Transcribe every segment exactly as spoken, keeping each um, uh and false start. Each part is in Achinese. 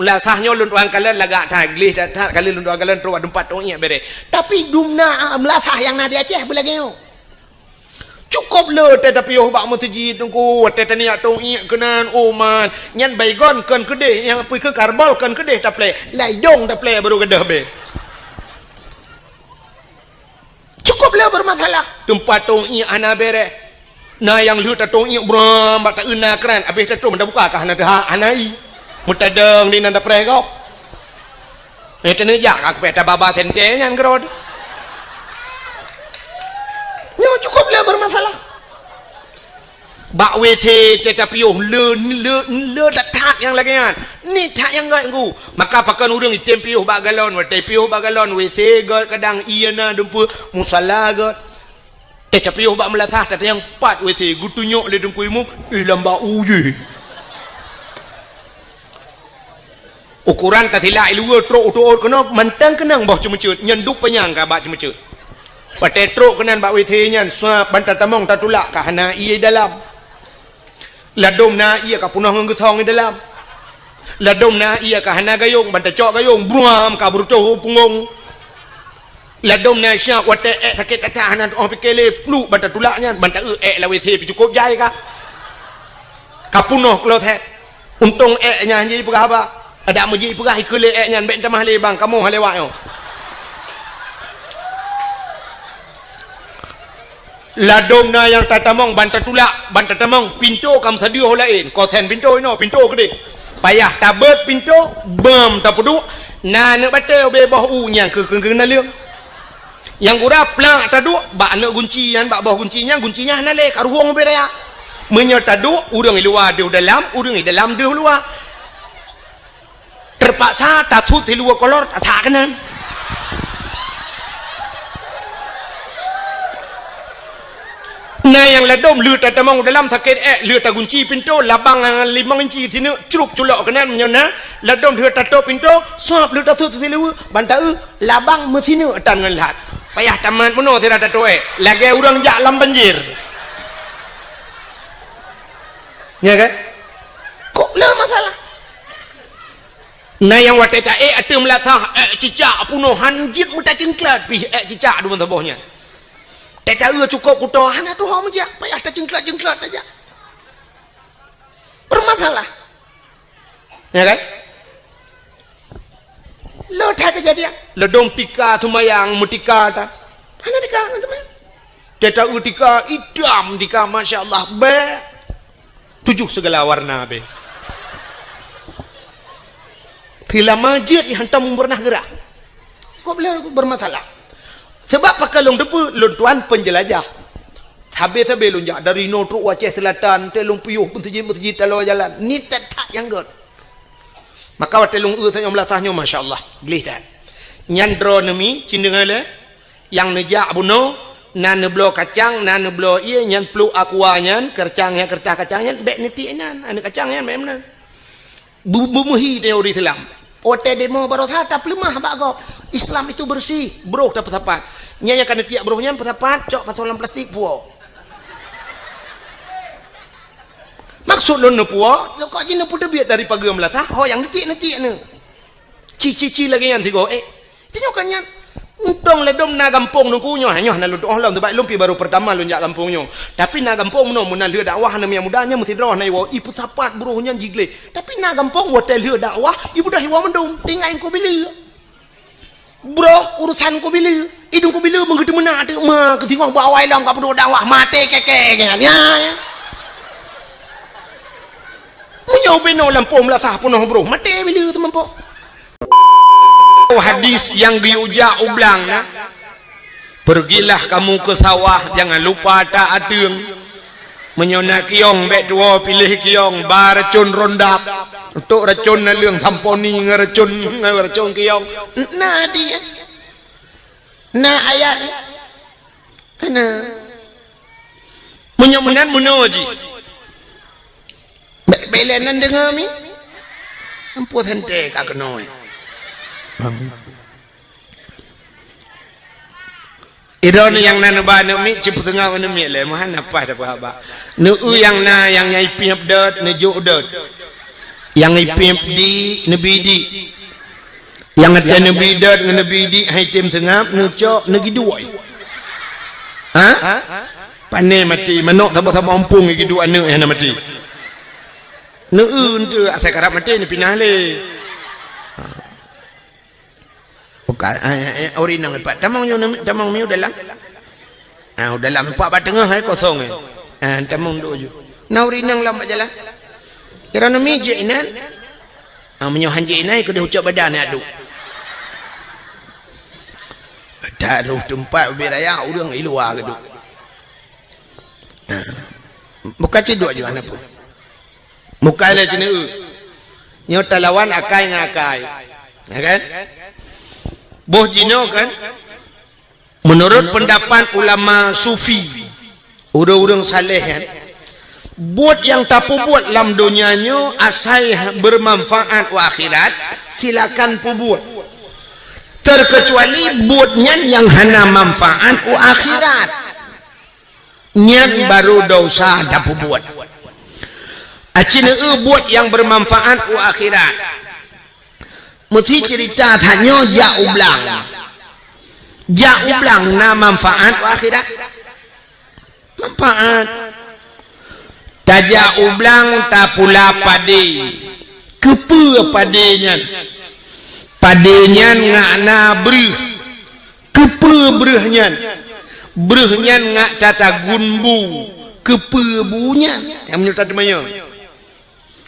Meulasah nyoe lôn tuan kalon lagak that, gleh that, that kali lôn tuan kalon trok bak teumpat tong iek bereh. Tapi dumna meulasah nyang na di Aceh beulagée nyoe. Cukôp le teuh tapiôh bak meuseujid teungku, watée taniyak tong iek keunan, oh man, nyan Baygon kon keudeh, nyang apui keu Karbol kon keudeh taplek, lam idong taplek baru gadôh beh. Cukôp le beureumasalah. Teumpat tong iek hana bereh. Na nyang lheueh tatong iek bram bak taeu na kran, abéh tatrok meuta buka ka hana teuhak, hana i. Meutadong di nan tapreh gob. Eh, teuneuk jak ka kupéh tababa sentée nyan keudroe. Nyoe cukôp le beureumasalah. Bak WC teuh tapiôh le, le, le that-that nyang lagée nyan. Ni that nyang göt ngku. Maka pakon ureuëng item piôh bak galon, watée piôh bak galon WC göt kadang ié na dumpeue musala göt. Eh, tapiôh bak meulasah tatanyong pat WC geutunyok lé teungku imum, eh, lam bak u jih. Ukuran tasilak i luwa trok u tuôt keunoe mantong keunong boh ceumeuceuet, nyan duek panyang ka bak ceumeuceuet. Watée trok keunan bak WC nyan, suap ban tatamong tatulak ka hana ié dalam. Ladôm na ié ka punoh ngon geusong i dalam. Ladôm na ié ka hana gayong, ban tacok gayong, bruam ka beurutoh u punggong. Ladôm na syak watée ék sakét that hana tuoh pike lé, pluek ban tatulak nyan, ban taeu ék lam WC pih cukôp jai ka. Ka punoh kloset. Untông ék nyan jih peugah haba. Adak meujih peugah ikeue lé ék nyan, bék tamah lé bang, kamoe han lewat nyoe. Ladôm na nyang tatamong ban tatulak, ban tatamong, pintoe ka meusadeuh laén, kosen pintoe inoe, pintoe keudeh. Payah tabeuet pintoe, beuem tapeuduek, na aneuk batée ubé boh u nyang keu, keu, keu naleueng. Nyang gura plak taduek bak aneuk gunci nyan, bak boh gunci nyan, gunci nyan hana lé, ka ruhueng ubé raya. Meunyoe taduek, ureuëng i luwa deuh dalam, ureuëng i dalam deuh luwa. Teupaksa tasut siluwa kolor tasak keunan. Na nyang ladôm lheueh tatamong dalam sakét ék, lheueh tagunci pintoe, labang limong inci sineuk crup culok keunan meunyoe na, ladôm lheueh tatôp pintoe, sôb lheueh tasut siluwa, ban taeu labang meusineuk tan ngon lhat. Payah tamat meunoe sira tatôp ék, lagée ureuëng jak lam banjir. Nya kan? Kok le masalah? Na nyang watée taék ateueh meulasah, ék cicak punoh han jeuet meutacingklat pih ék cicak deungon saboh nyan. Teuka cukôp kuto hana tuho meujak, payah tacingklat-cingklat tajak. Bermasalah. Ya kan? Lo that kejadian. Ladôm tika seumayang meutika ta. Hana tika ngon seumayang. Teuka tika itam tika, masya Allah, bèk. Tujoh segala warna be. Teulama jeuet i hantom pernah gerak. Kok beliau bermasalah? Sebab pakon lôn teupeu, lôn tuan penjelajah. Sabe-sabe lôn jak dari noe trok u Aceh Selatan, teuh lôn piôh meuseujid-meuseujid taloe jalan. Ni that-that nyang göt. Maka watèe lôn eu tanyoe meulasah nyoe, masya Allah, gleh that. Nyan droeneuh mi, cit deungoe lé. Nyang neujak bunoe, na neubloe kacang, na neubloe ié, nyan pluek aqua nyan, keureutah nyan, keureutah kacang nyan, bèk neutiek nyan, aneuk kacang nyan bèk meunan. Bu-, beumeuhi tanyoe ureueng Islam. Watèe demo baroesa tapeuleumah bak gob. Islam itu bersih, broh tapeusapat. Nyan nyang ka neutiek broh nyan peusapat, cok pasoe lam plastik puwoe. Maksud lôn neupuwoe, kok jih neupeuteubiet dari pageue meulasah, ho nyang neutiek-neutiek nyoe. Ci-ci-ci lagèe nyan sigoe, eh. Tanyoe ka nyan. Untông ladôm na gampông nungku nyoe, nyoe hana lôn tuoh lom, sabab lôn pih baru peurtama lôn jak gampông nyoe. Tapi na gampông meunoe, meunan lheueh dakwah aneuk muda nyan meusidroe na iwoe, ipeusapat buroh nyan jigleh. Tapi na gampông watèe lheueh dakwah, ibeudôh iwoe mandum, tinggai Teungku Bileue. Broh urusan Teungku Bileue, i Teungku Bileue meungeuteumeuna teuma keusingoh bak awai lom ka peuduek dakwah, maté kèe-kèe nyan. Ya, ya. Meunyoe binoe lampôh meulasah peunoh broh, maté Bileue teuma po. Hadis nyang geuyue jak u blang na, "Pergilah kamu ke sawah, jangan lupa tak ateueng. Meunyoe na kiyong, bèk tuwoe piléh kiyong, ba racôn rondap. Tok racôn naleueng samponi ngon racôn, ngon racôn kiyong." Na hadis, na ayat. Kana. Meunyoe meunan meunoe jih. Bèk, bèk lé nan deungoe mi. Ampôn santè ka keunoe. Idroeneuh nyang na neuba aneuk miet, cit peuteungoh aneuk miet lé, meuhan na paih tapeuhaba. Neu-eu nyang na, nyang nyai piep dot, neujok dot. Nyang ipéb di neubi di. Nyang até neubi dot ngon neubi di hai tem seungab neucok neugiduek. Ha? Pane maté manok saboh-saboh ompung giduek aneuk nyang hana maté. Neu-eu enteuk asai karab maté neupinah lé. Bukan, eh, eh, eh, ureueng inong ipat. Tamong nyoe, tamong miu dalam. Ah, dalam ipat bak teungoh, eh, kosong, eh. Ah, tamong duk ju. Na ureueng inong lam bak jalan. Kira nami jek inan. Ah, meunyoe han jek inan, keudeh ucok badan ya duk. Taruh teumpat ubé raya, ureueng i luwa keuduk. Ah. Buka ciduk ju aneuk pun. Muka lé keuneuk. Nyoe talawan akai ngon akai. Ya kan? Boh jinoe kan? Menurut pendapat ulama sufi, ureueng-ureueng saleh kan, buet nyang tapeubuet lam donya nyoe asai bermanfaat u akhirat, silakan peubuet. Terkecuali buet nyan nyang hana manfaat u akhirat. Nyan barô desya tapeubuet. Aci neu buet nyang bermanfaat u akhirat. Meusi cerita tanyoe jak u blang. Jak u blang na manfaat u akhirat? Manfaat. Tajak u blang tapula padé. Keupeue padé nyan? Padé nyan ngak na breuh. Keupeue breuh nyan? Breuh nyan ngak tatagun bu. Keupeue bu nyan? Nyang meunyoe tateumanyong.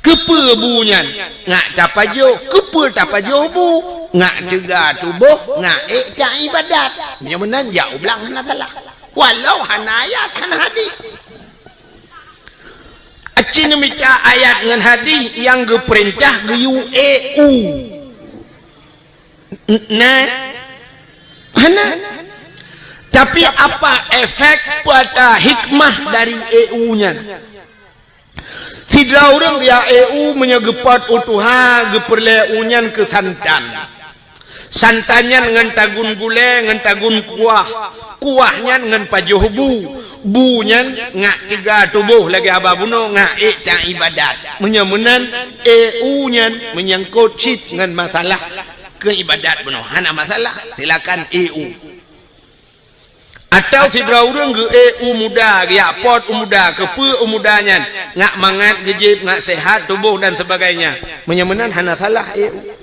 Keupeue bu nyan? Ngak tapajoh. Keupeue tapajoh bu? Ngak teuga tuboh, ngak ék taibadat. Meunyoe meunan jak u blang hana salah. Walau hana ayat, hana hadih. Aci neumita ayat ngon hadih nyang geupeurintah geuyue ék u. N-, na? Hana. Tapi apa efek, peue ata hikmah dari ék u nyan? Sidroe ureueng geujak ék u meunyoe geupot u tuha, geupeureulée u nyan keu santan. Santan nyan ngon tagun gulée, ngon tagun kuah. Kuah nyan ngon pajoh bu. Bu nyan ngak teuga tuboh lagée haba bunoe, ngak ék taibadat. Meunyoe meunan, ék u nyan meunyangkot cit ngon masalah keu ibadat bunoe. Hana masalah, silakan ék u. Atawa sidroe ureueng geuék u muda, geujak pot u muda, keupeue u muda nyan, ngak mangat geujieb, ngak sehat tuboh dan sebagainya. Meunyoe meunan hana salah ék u.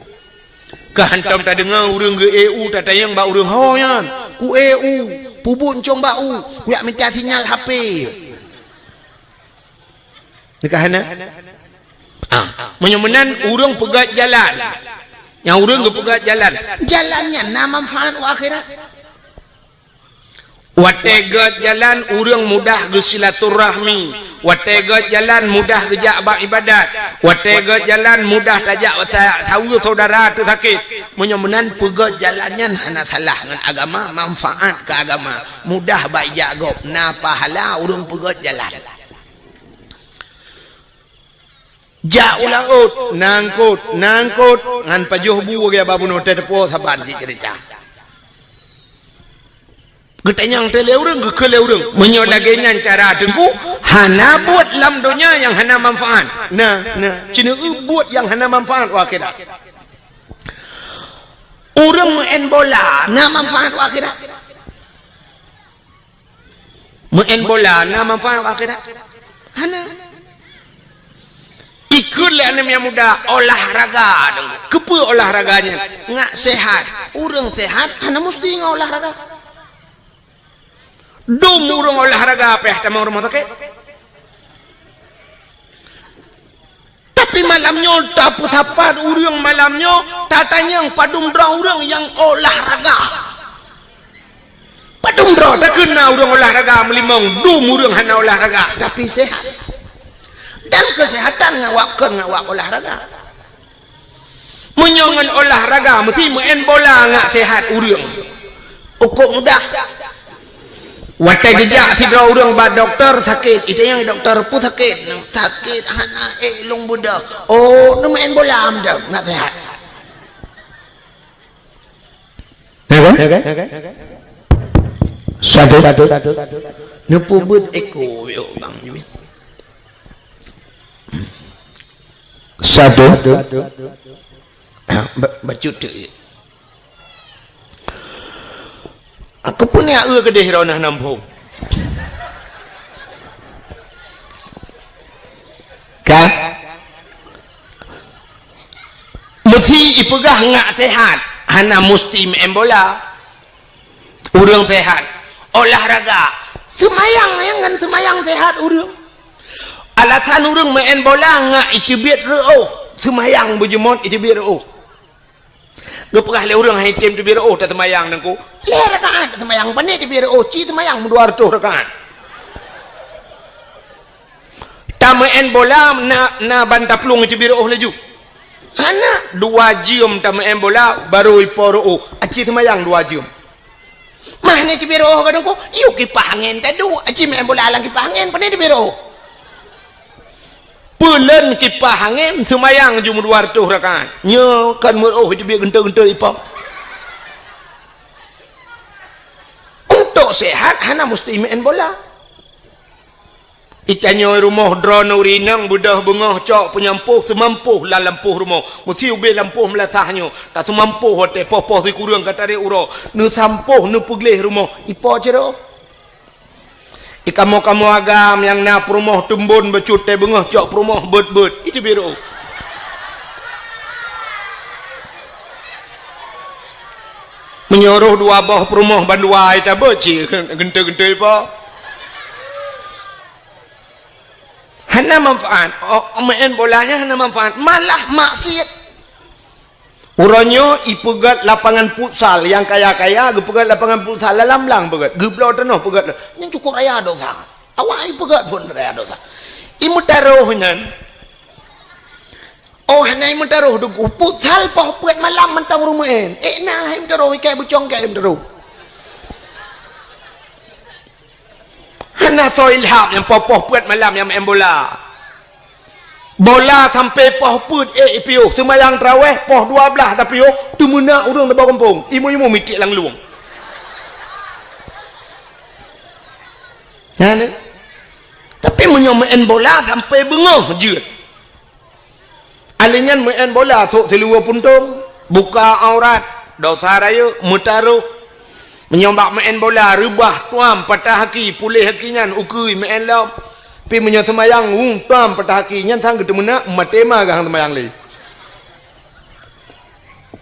Ka hantom tadeungoe ureueng geuék u, tatanyong bak ureueng ho nyan, "Kuék u, peubuet cong bak u, kujak mita sinyal H P." Nyan ka hana? Ah, meunyoe meunan ureueng peugét jalan. Nyang ureueng geupeugét jalan. Jalan nyan na manfaat u akhirat. Watée gét jalan ureueng mudah geusilaturahmi. Watée gét jalan mudah geujak bak ibadat. Watée gét jalan mudah tajak sa-, saweue syedara teusakét. Meunyoe meunan peugét jalan nyan hana salah ngon agama, manfaat keu agama. Mudah bak ijak gob, na pahala ureueng peugét jalan. Jak u laôt, nangkot, nangkot, ngon pajoh bu lagée haba bunoe teuh teupo saban cit ceurita. Geutanyong teuh lé ureueng, geukheun lé ureueng, meunyoe lagée nyan cara teungku, hana buet lam donya nyang hana manfaat. Na, na, ci neu buet nyang hana manfaat u akhirat. Ureueng meu'en bola, na manfaat u akhirat? Meu'en bola na manfaat u akhirat? Hana. Ikheun lé aneuk nyang muda olahraga dong. Keupeue olahraga nyan? Ngak sehat. Ureueng sehat hana musti ngon olahraga. Dum ureueng olahraga payah tamong rumoh sakét. Tapi malam nyoe tapeusapat ureueng malam nyoe, tatanyong padum droe ureueng nyang olahraga. Padum droe takheun na ureueng olahraga meulimong, dum ureueng hana olahraga, tapi sehat. Dan kesehatan ngawak kon ngawak olahraga. Meunyoe ngon olahraga meusti meu'en bola ngak sehat ureueng. Ukok mudah. Watée geujak sidroe ureueng bak dokto sakét, itanyong dokto peue sakét, sakét hana ék lôn beudôh. Oh, neumeu'en bola meudoh, ngak sehat. Ya kan? Ya kan? Satu. Neupeubuet eko yo bang. Satu. Ba-, bacut tu. Aku pun ya eu keudeh droeneuh nam phom. Ka? Meusi ipeugah ngak sehat, hana musti meu'en bola. Ureuëng sehat, olahraga, seumayang nyang ngon seumayang sehat ureuëng. Alasan ureuëng meu'en bola ngak iteubiet reuôh, seumayang beujeuet iteubiet reuôh. Geupeugah lé ureuëng hai tem teubiet reuôh taseumayang nangku. Lhée rakaat taseumayang, pane teubiet reuôh, ci seumayang meudua reutôh rakaat. Tameu'en bola na, na ban taplueng iteubiet reuôh laju. Hana, dua jeuem tameu'en bola baru ipo reuôh, aci seumayang dua jeuem. Mah ni teubiet reuôh ka dengku, yue kipah angén tadu, aci meu'en bola lam kipah angén, pane teubiet reuôh. Peuleuen kipah angén seumayang ju meudua reutôh rakaat. Nyoe kan meureuôh teubiet geuntôi-geuntôi ipo. Untuk sehat hana musti meu'en bola. Itanyoe rumoh droeneuh rinang beudôh beungoh cok peunyampôh seumampoh lam lampôh rumoh. Meusi ubé lampôh meulasah nyoe, ka seumampoh watée poh-poh sikureueng ka tarek uroe, neusampôh neupeugleh rumoh, ipo cit reuôh. Ikamoe-kamoe agam nyang na peurumoh teumbon bacut tée beungoh cok peurumoh beuet-beuet, iteubiet reuôh. Meunyoe rôh dua boh peurumoh bandua itabeuet cit geuntôi-geuntôi ipo. Hana manfaat. Oh, meu'en bola nyan hana manfaat, malah maksiet. Uroe nyoe ipeugét lapangan futsal, nyang kaya-kaya geupeugét lapangan futsal lam blang peugét, geubloe tanoh peugét. Nyan cukôp raya dosa. Awak ipeugét phon raya dosa. Imeutarôh nyan. Oh, hana imeutarôh deuh, futsal poh peuet malam mantong ureuëng meu'en. Eh, na hai imeutarôh, ikai bucong kai imeutarôh. Hana soe ilham nyang poh-poh peuet malam nyang meu'en bola. Bola sampai poh peuet ék ipiôh, seumayang traweh poh dua blaih tapiôh, teumeunak ureuëng saboh gampông, imeum-imeum mitiek lam lueng. Nyan, eh. Tapi meunyoe meu'en bola sampai beungoh jeuet. Alèh nyan meu'en bola sôk siluweue puntông, buka aurat, dosa rayeuk, meutarôh. Meunyoe bak meu'en bola reubah, tuam, patah aki, puléh aki nyan, ukeue meu'en lom. Pi meunyoe seumayang, hu, tuam, patah aki, nyan sang geuteumeunak, maté ma geuh seumayang lé.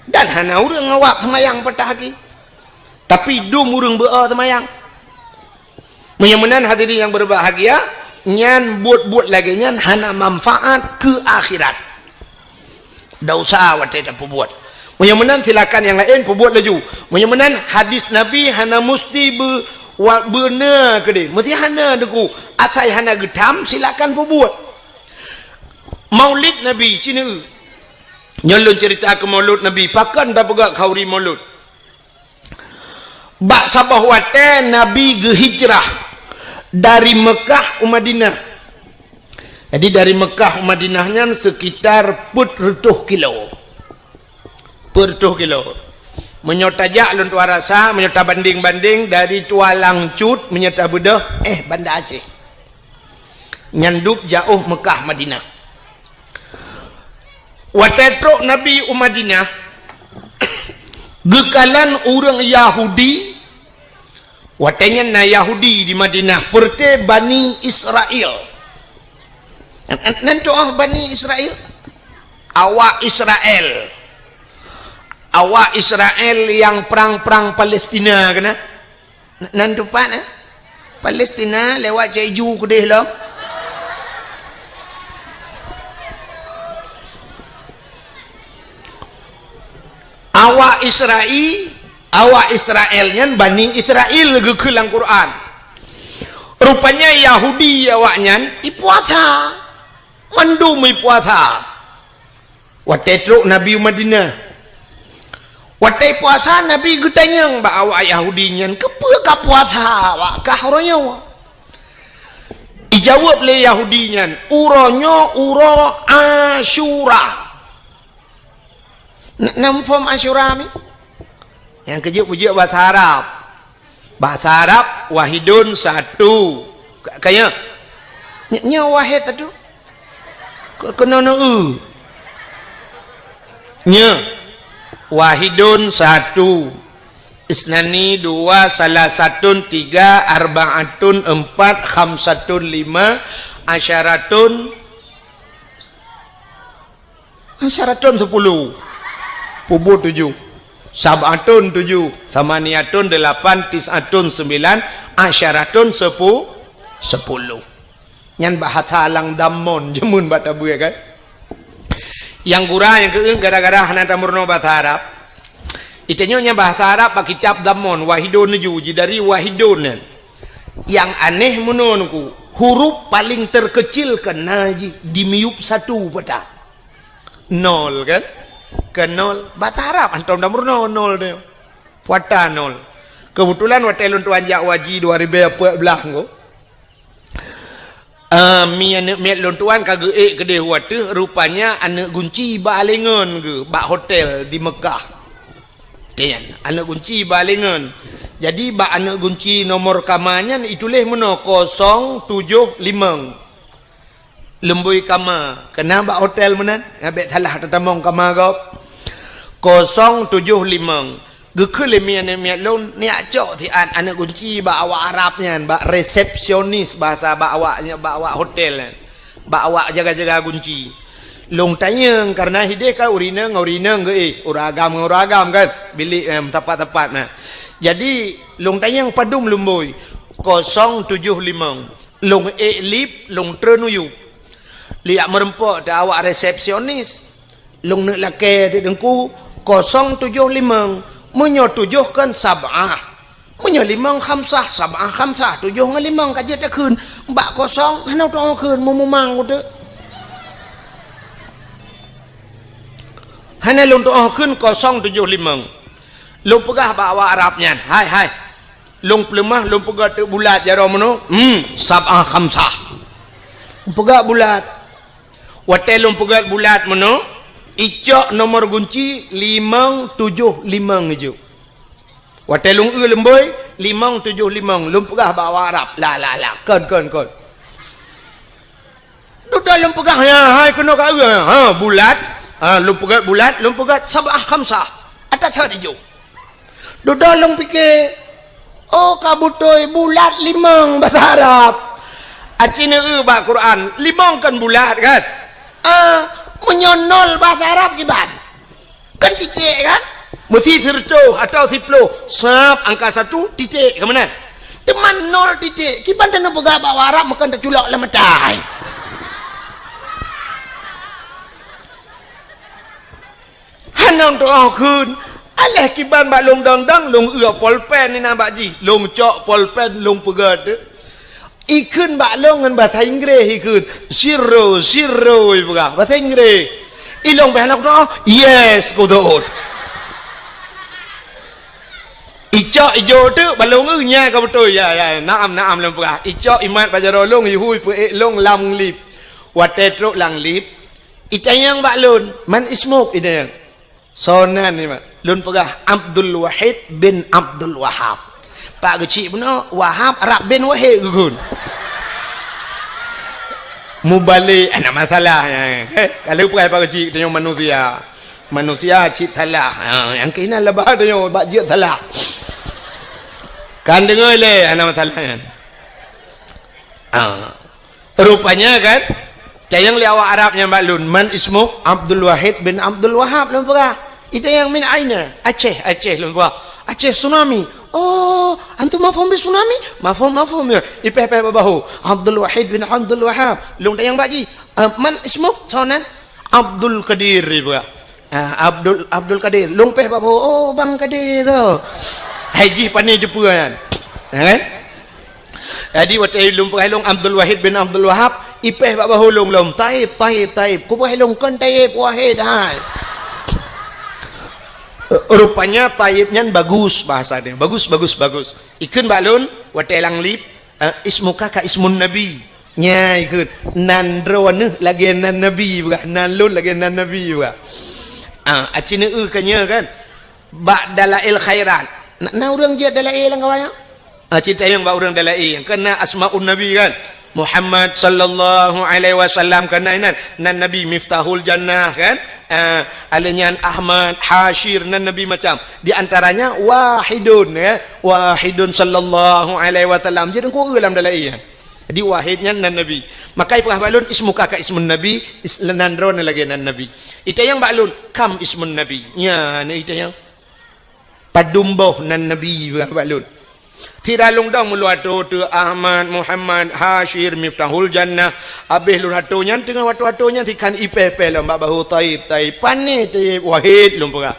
Dan hana ureuëng awak seumayang patah aki. Tapi dum ureuëng beu-o seumayang. Meunyoe meunan hadirin nyang berbahagia, nyan buet-buet lagée nyan hana manfaat keu akhirat. Dosa watée tapeubuet. Meunyoe meunan silakan nyang laén peubuet laju. Meunyoe meunan hadis Nabi hana musti beu-, wa-, beuna keudeh. Meusti hana deuku. Asai hana geutam silakan peubuet. Maulid Nabi, cineue. Nyoe lôn cerita keu Maulud Nabi, pakon tapeugah khauri Maulud. Bak saboh watée Nabi geuhijrah dari Meukah u Madinah. Jadi, dari Meukah u Madinah nyan sekitar peuet reutôh kilo. Peuet reutôh kilo. Meunyoe tajak lôn tuan rasa, meunyoe tabandeng-bandeng dari Tualang Cut, meunyoe tabeudôh, eh, Banda Aceh. Nyan dub jaôh Meukah Madinah. Watée trok Nabi u Madinah, geukalon ureuëng Yahudi, watée nyan na Yahudi di Madinah, peureuté Bani Israel. Nan, nan, nan tu'oh Bani Israel? Awak Israel. Awak Israel nyang prang-prang Palestina keunan. N-, nan teumpat, eh? Palestina lewat Cek Ju keudeh lom. Awak Israel, awak Israel nyan Bani Israel geukheun lam Quran. Rupanya Yahudi awak nyan ipuasa. Mandum ipuasa. Watée trok Nabi u Madinah. Watée puasa, Nabi geutanyong bak awak Yahudi nyan, "Keupeue ka puasa awak kah uroe nyoe?" Ijaweueb lé Yahudi nyan, "Uroe nyoe uroe Asyura." N-, na muphom Asyura mi? Nyang keujeuet peujeuet bahasa Arab. Bahasa Arab, wahidun, satu. Ka-, kaya? Ny-, nyoe wahid satu. Ke-, keunoe neu-eu. Nyoe, wahidun satu, isnani dua, salasatun tiga, arba'atun empat, khamsatun lima, asyaratun, asyaratun sepuluh, pubu tujuh, sab'atun tujuh, samaniyatun delapan, tis'atun sembilan, asyaratun sepu-, sepuluh. Nyan bahasa lam dammon jameun bak tabeue kan. Nyang gura nyang keueung gara-gara hana tameurunoe bahasa Arab. Itanyoe nyan bahasa Arab bak kitab dammon, wahidun laju, ji dari wahidun nyan. Nyang aneh meunoe nungku, huruf paling terkecil keunan jih di miyueb satu pata. Nol kan? Ke nol. Bahasa Arab hantom tameurunoe nol tu. Pata nol. Keubeutulan watée lôn tuan jak haji dua ribée empat belas nyoe, Ah, mi aneuk miet lôn tuan ka geuék keudeh u ateueh, rupanya aneuk gunci bak alengon geuh bak hotel di Mekah. Nyan, aneuk gunci bak alengon. Jadi, bak aneuk gunci nomor kama nyan ituléh meunoe kosong tujoh limong. Leumbôi kama, keunan bak hotel meunan, ngabék salah tatamong kama gob. Kosong tujoh limong. Geukheun lé mi aneuk miet lôn, neujak cok siat aneuk gunci bak awak Arab nyan, bak resepsionis bahasa bak awak nyan, bak awak hotel nyan, bak awak jaga-jaga gunci. Lôn tanyong, kareuna hideh ka ureueng inong ngon ureueng inong geuéh, ureueng agam ngon ureueng agam kan, bilék, em, tapat-tapat na. Jadi, lôn tanyong padum leumbôi, kosong tujoh limong. Lôn ék lip, lôn treun u yup. Lôn jak meureumpok teuh awak resepsionis. Lôn neuk lakée teuk teungku, kosong tujoh limong. Meunyoe tujoh kan sab'ah. Meunyoe limong khamsah, sab'ah khamsah, tujoh ngon limong ka jeuet takheun. Bak kosong hana teu'oh kheun, meumumang uteuk. Hana lôn teu'oh kheun kosong tujoh limong. Lôn peugah bak awak Arab nyan, "Hai, hai. Lôn peuleumah, lôn peugét teuk bulat jaroe meunoe. Hmm, sab'ah khamsah." Peugét bulat. Watée lôn peugét bulat meunoe, icok nomor gunci limong tujoh limong ijok. Watée lôn eu leumbôi, limong tujoh limong, lôn peugah bak awak Arab. La, la, la, kon, kon, kon. Dudoe lôn peugah, ya, hai keunoe ka eu, ha, bulat. Ha, lôn peugét bulat, lôn peugét sab'ah khamsah. Ata that ijok. Dudoe lôn pike, oh, ka beutôi bulat limong bahasa Arab. Aci neu eu bak Quran, limong kan bulat kan? Ah, meunyoe nol bahasa Arab kiban? Kan titik kan? Meusi sireutôh atau siploh, sab angka satu, titik, ka meunan. Teuma nol titik, kiban taneuk peugah bak Arab meukan taculok lam mata. Hana teu'oh kheun. Aléh kiban bak lôn dong-dong, lôn eu polpen inan bak jih. Lôn cok polpen, lôn peugét. Ikheun bak lôn ngon bahasa Inggréh ikheun. Zero, zero, ipeugah. Bahasa Inggréh. Ilôn beh hana kuteu'oh. Yes, kuteu'oh. Icok ijok teuk bak lôn eu nya ka beutôi. Ya, ya, naam, naam lôn peugah. Icok imat bak jaroe lôn, ihui peuék lôn lam lip. Watée trok lam lip, itanyong bak lôn, "Man ismuk?" itanyong. "Soe nan nyoe?" Lôn peugah, "Abdul Wahid bin Abdul Wahab." Pak geuchik bunoe, Wahab rab bin Wahid geukheun. Mubalek, hana masalah nyan. Heh, ka lheueh peugah pak geuchik, tanyoe manusia. Manusia cit salah. Ha, nyang keunan laba tanyoe bak jeuet salah. Kan deungoe lé, hana masalah nyan. Ha. Rupanya kan, tanyong lé awak Arab nyan bak lôn, "Man ismuk?" "Abdul Wahid bin Abdul Wahab," lôn peugah. Itanyong, "Min aina?" "Aceh, Aceh," lôn peugah. "Aceh tsunami." "Oh, antum mafhum bi tsunami?" "Mafhum, mafhum." Ya, ipéh-péh bak bahu. "Abdul Wahid bin Abdul Wahab." Lôn tanyong bak jih, "Ah, man ismuk?" "Soe nan?" "Abdul Qadir," ipeugah. Ah, Abdul, Abdul Qadir. Lôn péh bak bahu, "Oh, Bang Qadir tu." Hai jih pane teupeue nyan. Ya kan? Jadi, watée lôn peugah lôn Abdul Wahid bin Abdul Wahab, ipéh bak bahu lôn lom, "Taib, Taib, Taib." Kupeugah lôn, "Kon Taib, Wahid hai." Rupanya Taib nyan bagus bahasa dia. Bagus, bagus, bagus. Ikheun bak lôn, watée lam lip, eh, "Ismuka ka ismun Nabi." Nya ikheun, "Nan droeneuh lagée nan Nabi," ipeugah, "nan lôn lagée nan Nabi," ipeugah. Ah, aci neu-eu ka nyoe kan. Bak Dalail Khairat. Na, na ureuëng jeuet Dalail lam kawan nyan? Ah, cit tanyong bak ureuëng Dalail. Kan na Asmaun Nabi kan? Muhammad sallallahu alaihi wasallam, kan nan, nan Nabi Miftahul Jannah, kan? Ah, alèh nyan Ahmad, Hasyir, nan Nabi macam. Di antaranya Wahidun, ya. Wahidun sallallahu alaihi wasallam. Jadi, ku lam dalam iya. Jadi, Wahid nyan nan Nabi. Maka ipeugah bak lôn, ismuka ka ismun Nabi, is-, nan droeneuh lagèe nan Nabi. Itanyong bak lôn, kam ismun Nabi? Nyan itanyong. Padum boh nan Nabi, ipeugah bak lôn. Sira lôn dong meulôn atô teu Ahmad, Muhammad, Hasyir, Miftahul Jannah. Abéh lôn atô nyan, teungoh watèe atô nyan, sikhan ipèh-pèh lom bak bahô, Taib, Taib. Pané Taib, Wahid lôn peugah.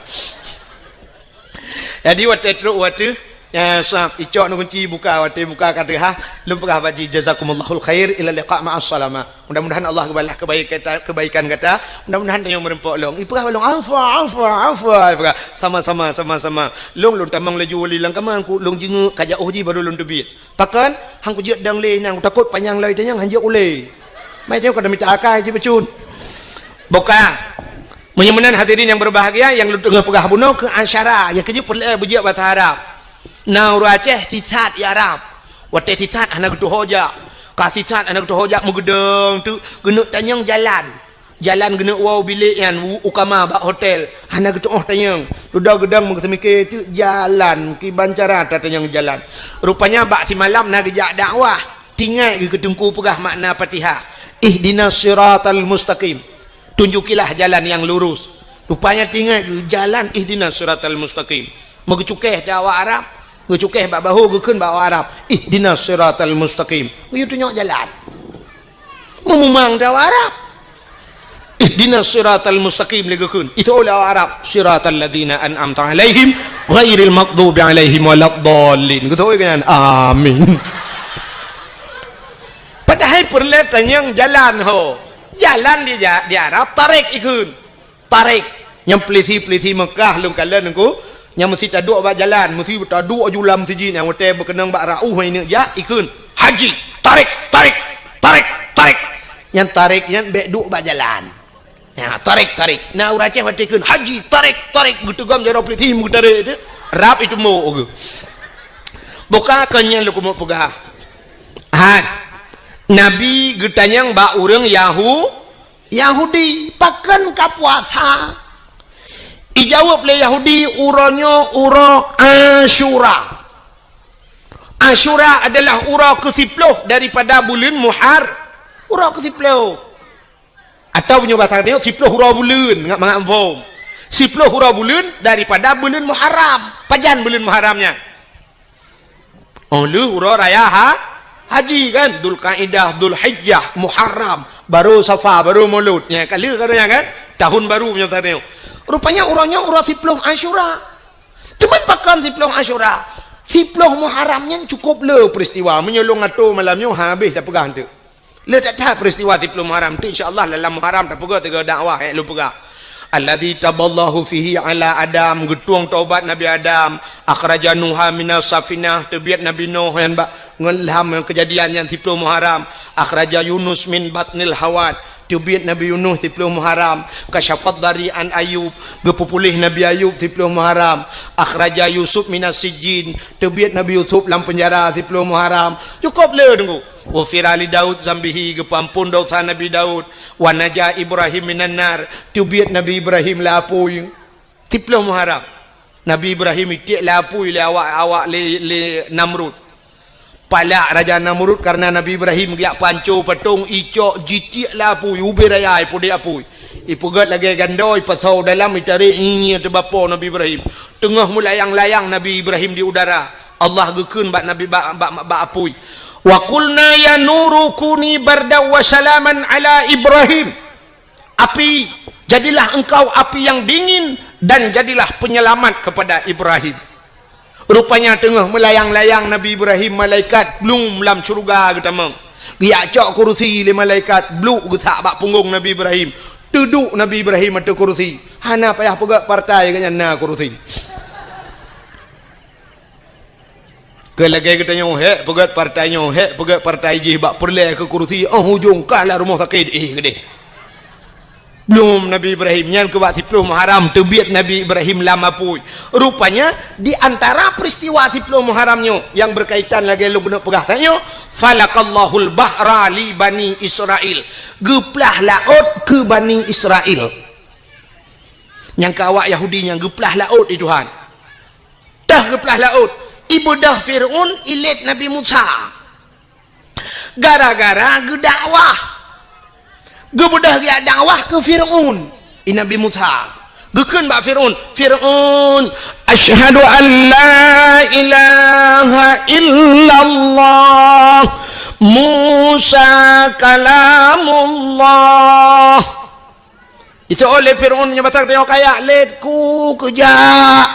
Jadi, watèe trôk watèe, ya, sab, icok neukunci buka, watèe buka ka teuhah, lôn peugah bak jih, "Jazakumullahul khair, ila liqa ma'as salamah." Mudah-mudahan Allah geubalah kebaikan, kebaikan gata. Mudah-mudahan tanyoe meureumpok lôn. Ipeugah lôn, "Afwa, afwa, afwa." Ipeugah, "Sama-sama, sama-sama." Lôn, lôn tamong laju wali lam kama, ku lôn jinguk, ka jiôh jih baru lôn teubiet. Pakon? Han kujeuet dong lé nyan, kutakot panyang lom tanyoe han jeuet ulèe. Mai tanyoe ka mita akai cit bacut. Buka. Meunyoe meunan hadirin yang berbahagia, nyang lôn teungoh peugah bunoe keu asyara, nyang keujeuet peureulèe beujeuet basa Arab. Na ureueng Aceh sisat i Arab. Watèe sisat hana geutuho jak. Ka sisat hana geutuho jak, meugeudong teuk, geuneuk tanyong jalan. Jalan geuneuk woe bilék nyan u, u kama bak hotel. Hana geutu'oh tanyong. Dudoe geudong meugeuseumiké teuk jalan, kiban cara tatanyong jalan. Rupanya bak simalam na geujak dakwah. Tingat geuh keu teungku peugah makna Fatihah. Ihdinas siratal mustaqim. Tunjukilah jalan yang lurus. Rupanya tingat geuh jalan ihdinas siratal mustaqim. Meucukéh teu awak Arab, geucukéh bak bahô geukheun bak awak Arab, "Ihdinas siratal mustaqim." Geuyue tunyok jalan. Meumumang teu awak Arab. "Ihdinas siratal mustaqim," lé geukheun. Iseuôt lé awak Arab, "Siratal ladzina an'amta 'alaihim ghairil maghdubi 'alaihim waladdallin." Geutôi keu nyan, "Amin." Padahai peureulèe tanyong jalan ho. Jalan di ja-, di Arab, tarik ikheun. Tarik. Nyang peulisi-peulisi Mekah lôn kalon nyan ku, nyang meusti taduek bak jalan, meusti taduek aju lam sijih, nyang watèe beukeunong bak rauh ineuk jak, ikheun, "Haji, tarik, tarik, tarik, tarik." Nyang tarik nyan bèk duek bak jalan. Ya, tarik, tarik. Na ureueng Aceh watèe ikheun, "Haji, tarik, tarik." Geuteugom jaroe peulisi meutarek tu. Rab itu mo. Buka keu nyan lôn keumeung peugah. Hai. Nabi geutanyong bak ureueng Yahu-, Yahudi, "Pakon ka puasa?" Ijaweueb lé Yahudi, "Uroe nyoe uroe Asyura." Asyura adalah uroe keusiploh daripada buleuen Muhar-, uroe keusiploh. Atawa meunyoe basa tanyoe, siploh uroe buleuen, ngat mangat muphom. Siploh uroe buleuen daripada buleuen Muharram. Pajan buleuen Muharram nyan? Oh, lheueh uroe raya ha-, haji kan, Dzulkaidah, Dzulhijjah, Muharram, baru Safar, baru Maulud. Nya, ka lheueh ka nyan kan, tahun baru meunyoe tanyoe. Rupanya uroe nyoe uroe siploh Asyura. Cuman pakon siploh Asyura? Siploh Muharram nyan cukup le peristiwa. Meunyoe lôn atô malam nyoe habéh tapeugah teuk. Le that-that peristiwa siploh Muharram tu, insya Allah dalam Muharram tapeugah tiga dakwah, eh, lôn peugah. Alladzi taballahu fihi ala Adam, geutueng taubat Nabi Adam, akhraja Nuha minas safinah, teubiet Nabi Nuh nyan bak ngon lam Keujadian nyan siploh Muharram, akhraja Yunus min batnil hawat, teubiet Nabi Yunus siploh Muharram, kasyafad dari an Ayub, geupeupuléh Nabi Ayub siploh Muharram, akhraja Yusuf minas sijjin, teubiet Nabi Yusuf lam peunjara siploh Muharram. Cukup le teungku. Ghufira li Daud zambihi, geupeuampon dosa Nabi Daud. Wa naja Ibrahim minan nar, teubiet Nabi Ibrahim lé apui. Siploh Muharram, Nabi Ibrahim itiek lé apui lé awak, awak lé, lé Namrud. Palak Raja Namrud kareuna Nabi Ibrahim geujak panco patong, icok jitiek lé apui, ubé raya ipudek apui. Ipeugét lagée gandoe, ipasoe dalam, itarek, inyie teubapo Nabi Ibrahim. Teungoh meulayang-layang Nabi Ibrahim di udara, Allah geukheun bak Nabi, bak, bak, bak apui, "Wa qulna ya nuru kuni bardan wa salaman ala Ibrahim." Api, jadilah engkau api yang dingin dan jadilah penyelamat kepada Ibrahim. Rupanya teungoh meulayang-layang Nabi Ibrahim, malaikat blum lam syeuruga geutamong. Geujak cok kurusi lé malaikat, bluk geusak bak punggong Nabi Ibrahim. Teuduek Nabi Ibrahim ateueh kurusi. Hana payah peugét partai, gobnyan na kurusi. Keu lagée geutanyoe, hék peugét partai nyoe, hék peugét partai jih, bak peureulée keu kurusi, óh ujong ka lam rumoh sakét, eh, geudeh. Belum Nabi Ibrahim, nyan keu bak siploh Muharram teubiet Nabi Ibrahim lam apui. Rupanya, di antara peristiwa siploh Muharram nyoe nyang berkaitan lagèe lôn keuneuk peugah tanyoe, "Falaqallahul bahra li Bani Israil." Geuplah laôt keu Bani Israil. Nyang keu awak Yahudi nyan geuplah laôt di Tuhan. Teuh geuplah laôt, ibeudôh Fir'aun ilét Nabi Musa. Gara-gara geudakwah. Geubeudôh geujak dakwah keu Fir'aun, i Nabi Musa. Geukheun bak Fir'aun, "Fir'aun, asyhadu an la ilaha illallah, Musa kalamullah." Iseuôt lé Fir'aun nyoe basa teuh kaya lét ku keujak.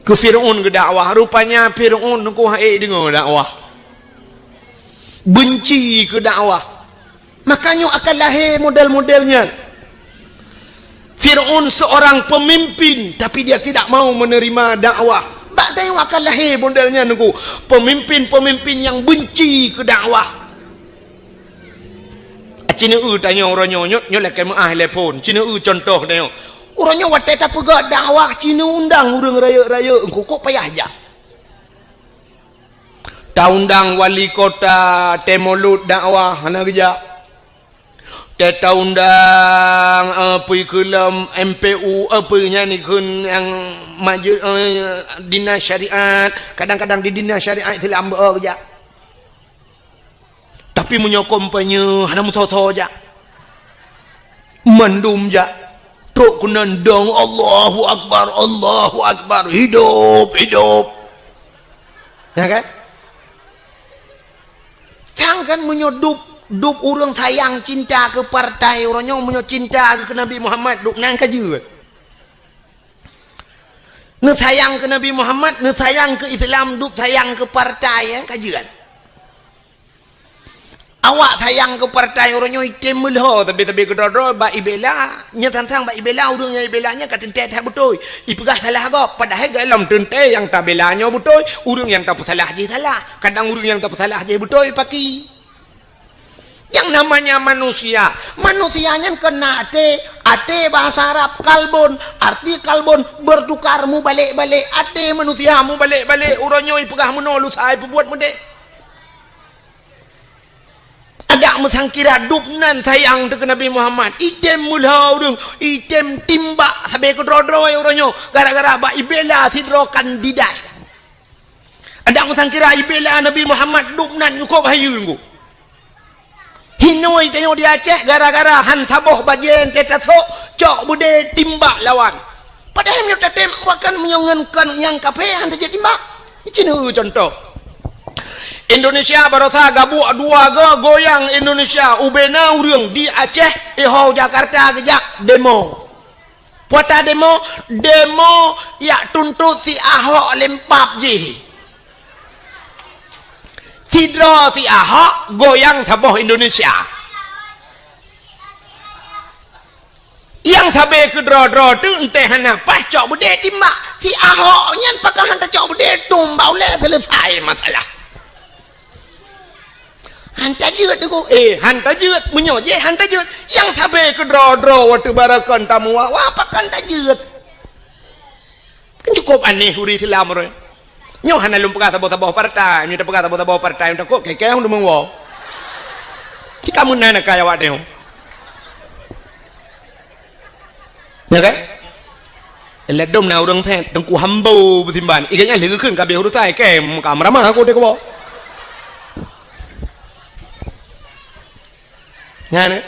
Keu Fir'aun geudakwah, rupanya Fir'aun nungku hai deungoe dakwah. Benci keu dakwah. Makanya akan lahé model-model nyan. Fir'aun seorang pemimpin, tapi dia tidak mau menerima dakwah. Bak tanyoe akan lahé model nyan nungku. Pemimpin-pemimpin yang benci keu dakwah. Ci neueu tanyoe uroe nyoe, nyoe, nyoe lakèe meu'ah lé phon. Ci neueu cuntoh tanyoe. Uroe nyoe watèe tapeugah dakwah, ci neuundang ureueng rayeuk-rayeuk, engko kok payah jak. Taundang wali kota, tée mulod dakwah, hana geujak. Tée taundang, eh, peue keu lom M P U, eh, peue nyan ikheun nyang maju, eh, dinas syariat. Kadang-kadang di dinas syariat Islam beu geujak. Tapi meunyoe kampanye hana meusoe-soe jak. Mandum jak. Trok keunan dong, "Allahu Akbar, Allahu Akbar, hidup, hidup." Ya kan? Sang kan meunyoe dub, dub ureueng sayang cinta keu partai uroe nyoe, meunyoe cinta keu Nabi Muhammad, dub nan ka jeuet. Neusayang keu Nabi Muhammad, neusayang keu Islam, dub sayang keu partai, ya, ka jeuet. Awak sayang keu partai uroe nyoe item meulhô, tapi-tapi keudroe-droe bak ibela, nyan sang-sang bak ibela, ureueng nyang ibela nyan ka teuntée that beutôi, ipeugah salah gob, padahai goh lom teuntée nyang tabela nyoe beutôi, ureueng nyang tapeusalah jih salah, kadang ureueng nyang tapeusalah jih beutôi paki. Nyang namanya manusia, manusia nyan kon na até, até bahasa Arab kalbun, arti kalbun bertukar, mubalek-balek, até manusia mubalek-balek, uroe nyoe ipeugah meunoe lusa ipeubuet meudéh. Adak meusangkira dub nan sayang teuh keu Nabi Muhammad, item meulhô ureueng, item timbak sabe keudroe-droe uroe nyoe, gara-gara bak ibela sidroe kandidat. Adak meusangkira ibela Nabi Muhammad dub nan nyukôb hayeue ngon. Hinoe tanyoe di Aceh gara-gara han saboh bajée teuh tasok, cok beudé timbak lawan. Padahai meunyoe tatem bukan meunyoe ngon kon nyang kafé han tajeuet timbak. Ici neu contoh. Indonesia barosa gabuek dua go goyang Indonesia ubena ureueng di Aceh, iho Jakarta geujak demo. Puata demo, demo yak tuntot si Ahok lempap jih. Sidroe si Ahok goyang saboh Indonesia. Nyang sabe keudroe-droe teuh entée hana paih cok beudé timbak. Si Ahok nyan pakon han tacok beudé tumbak ulée selesai masalah. Han tajeuet teungku. Eh, han tajeuet. Meunyoe jih han tajeuet. Nyang sabe keudroe-droe watée barakon tamu wa-wa pakon tajeuet. Kan cukup aneh ureueng Islam roh. Nyoe hana lôn peugah saboh-saboh partai, nyoe tapeugah saboh-saboh partai takot keu-keu deungon woe. Cit ka meunan keu awak teuh. Ya kan? Ladom na ureueng that, Teungku Hambo beusimban. Iga nyan lé geukheun ka abéh urusan, kém ka meuramah aku teuh keuboh. Nyan, eh?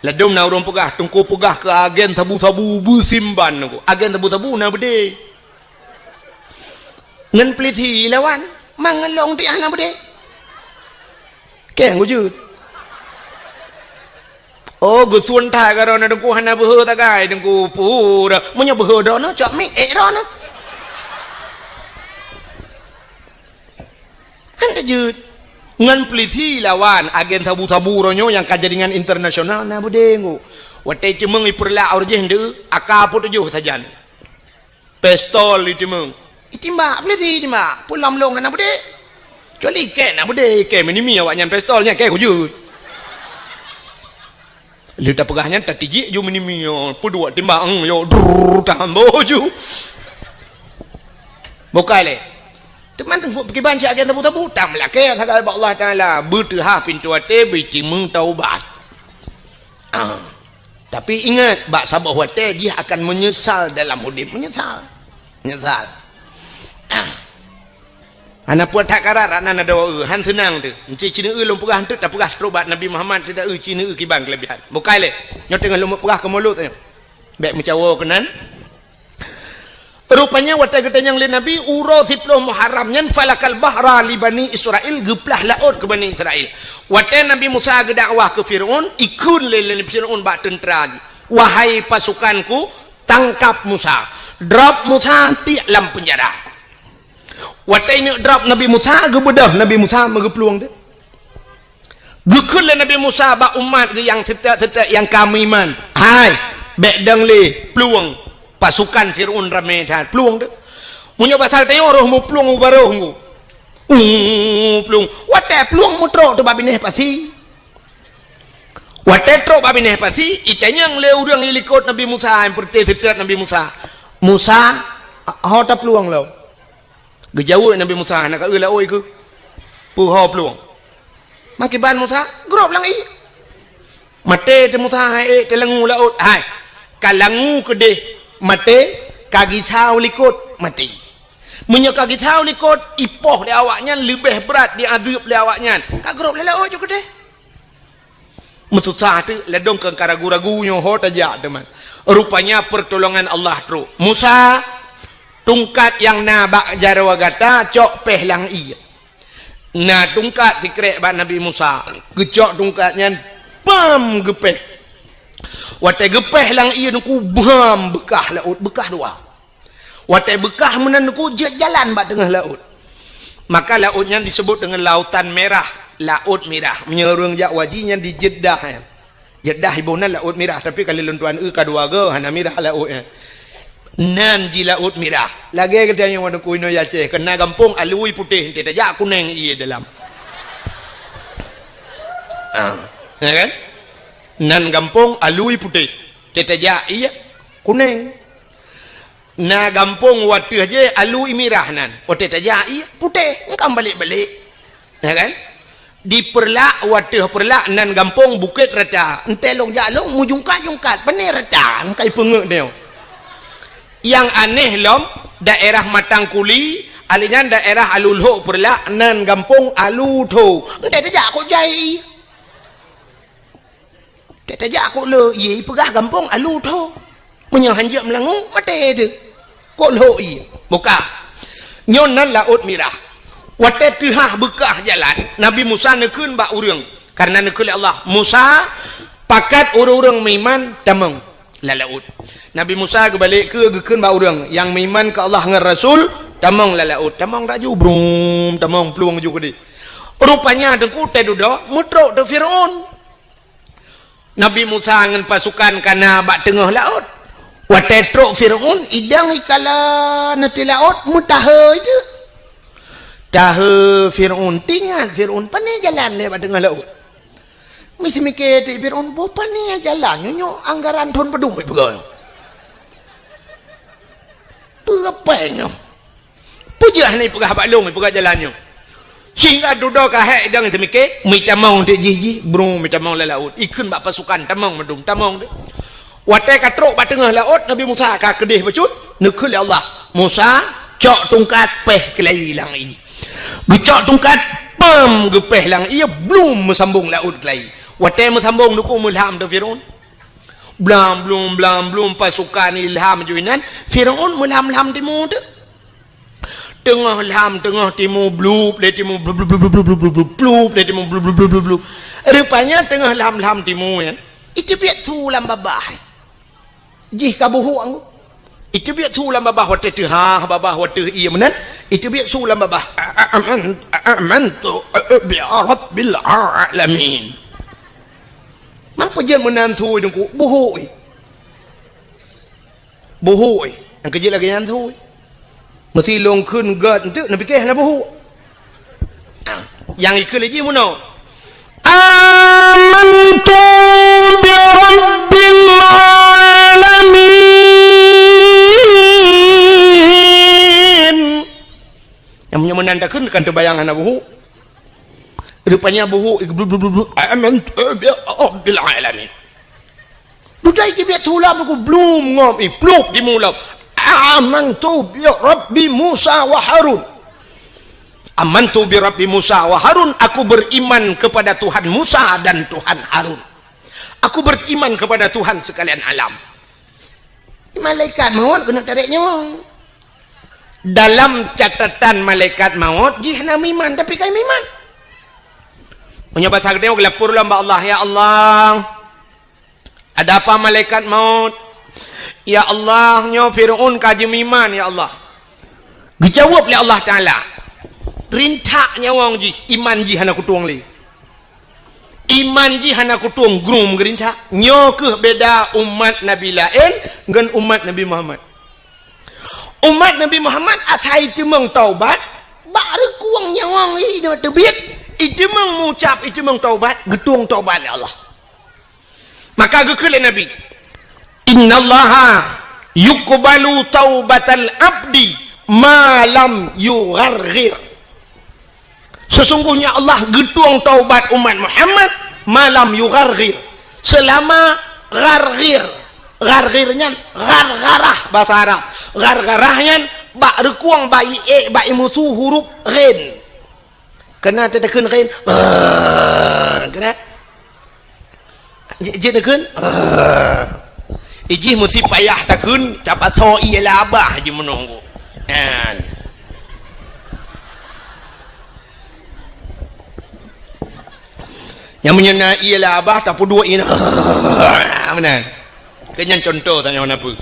Ladom na ureueng peugah, Teungku peugah keu agen sabu-sabu beusimban Teungku. Agen sabu-sabu na beudé. Ngon peulisi lawan, mangelong tiah na beudé. Kém gujut. Oh, geusun that ka droeneuh Teungku hana beuhe sagai Teungku pura. Meunyoe beuhe droeneuh, cok mic ék droeneuh. Han tajeuet. Ngon peulisi lawan agen sabu-sabu uroe nyoe nyang ka jaringan internasional na beudé Teungku. Watée ceumeung ipeurlak ureueng jih ndeu, aka peutujoh sajan. Pistol itimbak. Itimbak, peulisi itimbak. Peue lom lôn hana beudé. Kecuali kém na beudé, kém minimi awaknyan pistol nyan kém kujut. Lheueh tapeugah nyan, tatijik ju meunimi, yo, peuduek timbang, yo, drrrr, tahambo ju. Bukai lé. Teuma teungku, kiban cit agen tabu-tabu, tameulakée sagai bak Allah Taala, beuteuhah pintoe até, beutimeung taubat. Ah. Tapi ingat, bak saboh watée jih akan meunyeusal dalam udeb, meunyeusal. Meunyeusal. Ah. Hana peue that karat, rak nan adoe, han seunang teuh. Enci cineue lôn peugah eunteuk, tapeugah trok bak Nabi Muhammad, teuda eu cineue kiban keulebihan. Bukai lé. Nyoe teungoh lôn peugah keu mulod nyoe. Bék meucawo keunan. Rupanya watée geutanyong lé Nabi, uroe siplôh Muharram nyan falakal bahra li Bani Israel, geuplah laôt keu Bani Israel. Watée Nabi Musa geudakwah keu Firaun, ikheun lé, lé Firaun bak teuntra jih, "Wahai pasukanku, tangkap Musa, drop Musa tiek lam peunjara." Watée neuk drop Nabi Musa, geubeudôh Nabi Musa meugeuplueng teuh. Geukheun lé Nabi Musa bak umat geuh nyang seutôt-seutôt nyang ka meuiman, "Hai, bék dong lé, plueng! Pasukan Firaun ramé that, plueng teuh! Meunyoe basa tanyoe roh muplueng u barôh ngku, uh, plueng!" Watée plueng meutrok teuh bak binéh pasi. Watée trok bak binéh pasi, itanyong lé ureuëng likot Nabi Musa, nyang peureté seutôt Nabi Musa, "Musa, ho taplueng lom?" Geujaweueb Nabi Musa, "Hana ka eu laôt keuh, peue ho plueng." Makiban Musa, grob lam ié. Maté teuh Musa, hai ék teulangu laôt. Hai, ka langu keudeh maté, ka gisau likot maté. Meunyoe ka gisau likot, ipoh di awaknyan leubeh brat, diazeub lé awaknyan. Ka grob lé laôt ju keudeh. Meususah teuk, ladôm keu ka ragu-ragu nyoe ho tajak teuma. Rupanya pertolongan Allah trok. "Musa, tungkat nyang na bak jaroe gata cok péh lam ié." Na tungkat sikrek bak Nabi Musa. Geucok tungkat nyan, bam, geupéh. Watée geupéh lam ié teungku, bam, beukah laôt, beukah dua. Watée beukah meunan teungku, jeuet jalan bak teungoh laôt. Maka laôt nyan diseubut deungon Lautan Merah, Laôt Mirah. Meunyoe ureuëng jak haji nyan di Jeddah nyan. Jeddah iboh nan Laôt Mirah, tapi ka lheueh lôn tuan eu ka dua goe, hana mirah laôt nyan. Nan jih Laôt Mirah. Lagée geutanyoe teungku inoe Aceh, keu na gampông alui putéh, enteuk tajak kuneng ié dalam. Ah, ya kan? Nan gampông alui putéh, enteuk tajak ié kuneng. Na gampông wateueh jih alui mirah nan. Watée tajak ié putéh, engkam balek-balek. Ya kan? Di Peureulak, wateueh Peureulak nan gampông Bukét Rata. Enteuk lôn jak lôn meujungkat-jungkat, pané rata, engkai peungeuet nyoe. Nyang aneh lom, daerah Matang Kuli, ali nyan daerah Alu Lhok Peureulak nan gampông Alu Tho. Enteuk tajak kok jai. Tajak kok le ié, ipeugah gampông Alu Tho. Meunyoe hanjeuet meulangue, maté teuh. Kok lhok ié? Buka. Nyoe nan Laôt Mirah. Watée teuhah beukah jalan, Nabi Musa neukheun bak ureuëng. Karena neukheun lé Allah, "Musa, pakat ureuëng-ureuëng meuiman tamong lam laôt." Nabi Musa geubalek keu geukheun bak ureuëng nyang meuiman keu Allah ngon Rasul, "Tamong lam laôt." Tamong laju, brum, tamong plueng ju keudeh. Rupanya teungku teududoe meutrok teuh Firaun. Nabi Musa ngon pasukan ka na bak teungoh laôt. Watée trok Firaun, idang ikala neuteuh laôt, meutahe jih. Tahe Firaun, teuingat Firaun, pané jalan lé bak teungoh laôt. Miseumiké teuk Firaun, boh pané jalan nyoe, nyoe anggaran thon padum ipeugah. Peue pèng nyoe? Peue jeuet hana ipeugah bak lôn, ipeugah jalan nyoe? Sehingga dudoe ka hék idang teumike, meutamong teuk jih-jih, brung meutamong lam laôt. Ikheun bak pasukan, tamong mandum, tamong teuk. Watée ka trok bak teungoh laôt, Nabi Musa ka keudeh bacut, neukheun lé Allah, "Musa, cok tungkat péh keulayi lam ié." Geucok tungkat, pam, geupéh lam ié, blum, meusambong laôt keulayi. Watée meusambong, neukheun meulham teuh Firaun. Blam blum, blam blum, pasukan ilham ju inan, Firaun meulham-lham timu teuk. Teungoh lham, teungoh timu, blup lé timu, blup, blup, blup, blup, blup, blup, blup, blup lé timu, blup, blup, blup, blup, blup. Rupanya teungoh lham-lham timu nyan, iteubiet su lam babah. Jih ka buhuk anggô. Iteubiet su lam babah watée teuhah, babah watée ié meunan, iteubiet su lam babah. A-, a-, aman-, a-, amantu, a-, a-, bi rabbil alamin. Mampu jeuet meunan su teungku, buhuk. Buhuk, eh. Nyang keujeuet lagée nyan su, eh. Meusi lôn kheun gét enteuk, neupiké hana buhuk. Ah, nyang ikheun lé jih meunoe. آمنت برب العالمين. Nyang meunyoe meunan takheun kan teubayang hana buhu. Rupanya buhu, "Amantu bi rabbil alamin." Dudoe jibiet sulam ku blum ngom i plup di mulam. "Amantu bi Rabbi Musa wa Harun." "Amantu bi Rabbi Musa wa Harun," aku beriman kepada Tuhan Musa dan Tuhan Harun. Aku beriman kepada Tuhan sekalian alam. Malaikat maut keuneuk tarek nyawöng. Dalam catatan malaikat maut, jih hana meuiman, tapi ka meuiman. Meunyoe basa geutanyoe geulapor lom bak Allah, "Ya Allah, ada apa malaikat maut?" "Ya Allah, nyoe Fir'aun ka jimeuiman, ya Allah." Geujaweueb lé Allah Taala, "Rintak nyawöng jih, iman jih hana kutueng lé." Iman jih hana kutueng, grung geurintak. Nyoe kheueh beda umat nabi laén ngon umat Nabi Muhammad. Umat Nabi Muhammad asai teumeung taubat, bak reukueng nyawöng jih inoe teubiet, iteumeung mucab, iteumeung taubat, geutueng taubat lé Allah. Maka geukheun lé Nabi, "Innallaha yuqbalu taubatal abdi ma lam yugharghir." Sesungguhnya Allah geutueng taubat umat Muhammad ma lam yugharghir, selama gharghir. Gharghir nyan ghargharah basa Arab. Ghargharah nyan bak reukueng, bak iék, bak imusu huruf ghin. Keunan teuteukheun ghin. Keunan. Jeuet, jeuet neukheun. Ijih meusti payah takheun, tapasoe ie labah jih meununggu. Nyan. Nyang meunyoe na ie labah, tapeuduek ie. Meunan. Keu nyan contoh tanyoe na peue.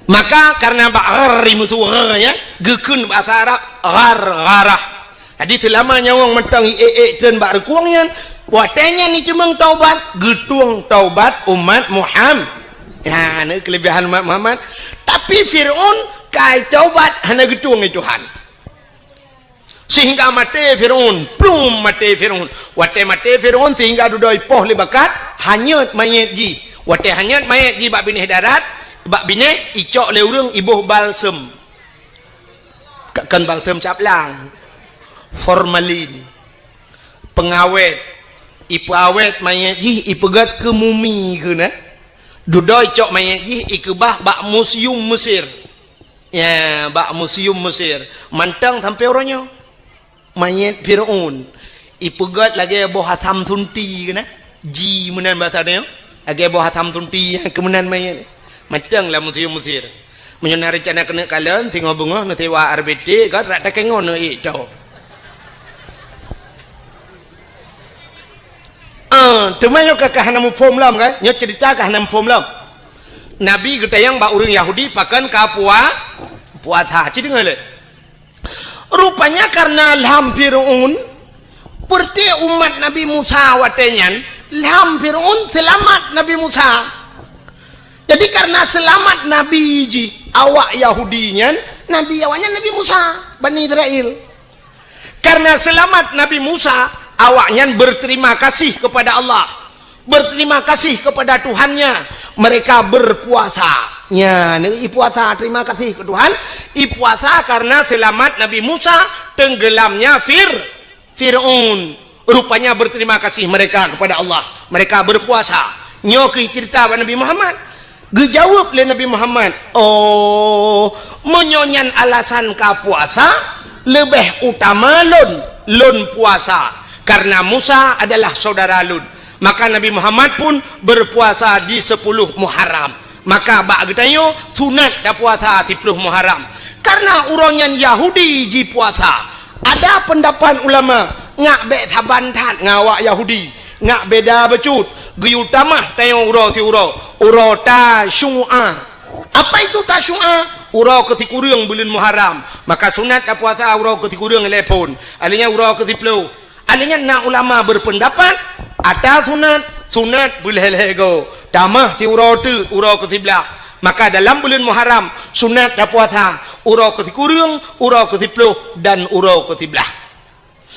Maka karena bak ghar imusu ghar, ya, geukheun bahasa Arab ghargharah. Jadi selama nyawöng mantong iék-ék treun bak reukueng nyan, watée nyan iteumeung taubat, geutueng taubat umat Muhammad. Ya, na keulebihan umat Muhammad. Tapi Fir'aun ka taubat hana geutueng lé Tuhan. Sehingga maté Fir'aun, plum maté Fir'aun. Watée maté Fir'aun sehingga dudoe ipoh lé bakat, hanyot manyét jih. Watée hanyot manyét jih bak binéh darat, bak binéh icok lé ureuëng iboh balsem. Ka-, kon balsem caplang, formalin, pengawét, ipeuawét manyét jih ipeugét keu mumi keunan. Dudoe icok manyét jih ikeubah bak museum Mesir. Ya, bak museum Mesir. Mantong sampoe uroe nyoe. Manyét Fir'aun ipeugét lagée boh asam sunti keunan. Ji meunan basa nyoe. Lagée boh asam sunti nyang keumeunan manyét. Mantong lam museum Mesir. Meunyoe na reuncana keuneuk kalon, singoh beungoh neusewa R B T, ka rata kengon neuék to. Ah, teuma nyoe ka, ka hana muphom lom kan? Nyoe cerita ka hana muphom lom. Nabi geutanyong bak ureuëng Yahudi pakon ka pua-, puasa. Ci deungoe lé. Rupanya karena lham Fir'aun, peureuté umat Nabi Musa watée nyan, lham Fir'aun seulamat Nabi Musa. Jadi karena seulamat Nabi jih awak Yahudi nyan, Nabi awaknyan Nabi Musa, Bani Israel. Karena seulamat Nabi Musa, awaknyan berterima kasih kepada Allah, berterima kasih kepada Tuhannya, mereka berpuasa. Nya, ipuasa terima kasih ke Tuhan, ipuasa karena seulamat Nabi Musa tenggelamnya Fir-, Fir'aun. Rupanya berterima kasih mereka kepada Allah, mereka berpuasa. Nyoe keuh cerita bak Nabi Muhammad. Geujaweueb lé Nabi Muhammad, "Oh, meunyoe nyan alasan ka puasa, leubeh utama lôn, lôn puasa, karena Musa adalah saudara lôn." Maka Nabi Muhammad pun berpuasa di sepuluh Muharram. Maka bak geutanyoe sunat tapuasa siploh Muharram. Karena uroe nyan Yahudi jipuasa. Ada pendapat ulama, ngak bék saban that ngon awak Yahudi. Ngak beda bacut, geuyue tamah tanyoe uroe siuroe, uroe Tasyu'a. Apa itu Tasyu'a? Uroe keusikureueng buleuen Muharram. Maka sunat tapuasa uroe keusikureueng lhée phon. Alheuh nyan uroe keusiploh. Alheuh nyan na ulama berpendapat, ata sunat, sunat beulhée-lhée goe. Tamah siuroe teuk, uroe keusiblaih. Maka dalam buleuen Muharram, sunat tapuasa uroe keusikureueng, uroe keusiploh, dan uroe keusiblaih.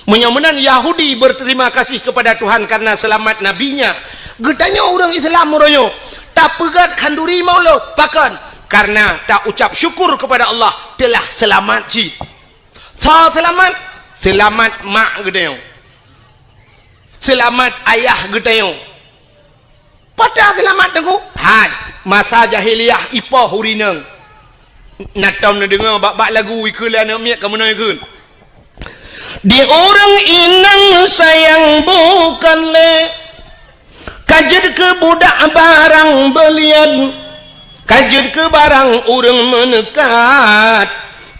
Meunyoe meunan Yahudi berterima kasih kepada Tuhan karena selamat nabinya, geutanyoe ureuëng Islam meuronyok tapeugét khanduri Maulud pakon? Karena ta ucap syukur kepada Allah telah selamat cit. Soe seulamat? Seulamat mak geutanyoe. Seulamat ayah geutanyoe. Peue ta seulamat teungku? Hai, masa jahiliyah ipoh ureuëng inong. Na tom neudeungoe bak-bak lagu ikheun lé aneuk miet ka meunoe kheun. Di ureuëng inong sayang bukan lé, ka jeuet keu budak barang beulian, ka jeuet keu barang ureuëng meuneukat.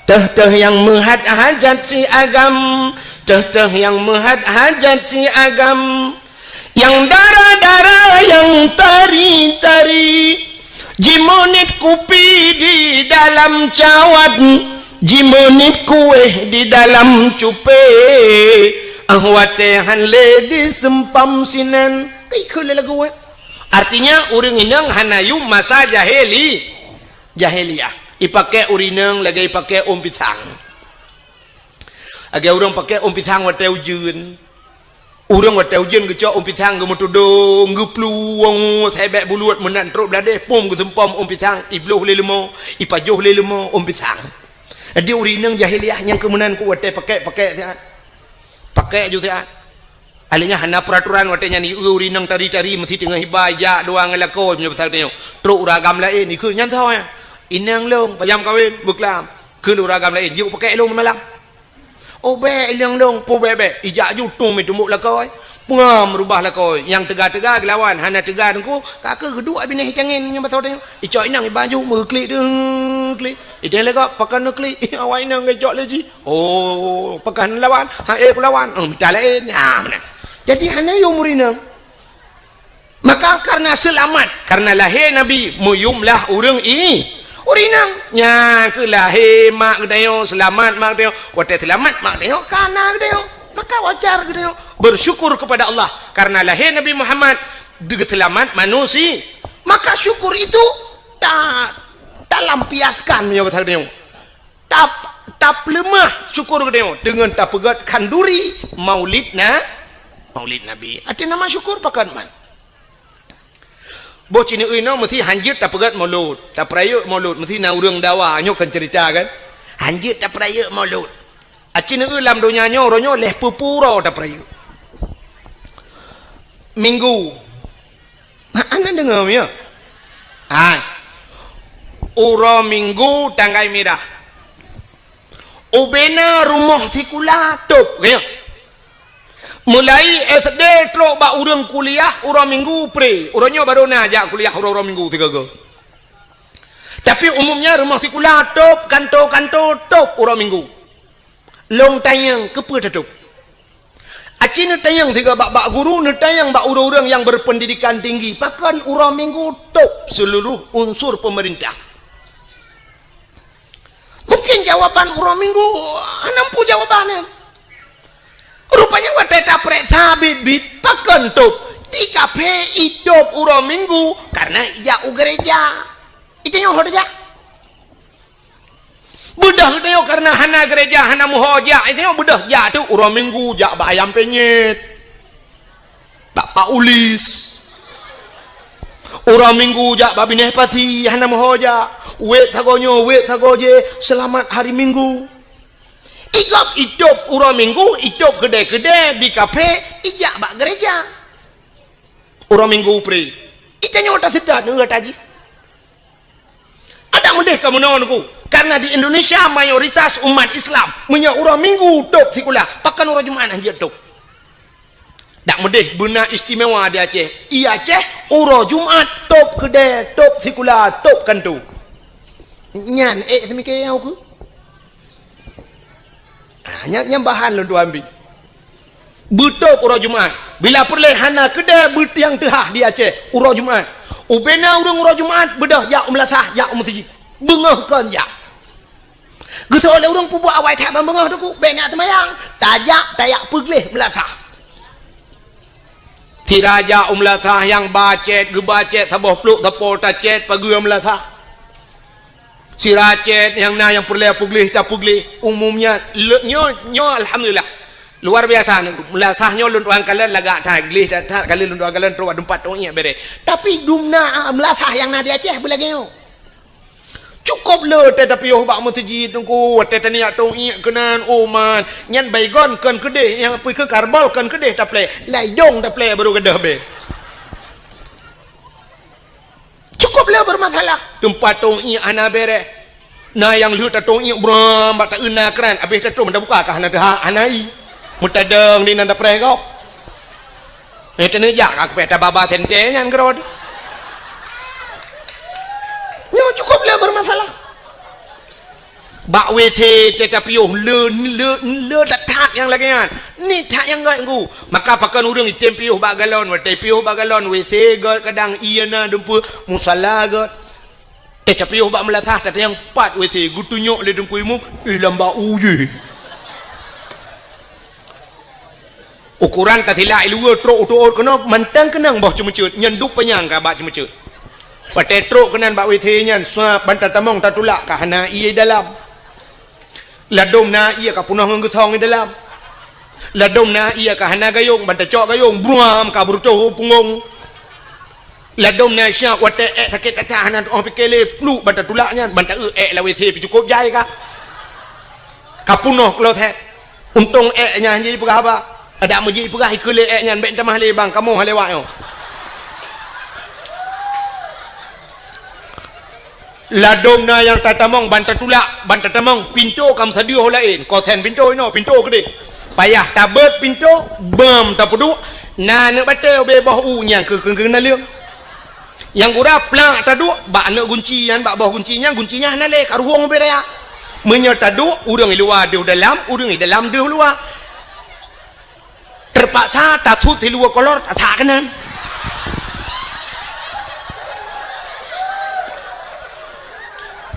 Teuh-teuh nyang meuhat hajat si agam, teuh-teuh nyang meuhat hajat si agam. Nyang dara-dara nyang tari-tari, jimeunit kupi di dalam cawat, jimeunit kuéh di dalam cupé, ah watée han lé diseumpam sinan. Ka ikheun lé lagu, eh. Artinya, ureuëng inong hana yum masa jahili-, jahiliyah. Ipaké ureuëng inong lagée ipaké ôn pisang. Lagée ureuëng paké ôn pisang watée ujeuen. Ureuëng watée ujeuen geucok ôn pisang geumeutudong, geuplueng, sabé buleut meunan trok bladeh, pom geuseumpom ôn pisang, ibloh lé leumo, ipajoh lé leumo ôn pisang. Jadi ureuëng inong jahiliyah nyang keu meunan ku watée paké-paké siat. Paké ju siat. Alèh nyan hana peuraturan watée nyan, ureuëng inong tari-tari meusti teungoh iba ijak dua ngon lakoe meunyoe pasal tanyoe. Trok ureuëng agam laén, ikheun nyan soe nyan? Inong lôn, panyang kawen, beuklam. Kheun ureuëng agam laén, jeuet paké lôn malam. Oh bék, inong lôn, peue bék-bék. Ijak ju tueng meutumbok lakoe. Peungam rubah lakoe. Nyang teuga-teuga geulawan, hana teuga teungku. Ka keuh geuduek binéh itangen nyang basoe tanyoe. Icok inong iba ju meuklik deuh klik. Iteng lé gob, pakon neuklik. Awak inong geucok lé jih. Oh, pakon lawan. Ha, eh, kulawan. Oh, mita laén. Ha, meunan. Jadi hana yum ureuëng inong. Maka karena seulamat, karena lahé Nabi, meuyumlah ureuëng i-, ureuëng inong. Nyan keuh lahé mak geutanyoe, seulamat mak geutanyoe. Watée seulamat mak geutanyoe, ka na geutanyoe. Maka wajar geutanyoe bersyukur kepada Allah karena lahé Nabi Muhammad, geuseulamat manusia. Maka syukur itu ta-, talampiaskan meunyoe bahasa geutanyoe. Tap-, tapeuleumah syukur geutanyoe deungon tapeugét khanduri Maulid na-, Maulid Nabi. Até nama syukur pakon man. Boh ci neueu inoe meusti hanjeuet tapeugét Maulud, tapeurayeuk Maulud, meusti na ureuëng dawa, nyoe kan cerita kan. Hanjeuet tapeurayeuk Maulud. Aci neueu lam donya nyoe, uroe nyoe lhèe peuet ploh uroe tapeurayeuk. Minggu. Ha, hana deungoe, ya? Hai. Uroe Minggu tanggai mirah. Ubena rumoh sikula tôb, ya. Mulai S D trok bak ureuëng kuliah uroe Minggu pre. Uroe nyoe barô na jak kuliah uroe-uroe Minggu sigoe-goe. Tapi umumnya rumoh sikula tôb, kanto-kanto tôb uroe Minggu. Lôn tanyong, keupeue tatôb? Aci neutanyong sigoe bak, bak guru, neutanyong bak ureuëng-ureuëng nyang berpendidikan tinggi, pakon uroe Minggu tôb seuluruh unsur peumeurintah? Mungkin jawaban uroe Minggu hana muphom jawaban nyan. Rupanya watée tapeuriksa biet-biet, pakon tôb? Di kaphé itôb uroe Minggu karena ijak u gereja. Itanyoe ho tajak? Beudôh geutanyoe karena hana gereja, hana meuho jak, itanyoe beudôh jak tôb uroe Minggu jak bak Ayam Penyet, bak Pak Ulis. Uroe Minggu jak bak binéh pasi, hana meuho jak. Wék sagoe nyoe, wék sagoe jéh, seulamat hari Minggu. Igob itôb uroe Minggu, itôb keudè-keudè di kaphé, ijak bak gereja. Uroe Minggu pre. Itanyoe taseutôt ngon gata jih. Adak meudeh ka meunoe Teungku, karena di Indonesia mayoritas umat Islam, meunyoe uroe Minggu tôb sikula, pakon uroe Jumat hanjeuet tôb? Dak meudeh beuna istimewa di Aceh. I Aceh, uroe Jumat tôb keudè, tôb sikula, tôb kanto. Nyan ék seumike nyang ukeue. Ah, nyan, nyan bahan lôn tuan bi. Beutôb uroe Jumat. Bila peureulée hana keudè beutiang teuhah di Aceh uroe Jumat. Ubena ureuëng uroe Jumat beudôh jak u meulasah, jak u meuseujid. Beungoh kon jak. Geusoe lé ureuëng peubuet awai that ban beungoh Teungku, bék neujak seumayang. Tajak, tajak peugleh meulasah. Sira jak u meulasah nyang ba cét, geuba cét saboh plôk sapo tacét pageue meulasah. Sira cét nyang na nyang peureulée peugleh tapeugleh. Umumnya le-, nyoe, nyoe alhamdulillah. Luar biasa, meulasah nyoe lôn tuan kalon lagak that, gleh that, that, kali lôn tuan kalon trok bak teumpat tong iek bereh. Tapi dumna meulasah nyang na di Aceh beulagée nyoe. Cukop le watée tapiôh bak meuseujid teungku, watée taniyak tong iek keunan, oh man, nyan Baygon kon keudeh, nyang pih keu Karbol kon keudeh taplek, ladôm taplek barô gadôh beh. Cukop le bermasalah. Teumpat tong iek hana bereh. Na nyang lheueh tatong iek bram bak taeu na kran, abeh tatrok meunan buka ka hana teuhak, hana i. Meutadong di nan tapreh gob. Eh, teuneujak ka kupeh tababa sente nyan keudroe. Nyoe cukop le bermasalah. Bak W C teuh tapiôh le, le, le that-that nyang lagée nyan. Ni that nyang gét ngu. Maka pakon ureuëng item piôh bak galon, watée piôh bak galon W C gét, kadang ié na dumpeue, musala gét. Teuh tapiôh bak meulasah, tatanyong pat W C geutunyok lé Teungku Imum, eh, lam bak u jih. Ukoran tasilak i luwa trok u tuôt keunoe mantong keunong boh ceumeuceuet, nyan duek panyang ka bak ceumeuceuet. Watée trok keunan bak W C nyan, suap ban tatamong tatulak ka hana ié dalam. Ladôm na ié ka punoh ngon geusong i dalam. Ladôm na ié ka hana gayong, ban tacok gayong, bruam ka beureutoh u punggong. Ladôm na siap watée ék sakét that-that hana tuoh pike lé, pluek ban tatulak nyan, ban taeu ék lam W C pih cukop jai ka. Ka punoh kloset. Untông ék nyan jih peugah haba. Adak meujih peugah ikeue lé ék nyan bék tamah lé bang, kamoe lewat nyoe. Ladôm na nyang tatamong ban tatulak, ban tatamong, pintoe ka meusadeue ho laén, kosen pintoe inoe, pintoe keudeh. Payah tabeuet pintoe, beuem tapeuduek, na aneuk batée ubé boh u nyang keu, keu, keu naleueng. Nyang gura plak taduek bak aneuk gunci nyan, bak boh gunci nyan, gunci nyan hana lé, ka ruhueng ubé raya. Meunyoe taduek, ureuëng i luwa deuh dalam, ureuëng i dalam deuh luwa. Teupaksa tasut siluweue kolor tasak keunan.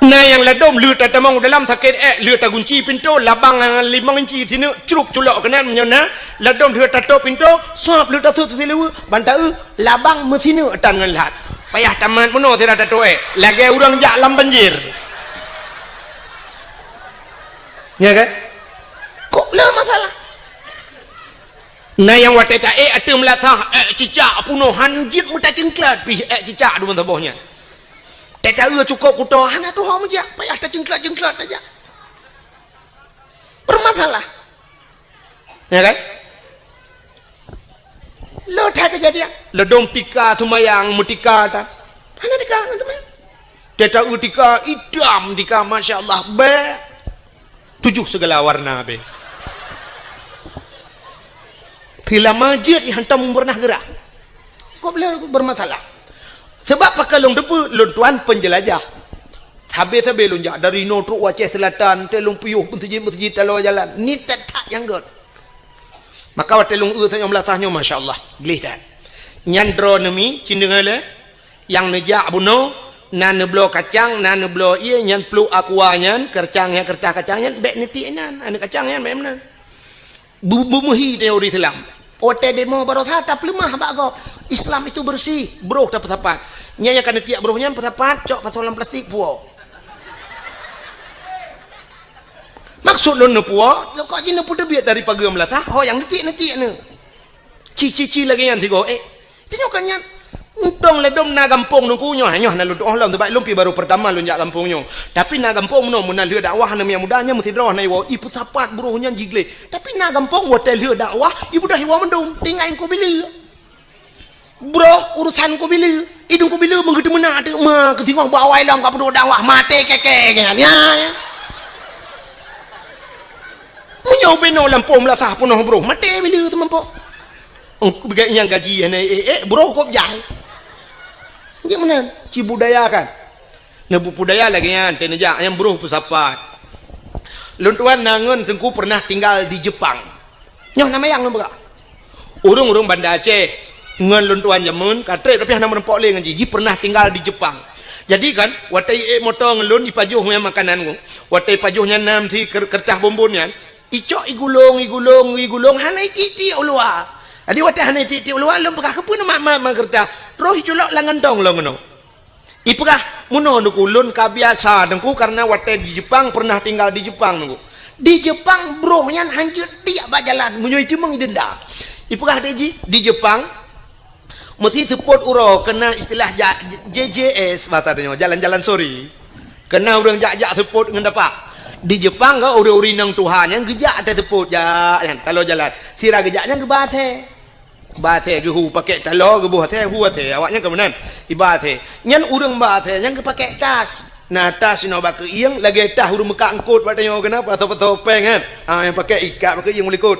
Na nyang ladôm lheueh tatamong u dalam sakét ék, lheueh tagunci pintoe, labang limong inci sineuk cruk culok keunan meunyoe na, ladôm lheueh tatôp pintoe, suap lheueh tasut siluweue, ban taeu labang meusineuk tan ngon lhat. Payah tamat meunoe sira tatôp ék, lagée ureuëng jak lam banjir. Nya kan? Kok le masalah? Na nyang watée taék ateueh meulasah, ék cicak punoh han jeuet meutacingklat pih ék cicak dum saboh nyan. Teuka cukop kuto hana tuho meujak, payah tacingklat-cingklat tajak. Bermasalah. Ya kan? Lo that kejadian. Ladôm tika seumayang meutika tan. Hana tika ngon seumayang. Teuka tika itam tika, masya Allah, bèk. Tujoh segala warna be. Teulama jeuet i hantom pernah gerak. Kok beliau bermasalah. Sebab pakon lôn teupeu lôn tuan penjelajah. Sabe-sabe lôn jak dari inoe trok u Aceh Selatan, teuh lôn piôh meuseujid-meuseujid taloe jalan. Ni that-that nyang gét. Maka watèe lôn eu tanyoe meulasah nyoe, masya Allah, gleh that. Nyan droeneuh mi, ci deungoe lé, nyang neujak bunoe, na neubloe kacang, na neubloe ié, nyan pluek aqua nyan, keureutah nyan, keureutah kacang nyan, bèk neutiek nyan, aneuk kacang nyan bèk meunan. Bu-, beumeuhi teori Islam. Watèe demo baroesa tapeuleumah bak gob. Islam itu bersih, broh tapeusapat. Nyan nyang ka neutiek broh nyan peusapat, cok pasoe lam plastik, puwoe. Maksud lôn neupuwoe, lôn kok jih neupeuteubiet dari pageue meulasah, ho nyang neutiek-neutiek nyoe. Ci-ci-ci lagèe nyan sigoe, eh. Tanyoe kan nyan. Untông ladôm na gampông nungku nyoe, nyoe hana lôn tuoh lom, sabab lôn pih baru peurtama lôn jak gampông nyoe. Tapi na gampông meunoe, meunan lheueh dakwah aneuk muda nyan meusidroe na iwoe, ipeusapat broh nyan jigleh. Tapi na gampông watèe lheueh dakwah, ibeudôh iwoe mandum, tinggai ngon kubileue. Broh urusan kubileue, idong kubileue meugeuteumeunak teuk ma keusingoh bak awai lom ka peuduek dakwah, maté kèe-kèe nyan. Ya, ya. Meunyoe binoe lampôh meulasah peunoh broh, maté bileue teumampôh. Engku beuget nyang gaji hana ék-ék, broh kop jai. Jeuet meunan, ci budaya kan. Neubeubudaya lagèe nyan, teuneujak nyang broh peusapat. Lôn tuan na ngon teungku pernah tinggal di Jepang. Nyoe na mayang lôn peugah. Ureueng-ureueng Banda Aceh ngon lôn tuan jameun ka trép, tapi hana meurumpok lé ngon jih. Jih pernah tinggal di Jepang. Jadi kan, watèe iék moto ngon lôn, ipajoh nyan makanan nyoe. Watèe ipajoh nyan nam si ker-, keureutah bonbon nyan, icok igulong, igulong, igulong, hana itiek-tiek u luwa. Jadi watèe hana itiek-tiek u luwa, lôn peugah, "Keupeue neumat-mat keureutah?" Roh iculok lam gantong lôn keunoe. Ipeugah, "Meunoe Teungku, lôn ka biasa Teungku, karena watèe di Jepang, pernah tinggal di Jepang Teungku. Di Jepang broh nyan hanjeuet tiek bak jalan, meunyoe iteumeung idenda. Ipeugah deh jih, di Jepang meusi seupôt uroe keunan istilah ja-, J J S basa tanyoe, jalan-jalan sore. Keunan ureuëng jak-jak seupôt ngon tapak. Di Jepang ka ureuëng-ureuëng inong tuha nyan geujak até seupôt jak nyan, taloe jalan. Sira geujak nyan geuba asèe. Ba asèe geuhu pakèk taloe, geuboh asèe, hu asèe. Awaknyan ka meunan. Iba asèe. Nyan ureuëng ba asèe nyan geupakék tas. Na tas inoe bak keuieng, lagèe tas ureuëng meukat eungkôt bak tanyoe keunan, pasoe-pasoe péng kan. Ah, nyang pakék ikat bak keuieng u likôt.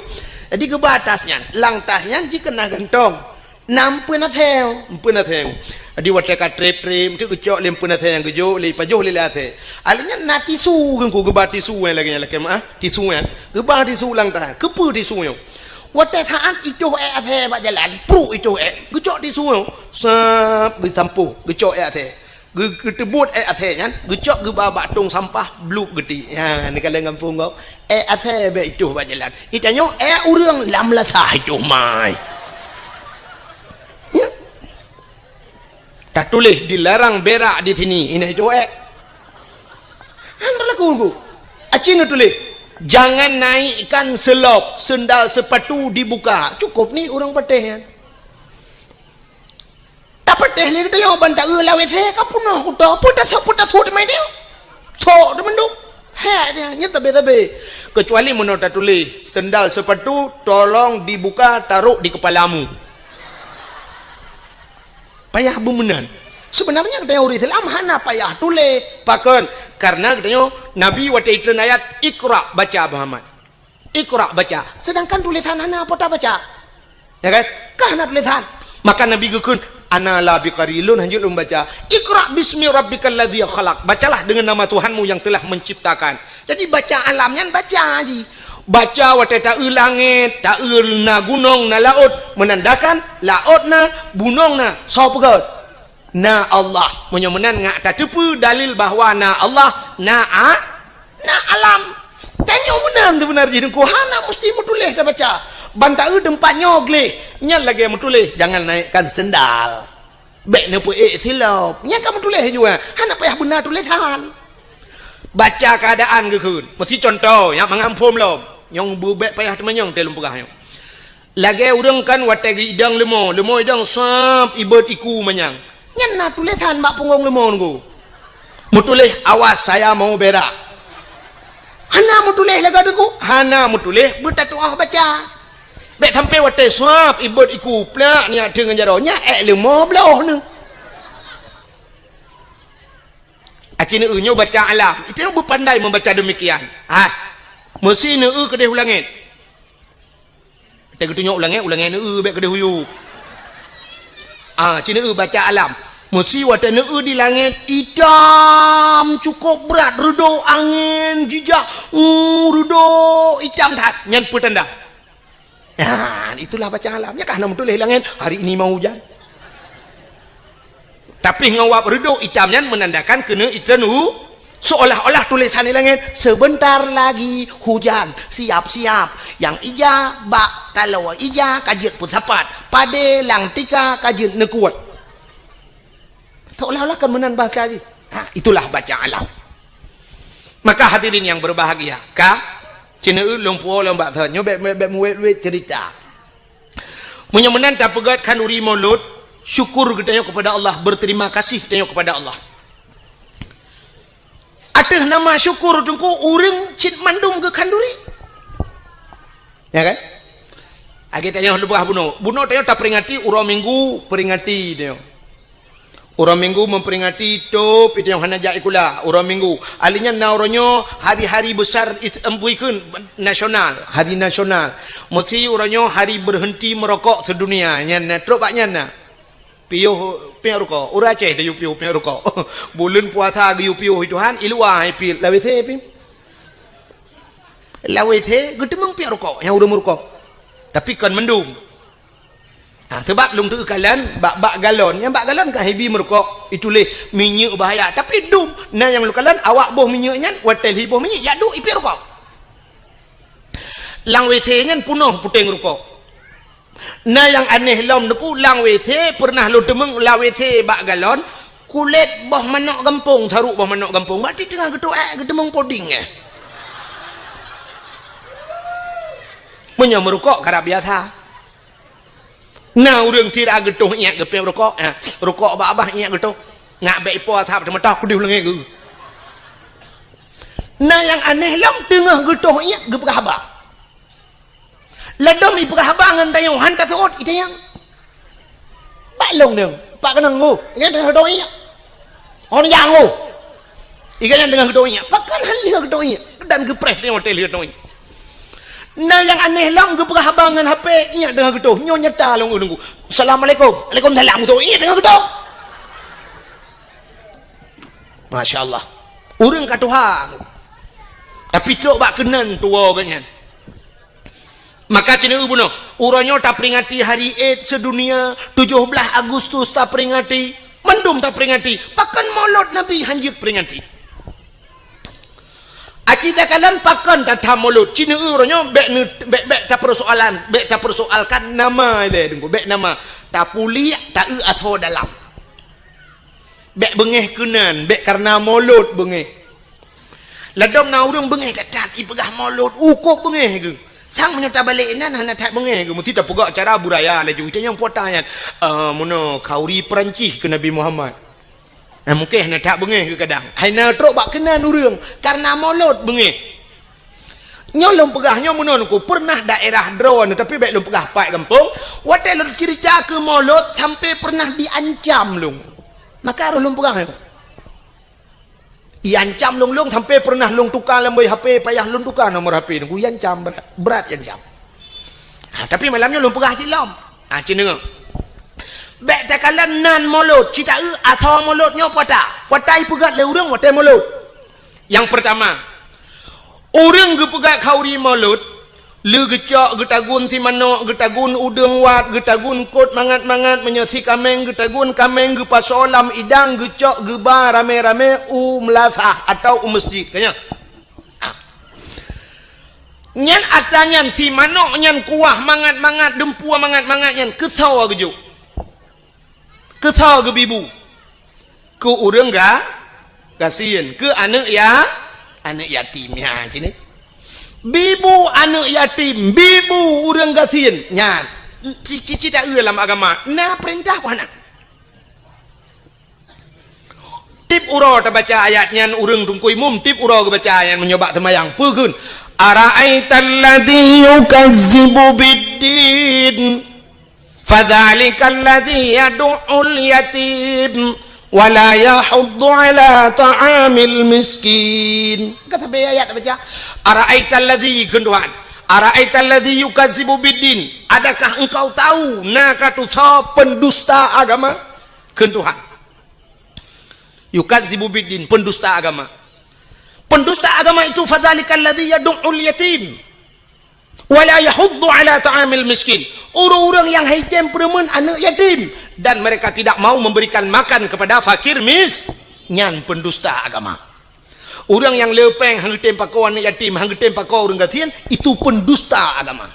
Jadi geuba tas nyan. Lam tas nyan jikeunan gantong. Na empeuen asèe, empeuen asèe. Jadi watèe ka trép-trép, eunteuk geucok lé empeuen asèe nyang geujok, lé ipajoh lé, lé asèe. Alèh nyan na tisu, geungku geuba tisu nyang lagèe nyan lakèe meuah, tisu nyan. Geuba tisu lam tas. Keupeue tisu nyoe? Watèe saát itoh èk asèe bak jalan, pruk itoh èk, geucok tisu nyoe, sab, geusampôh, geucok èk asèe. Geu-, geuteubuet èk asèe nyan, geucok geuba bak tông sampah, blup geuti. Ya, neukalon gampông gob. Èk asèe bèk itoh bak jalan. Itanyoe èk ureuëng lam lasah itoh mai. Ya. Tatuléh dilarang berak di sini, inan itoh èk. Han berlaku, Bu. Aci neutuléh, "Jangan naikkan selop, sendal sepatu dibuka." Cukup ni ureuëng patéh nyan. Tapatéh lé geutanyoe ban taeu lam W C ka peunoh kuto, peue tasok, peue tasok teuma nyoe. Sok teumandum. Hek dia, nyan tabe-tabe. Kecuali meunoe tatuléh, "Sendal sepatu tolong dibuka, taruh di kepalamu." Payah beumeunan. Sebenarnya geutanyoe ureuëng Islam hana payah tuléh. Pakon? Karena geutanyoe Nabi watèe itreun ayat, "Iqra," baca, Muhammad. "Iqra," baca. Sedangkan tulisan hana po tabaca. Ya kan? Ka hana tulisan. Maka Nabi geukheun, "Ana la biqari, lôn hanjeuet lôn baca. Iqra bismi rabbikal ladzi khalaq." Bacalah dengan nama Tuhanmu yang telah menciptakan. Jadi baca alam nyan baca jih. Baca watèe taeu langét, taeu na gunong, na laôt, menandakan laôt na, gunong na, soe peugöt? Na Allah. Meunyoe meunan ngat tateupeue dalil bahwa na Allah, na a-, na alam. Tanyoe meunan seubeuna jih Teungku, hana musti meutuléh tabaca. Ban taeu teumpat nyoe gleh, nyan lagèe meutuléh, "Jangan naikkan sendal." Bèk neupeuék silop. Nyan ka meutuléh jua. Hana payah beuna tulésan. Baca keuadaan geukheun. Meusi cuntoh, nyan mangat phom lom. Nyang beu bèk payah teumanyong teuh lôn peugah nyoe. Lagèe ureuëng kan watèe geuidong leumo, leumo idong sab ibot iku manyang. Nyan na tulésan bak punggong leumo nyoe. Meutuléh, "Awas, saya mau berak." Hana meutuléh lagèe Teungku? Hana meutuléh, beutatu'oh baca. Bèk sampai watèe sab ibot iku plak nyan ateueh ngon jaroe, nyan èk leumo bloh nyoe. Aci neueu nyoe baca alam. Itu nyang beupandai membaca demikian. Ha. Meusi neueu keudeh u langét. Watèe geutunyok u langét, u langét neueu bèk keudeh u yup. Ah, ci neueu baca alam. Meusi watèe neueu di langét itam cukôp brat, reudôk angén jijak, uh, reudôk itam that. Nyan peue tanda? Nah, itulah baca alam. Nyan ka hana meutuléh langét, "Hari ini mau hujan." Tapi ngon wab reudôk itam nyan menandakan keuneuk itreun u-, seolah-olah tulésan di langét, "Sebentar lagi hujan, siap-siap." Nyang ija bak taloe ija ka jeuet peusapat, padé lam tika ka jeuet neukuet. Seolah-olah kan meunan bahasa jih. Ha, itulah baca alam. Maka hadirin yang berbahagia, ka, ci neueu lôn puwoe lom bak thon, nyoe bèk, bèk, bèk meuwét-wét cerita. Meunyoe meunan tapeugöt khanduri Maulud, syukur geutanyoe kepada Allah, berterima kasih geutanyoe kepada Allah. Ateueh nama syukur Teungku, ureuëng cit mandum geukhanduri. Ya kan? Lagèe tanyoe leubeh bunoe. Bunoe tanyoe taperingati uroe Minggu, peringati tanyoe. Uroe Minggu memperingati tôp nyang hana jak sikula, uroe Minggu. Ahli nyan na uroe nyoe hari-hari besar is-, em, bukan nasional, hari nasional. Meusi uroe nyoe hari berhenti merokok sedunia. Nyan na, trok bak nyan na. Piôh, piôh rukok. Ureuëng Aceh tayue piôh, piôh rukok. Buleuen puasa geuyue piôh Tuhan, i luwa hai piet, lam W C pih. Lam W C geuteumeung piôh rukok, nyang ureuëng meurukok. Tapi kon mandum. Ha, sabab lôn teukalon bak, bak galon. Nyang bak galon ka hibi meurukok, ituléh minyeuk bahaya. Tapi dum, na nyang lôn kalon awak boh minyeuk nyan, watèe lhi boh minyeuk, jak duek ipit rukok. Lam W C nyan peunoh puténg rukok. Na nyang aneh lom Teungku, lam W C peureunah lôn teumeung lam W C bak galon, kulét boh manok gampông, saruk boh manok gampông. Berarti teungoh geutuek, geuteumeung puding, eh. Meunyoe meurukok karab biasa. Na ureuëng sira geutoh iék geupéb rukok, ha, rukok babah iék geutoh. Ngak bék ipo asab teumeutah kudeuh leungée geuh. Na nyang aneh lom teungoh geutoh iék geupeugah haba. Ladom ipeugah haba ngon tanyoe han taseuôt itanyong. Bak lôn deueng, pak keunong ngô, nyan teungoh geutoh iék. Hon nyang ngô. Iga nyan teungoh geutoh iék. Pakon han lheueh geutoh iék. Dan geupreh teungoh watée lheueh geutoh iék. Na nyang aneh lom geupeugah haba ngon H P iék teungoh geutoh. Nyoe nyata lôn ureuëng ku. Assalamualaikum. Waalaikumsalam geutoh. Iék teungoh geutoh. Masya Allah. Ureuëng ka tuha. Tapi trok bak keunan tuwoe geuh nyan. Maka cina bunoe, uroe nyoe taperingati Hari Id Sedunia, tujoh blaih Agustus taperingati, mandum taperingati. Pakon Maulud Nabi hanjeuet peringati? Aci takalon pakon tatham Maulud? Cina uroe nyoe bék ne-, bék, bék tapersoalan, bék tapersoalkan nama ilée deungku, bék nama. Tapuliek, taeu asoe dalam. Bék beungéh keunan, bék kareuna Maulud beungéh. Ladom na ureuëng beungéh that-that ipeugah Maulud, ukôb beungéh geuh. Sang meunyoe tabalek inan hana that beungéh geuh, meusti tapeugah cara budaya laju. Itanyong puata nyan, "Eh, meunoe khauri Peurancih keu Nabi Muhammad." Nah, mungken hana that beungéh geuh kadang. Hai na trok bak keunan ureuëng, kareuna Maulud beungéh. Nyoe lôn peugah nyoe meunoe ku pernah daerah droeneuh, tapi bék lôn peugah pat gampông. Watée lôn ceurita keu Maulud sampai pernah diancam lôn. Maka roh lôn peugah nyoe. Iancam lôn-lôn sampai pernah lôn tuka lam boh H P, payah lôn tuka nomor H P lôn. Iancam brat, brat iancam. Ha, tapi malam nyoe lôn peugah cit lom. Ha, cit deungoe. Bék takalon nan Maulud, cit taeu asoe Maulud nyoe puata. Puata ipeugét lé ureuëng watée Maulud. Nyang peurtama, ureuëng geupeugét khauri Maulud, le geucok geutagun simanok, geutagun udeueng wat, geutagun kot mangat-mangat, meunyoe sikaméng geutagun kaméng, geupasoe lam idang, geucok geuba ramé-ramé u meulasah atawa u meuseujid. Ka nyan. Ah. Nyan atra nyan simanok nyan kuah mangat-mangat, deumpue mangat-mangat nyan keusoe geujok. Keusoe geubi bu? Keu ureuëng ga-, gasien, keu aneuëk ya-, aneuëk yatim nyan cit. Bi bu aneuëk yatim, bi bu ureuëng gasien nyan. Ci-, ci-, cit taeu lam agama, na peurintah peue hana? Tieb uroe tabaca ayat nyan ureuëng teungku imum, tieb uroe geubaca ayat meunyoe bak seumayang. Peue kheun? "Ara'aital ladzi yukazzibu biddin." Fadzalikal ladzi yadu'ul yatim wa la yahuddu ala ta'amil miskin. Ka sabe ayat baca, "Ara'aital ladzi," kheun Tuhan, "ara'aital ladzi yukazzibu biddin." Adakah engkau tahu na ka tusoe pendusta agama? Kheun Tuhan. Yukazzibu biddin, pendusta agama. Pendusta agama itu, fadzalikal ladzi yadu'ul yatim. Wa la yahuddu ala ta'amil miskin. Ureuëng-ureuëng nyang haitem peureumeun aneuëk yatim dan mereka tidak mau memberikan makan kepada fakir mis-, nyan pendusta agama. Ureuëng nyang le péng han geutem pakoe aneuëk yatim, han geutem pakoe ureuëng gasien, itu pendusta agama.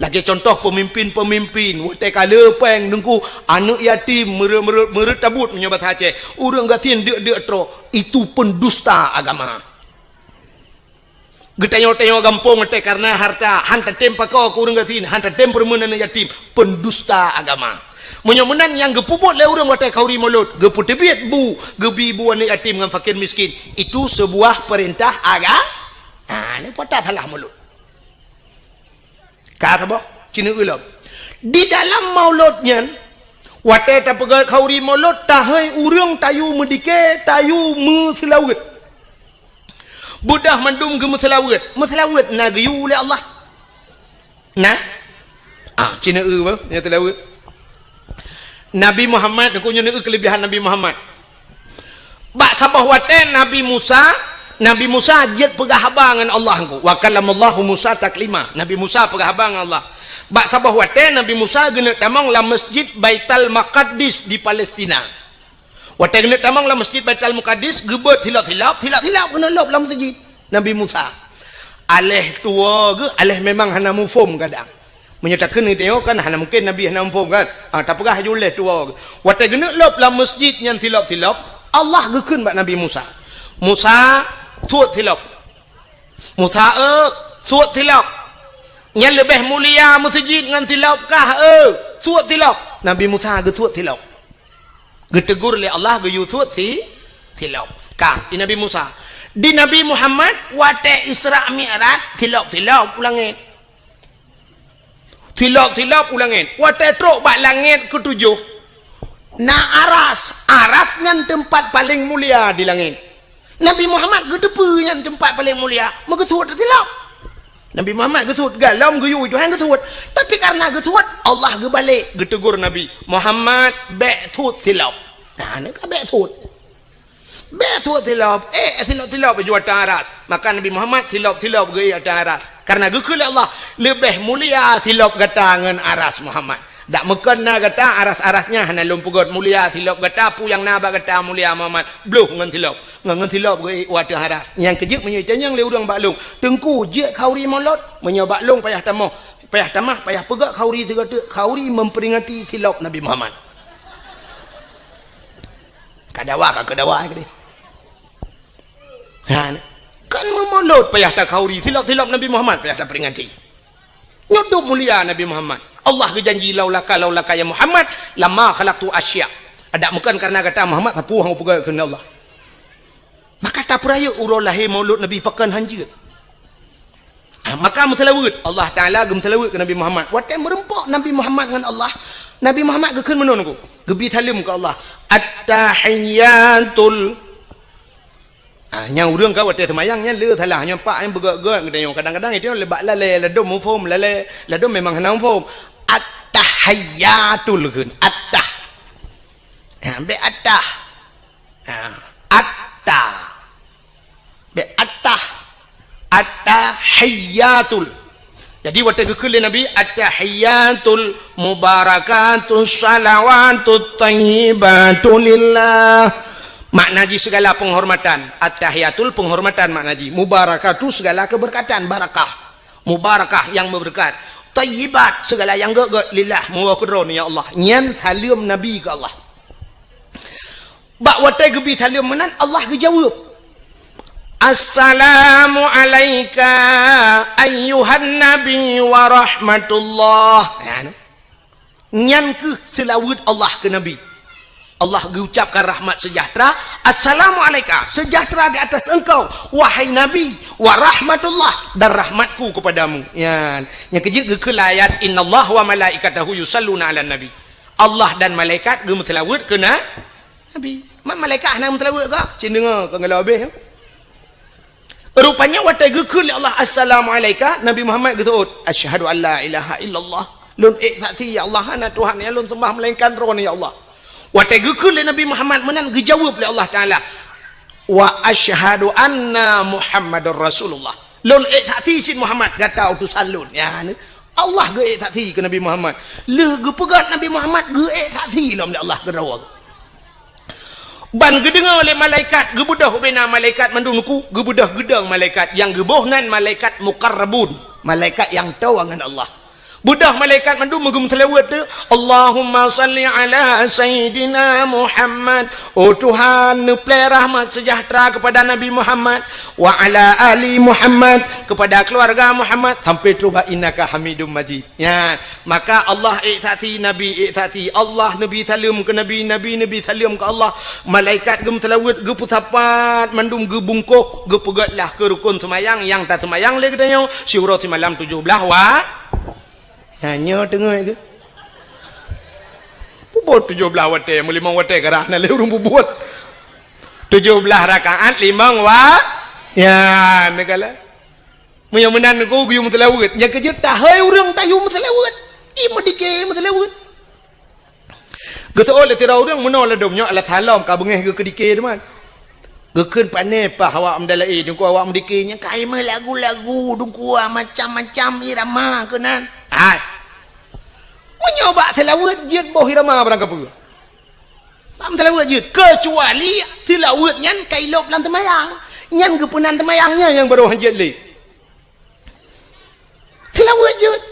Lagée contoh pemimpin-pemimpin, watée ka le péng deungku aneuëk yatim meureuet-meureuet, meureuet tabut meunyoe basa Aceh, ureuëng gasien deuk-deuk troh, itu pendusta agama. Geutanyoe-tanyoe gampông watée kareuna harta, han tatem pakoe keu ureuëng gasien, han tatem peureumeun aneuëk yatim, pendusta agama. Meunyoe meunan nyang geupeubuet lé ureuëng watée khauri Maulud, geupeuteubiet bu, geubi bu aneuëk yatim ngon fakir miskin, itu seubuah peurintah aga-, ha, nyoe peue salah Maulud. Ka saboh, cina ulôn. Di dalam Maulud nyan, watée tapeugét khauri Maulud, tahôi ureuëng tayue meudike, tayue meuseulaweuet. Beudôh mandum geumeuseulaweuet. Meuseulaweuet na geuyue lé Allah? Na? Ah, cina eu bah, nyang seulaweuet. Nabi Muhammad, aku nyoe keulebihan Nabi Muhammad. Bak saboh watée Nabi Musa, Nabi Musa jeuet peugah haba ngon Allah, wa kallamallahu Musa taklima. Nabi Musa peugah haba ngon Allah. Bak saboh watée Nabi Musa geuneuk tamong lam Masjid Baitul Maqdis di Palestina. Watée geuneuk tamong lam Masjid Baitul Maqdis, geubeuet silop-silop, silop-silop geuneuk lop lam masjid. Nabi Musa. Aléh tuwoe geuh, aléh memang hana muphom kadang. Meunyoe takheun geutanyoe kan hana mungken Nabi hana muphom kan? Ha, tapeugah laju lé tuwoe geuh. Watée geuneuk lop lam masjid nyan silop-silop, Allah geukheun bak Nabi Musa, "Musa, suet silop." "Musa, eu, suet silop." Nyan leubeh mulia meuseujid ngon silop kah, eh, suet silop. Nabi Musa geusuet silop. Geutegur lé Allah geuyue suet si, silop. Kah, di Nabi Musa. Di Nabi Muhammad, watée Isra Mi'raj, silop-silop u langét. Silop-silop u langét. Watée trok bak langét keutujôh, na aras. Aras nyan teumpat paleng mulia di langét. Nabi Muhammad geuteupeue nyan teumpat paleng mulia, meugeusuet silop. Nabi Muhammad geusuet, galom geuyue Tuhan geusuet. Tapi kareuna geusuet, Allah geubalek, geutegur Nabi, "Muhammad, bék suet silop." Nah, ni ka bék suet. Bék suet silop. Eh, silop-silop ju ateueh aras. Maka Nabi Muhammad silop-silop geuék ateueh aras. Kareuna geukheun lé Allah, "Leubeh mulia silop gata ngon aras, Muhammad." Dak meukon na gata aras-aras nyan hana lôn peugét mulia silop gata, peue nyang na bak gata mulia Muhammad, bloh ngon silop. Ngon, ngon silop geuék u ateueh aras. Nyang keujeuet meunyoe itanyong lé ureuëng bak lôn, "Teungku, jeuet khauri mulod?" Meunyoe bak lôn payah tamoh, payah tamah, payah peugét khauri sigoe teuk, khauri memperingati silop Nabi Muhammad. Ka dawa, ka keu dawa keudeh. Ha, kan meumulod payah takhauri, silop-silop Nabi Muhammad payah taperingati. Nyoe dum mulia Nabi Muhammad. Allah geujanji, "Laulaka, laulaka ya Muhammad, lama khalaqtu asya." Adak meukon kareuna gata Muhammad, sapeue hana peugah keunan Allah. Maka tapeurayeuk uroe lahé maulud Nabi pakon hanjeuet. Ah, maka meuseulaweuet, Allah Taala geumeuseulaweuet keu Nabi Muhammad. Watée meureumpok Nabi Muhammad ngon Allah, Nabi Muhammad geukheun meunan keu, geubi saleuem keu Allah. At-tahiyyatul Ah, nyang ureuëng ka watée seumayang nyan le salah, nyan pak nyang beugét-gét geutanyoe. Kadang-kadang itu le bak lalée, ladom muphom, lalée, ladom memang hana muphom. At-tahiyyatul kheun, at-tah. Ha, bék at-tah. Ha, at-tah. Bék at-tah. At-tahiyyatul. Jadi, watée geukheun lé Nabi, "At-tahiyyatul mubarakatus shalawatut thayyibatu lillah." Makna jih segala penghormatan. At-tahiyyatul penghormatan makna jih. Mubarakatu segala keberkatan, barakah. Mubarakah yang berkat. Thayyibat segala yang gét-gét, lillah, meuwoe keudroe, ya Allah. Nyan saleuem Nabi keu Allah. Bak watée geubi saleuem meunan, Allah geujaweueb, "Assalamu alaika ayyuhan nabi wa rahmatullah." Nyan, nyan kheueh seulaweuet Allah keu Nabi. Allah geuucapkan rahmat seujahteura, "Assalamu alaika, seujahteura di atas engkau, wahai Nabi, wa rahmatullah, dan rahmat-Ku kepadamu." Nyan, nyang keujeuet geukheun ayat, "Innallaha wa malaikatahu yusalluna 'alan nabi." Allah dan malaikat geumeuseulaweuet keu na-, Nabi. Ma-, malaikat hana meuseulaweuet kah? Cit deungoe, kon galak habéh. Rupanya watée geukheun lé Allah, "Assalamu alaika," Nabi Muhammad geuseuôt, "Asyhadu an la ilaha illallah." Lôn ék saksi, ya Allah, hana Tuhan nyang lôn seumbah melainkan Droeneuh, ya Allah. Watée geukheun lé Nabi Muhammad meunan, geujaweueb lé Allah Taala, "Wa asyhadu anna Muhammadar Rasulullah." Lôn ék saksi cit Muhammad gata utosan lôn. Ya, ni. Allah geuék saksi keu Nabi Muhammad. Lheueh geupeugét Nabi Muhammad geuék saksi lom lé Allah keudroe. Ban geudeungoe lé malaikat, geubeudôh ubena malaikat mandum nuku, geubeudôh geudong malaikat, nyang geuboh nan malaikat muqarrabun, malaikat nyang toe ngon Allah. Beudôh malaikat mandum meugeumeuseulaweuet tu, "Allahumma salli ala Sayyidina Muhammad." Oh Tuhan, neuplée rahmat seujahteura keupada Nabi Muhammad, "wa ala ali Muhammad," keupada keuluwarga Muhammad, sampai trok bak "innaka hamidum majid." Nyan, maka Allah ék saksi, Nabi ék saksi, Allah neubi saleuem keu Nabi, Nabi neubi saleuem keu Allah, malaikat geumeuseulaweuet, geupeusapat mandum, geubungkôh, geupeugét lah keu rukon seumayang nyang taseumayang lé geutanyoe siuroe simalam tujoh blaih wa-, Nyan nyoe teungoh geuh. Peubuet tujoh blaih watée, meulimong watée karah na lé ureuëng peubuet. Tujoh blaih rakaat limong wa-, ya, neugala. Meunyoe meunan ku geuyue meuseulaweuet, nyang keujeuet tahôi ureuëng tayue meuseulaweuet. I meudike meuseulaweuet. Geuseuôt lé sidroe ureuëng meunoe ladom nyoe alat salom ka beungéh geuh keudike teuma. Geukheun pané paih awak meudalaé, dungku awak meudike nyang ka imeuh lagu-lagu, dungku macam-macam irama keunan. Hai. Meunyoe bak seulaweuet jeuet boh irama barang kapeue. Bak seulaweuet jeuet, keucuali seulaweuet nyan ka ilop lam teumayang. Nyan geupeunan teumayang nyan nyang barô hanjeuet lé. Seulaweuet jeuet.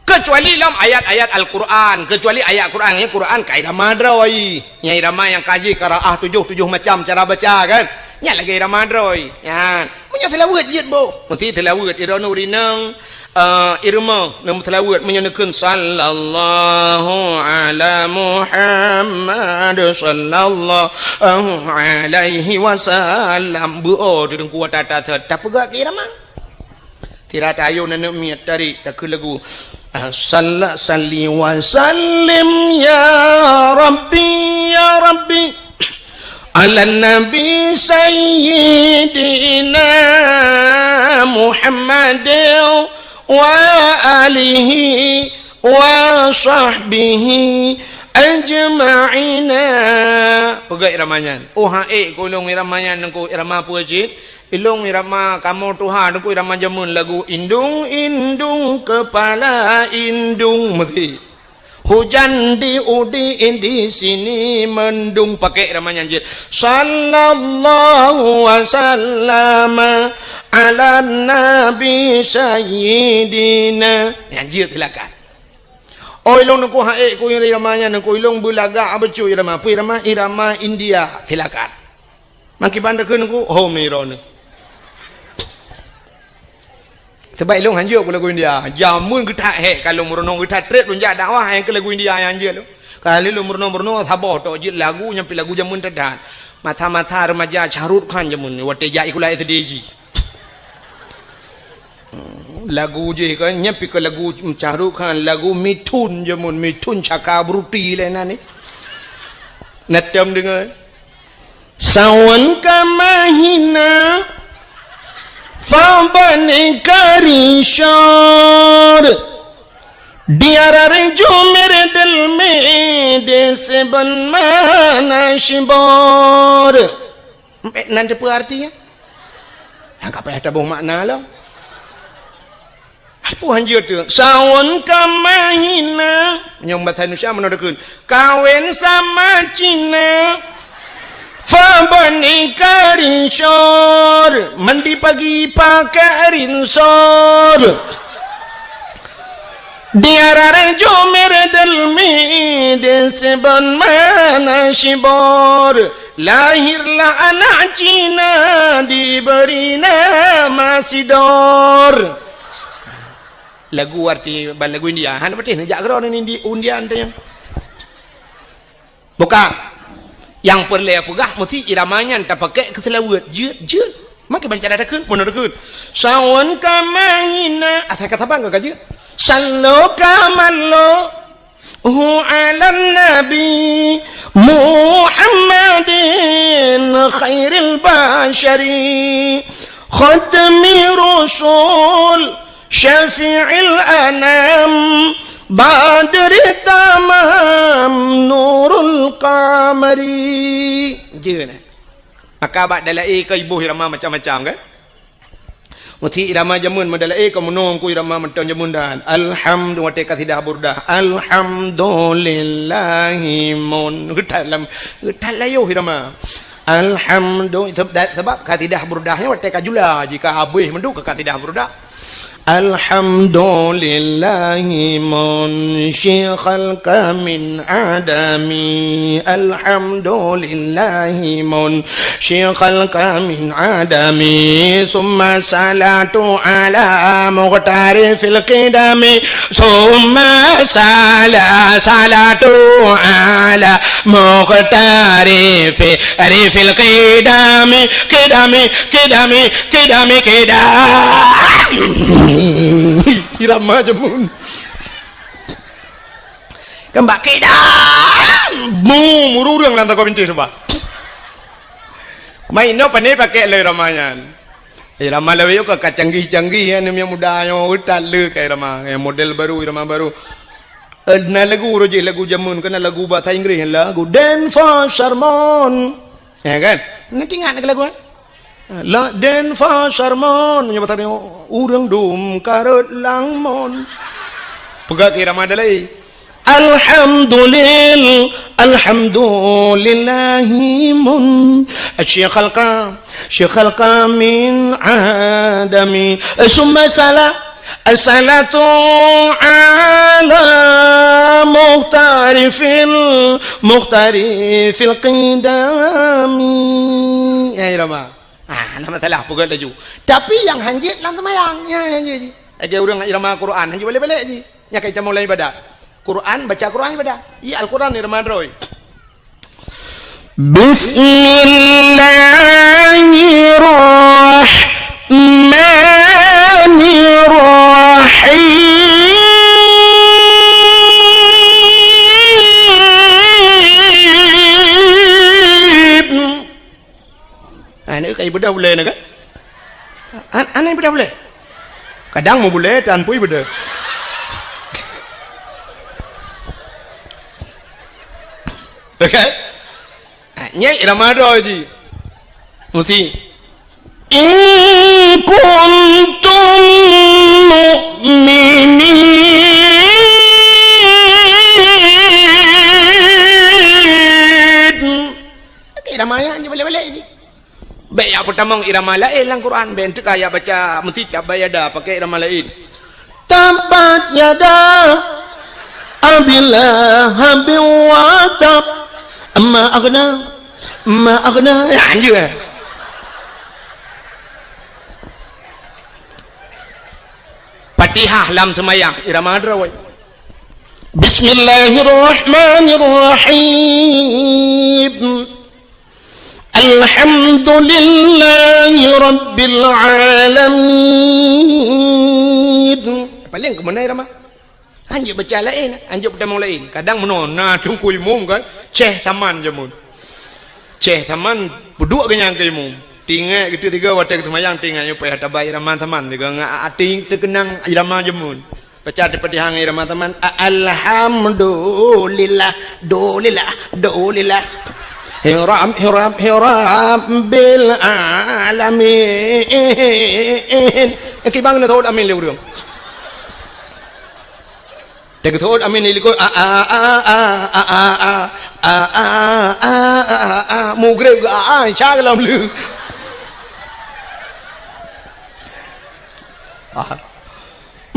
Keucuali lom ayat-ayat Al-Quran, keucuali ayat Quran, nyang Quran ka irama droe. Nyang irama nyang ka jih qiraah tujoh, tujoh macam cara baca kan. Nyan lagée irama droe. Nyan. Meunyoe seulaweuet jeuet boh, meusti seulaweuet iroe nuri nang Ah, irama nyang meuseulaweuet meunyoe neukheun, "Sallallahu ala Muhammad, sallallahu alaihi wasallam." Beu-o teungku ata-ata, tapeugah keu irama. Sira tayoe aneuk miet tarék takheun lagu, ah, salla-, salli wa sallim ya Rabbi, ya Rabbi. Ala Nabi Sayyidina Muhammadin wa alihi wa sahbihi ajma'ina. Peugah irama nyan. Oh, han ék keu ulôn irama nyan, Teungku, irama peue cit? Ilôn irama kamoe tuha, Teungku, irama jameun, lagu indung-indung kepala indung meuti. Hujan di udi di sini mendung, pakai irama nyan jeuet. Sallallahu wasallam ala nabi sayyidina. Nyan jeuet silakan. Oh, ilôn Teungku han ék keu irama nyan, Teungku, ilôn beulagak beutôi irama. Peue irama? Irama India. Silakan. Makiban takheun ku, ho miro ni. Sebab ilôn hanjeuet ku lagu India. Jameun geutak hék ka lôn meurunoe, geutak trép lôn jak dakwah nyang keu lagu India nyang hanjeuet lôn. Kali lôn meurunoe-meurunoe saboh tok jeuet lagu nyang pih lagu jameun teuh that. Masa-masa remaja Shah Rukh Khan jameun ni, watèe jak sikula S D jih. Lagu jih kan, nyan pih keu lagu Shah Rukh Khan, lagu Mithun jameun, Mithun Chakraborty lé nan ni. Na tom deungoe. Sawan ka mahina, fa bani karishor. Diarar jumir dil me de seban mana shibor. Nan teupeue artinya? Nyang ka payah taboh makna lom. Peue hanjeuet tu? Sawan ka mahina. Nyang bahasa Indonesia meunoe takheun. Kawin sama Cina. Fa bani karishor. Mandi pagi pakai rinsor. Diarar jumir dil me de seban mana shibor. Lahirlah anak Cina diberi nama Sidor. Lagu arti ban lagu India. Hana patéh neujak keudroe ni di India teuh nyan. Bukan. Nyang peureulèe peugah meusti irama nyan tapakék keu seulaweuet. Jeuet, jeuet. Makai banca takheun, meunoe takheun. Sawan ka mahina, asai ka saban ka jeuet. Sallo ka mallo. Hu alan nabi Muhammadin khairil bashari. Khatmi rusul. Syafi'il anam, badri tamam, nurul qamari. Jeuet, eh? Maka bak dalai ka iboh irama macam-macam, kan? Meusti irama jameun meudalai ka meunoe ku irama mantong jameun dan. Alhamdu-, watèe kasidah burdah. Alhamdulillahi mun. Geutat lam, geutat layoh irama. Alhamdu-, sebab, sebab kasidah burdah nyoe watèe ka jula, jika habéh mandum keu kasidah burdah. Alhamdulillahi munsyi khalqa min adami. Alhamdulillahi munsyi khalqa min adami. Summa salatu ala muqtari fil qidami. Summa sala-, salatu ala muqtari fi-, ri fil qidami. Qidami, qidami, qidami, qidami. Irama jameun. Keumbak qidam. Mu, mururung lam tangkôk pincéh tu, bah. Mai inoe pane pakék lé irama nyan. Irama lawét ka, ka canggih-canggih, ya, aneuk muda nyoe, utat le ka irama. Ya, model baru, irama baru. Eh, na lagu roh jih, lagu jameun, keunan lagu bahasa Inggris, lagu Dance for Sermon. Ya kan? Nanti ingat ke lagu, eh? La Dance for Sermon, meunyoe bahasa Inggris, ureueng dum karot lamon. Peugah keu irama dalai. Alhamdulil-, alhamdulillahi mun-, syi khalqa, syi khalqa min adami. Summa sala-, salatu ala muhtari fil, muhtari fil qidami. Ya, irama. Ah, hana masalah, peugah laju. Tapi nyang hanjeuet lam seumayang, ya, hanjeuet. Lagèe ureueng irama Quran, hanjeuet balek-balek jih. Nyan ka itamong lam ibadat. Quran, baca Quran ibadat. Iya Al-Quran irama droe. Bismillahirrahmanirrahim. Ah, ni kai beudôh ulèe na kan? An-, aneh beudôh ulèe. Kadang meubulèe tan pui beudôh. Oke? Ah, nyan irama droe jih. Mesti. In kuntum mu'minin. Oke, irama nyan balek-balek jih. Bèk jak peutamong irama laén lam Quran, bèk teuka jak baca meusitab bayada pakai irama laén. Tabbat yada Abi Lahabin wa tab. Ma aghna, ma aghna. Ya, anjeuet. Fatihah lam seumayang, irama droe. Bismillahirrahmanirrahim. Alhamdulillahi rabbil alamin. Paléng keumeunai ramah. Hanjeuet baca laén, hanjeuet peutamong laén. Kadang meunoe na teungku imum kan, ceh saman jameun. Ceh saman peuduek geuh nyan keu imum. Tinggai geuteuk tiga watèe geuseumayang tinggai nyoe payah tabai irama saman. Tiga ngat até teukeunang irama jameun. Baca Al-Fatihah ngon irama saman. A-, alhamdulillah, dulillah, dulillah. Hiram, hiram, hiram bil alamin. Oke, bang, na thot amin lé ureueng. Teuka thot amin lé likot. A, a, a. Mugreb ke a, a, insya Allah lé. Ah.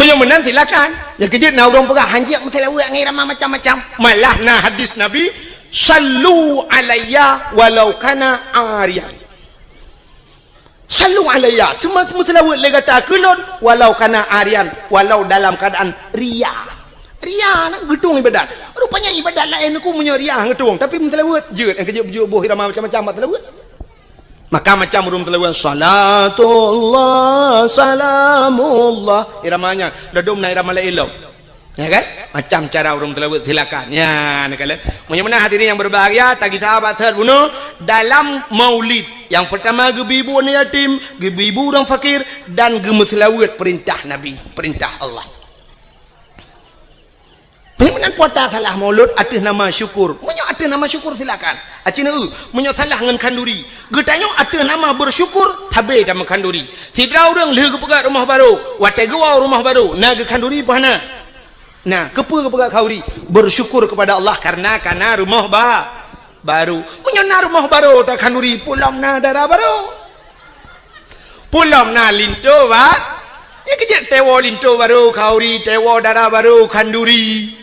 Meunyoe meunan silakan. Nyang keujeuet na ureueng peugah hanjeuet meuseulaweuet ngon irama macam-macam. Malah na hadis Nabi, "Sallu alayya walau kana ariyan." Sallu alayya, seuma-, meuseulaweuet lé gata keu lôn walau kana ariyan, walau dalam keuadaan riya. Riya na geutueng ibadat. Rupanya ibadat laén ku meunyoe riya geutueng, tapi meuseulaweuet jeuet, nyang keujeuet beujeuet boh irama macam-macam bak seulaweuet. Maka macam ureueng teulaweuet, salatullah, salamullah. Irama nyan, ladom na irama laén lom. Ya kan? Macam cara ureueng teulaweuet, silakan. Ya, ni kala. Meunyoe meunan hadirin yang berbahagia, tagita bak seuhat bunoe dalam maulid. Yang pertama, geubi bu aneuk yatim, geubi bu ureueng fakir, dan geumeuseulaweuet perintah Nabi, perintah Allah. Meunan puasa salah maulud ateueh nama syukur. Meunyoe ateueh nama syukur, silakan. Aci neu, meunyoe salah ngon khanduri. Geutanyoe ateueh nama bersyukur, sabe tameu khanduri. Sidroe ureueng lheueh geupeugöt rumoh barô, watèe geuwoe rumoh barô, na geukhanduri peu hana? Na, keupeue geupeugöt khanduri? Bersyukur kepada Allah karena ka na rumoh ba-, barô. Meunyoe na rumoh barô takhanduri, peue lom na dara barô. Peue lom na linto ba-, nyan keuh jeuet teuwoe linto barô khanduri, teuwoe dara barô khanduri.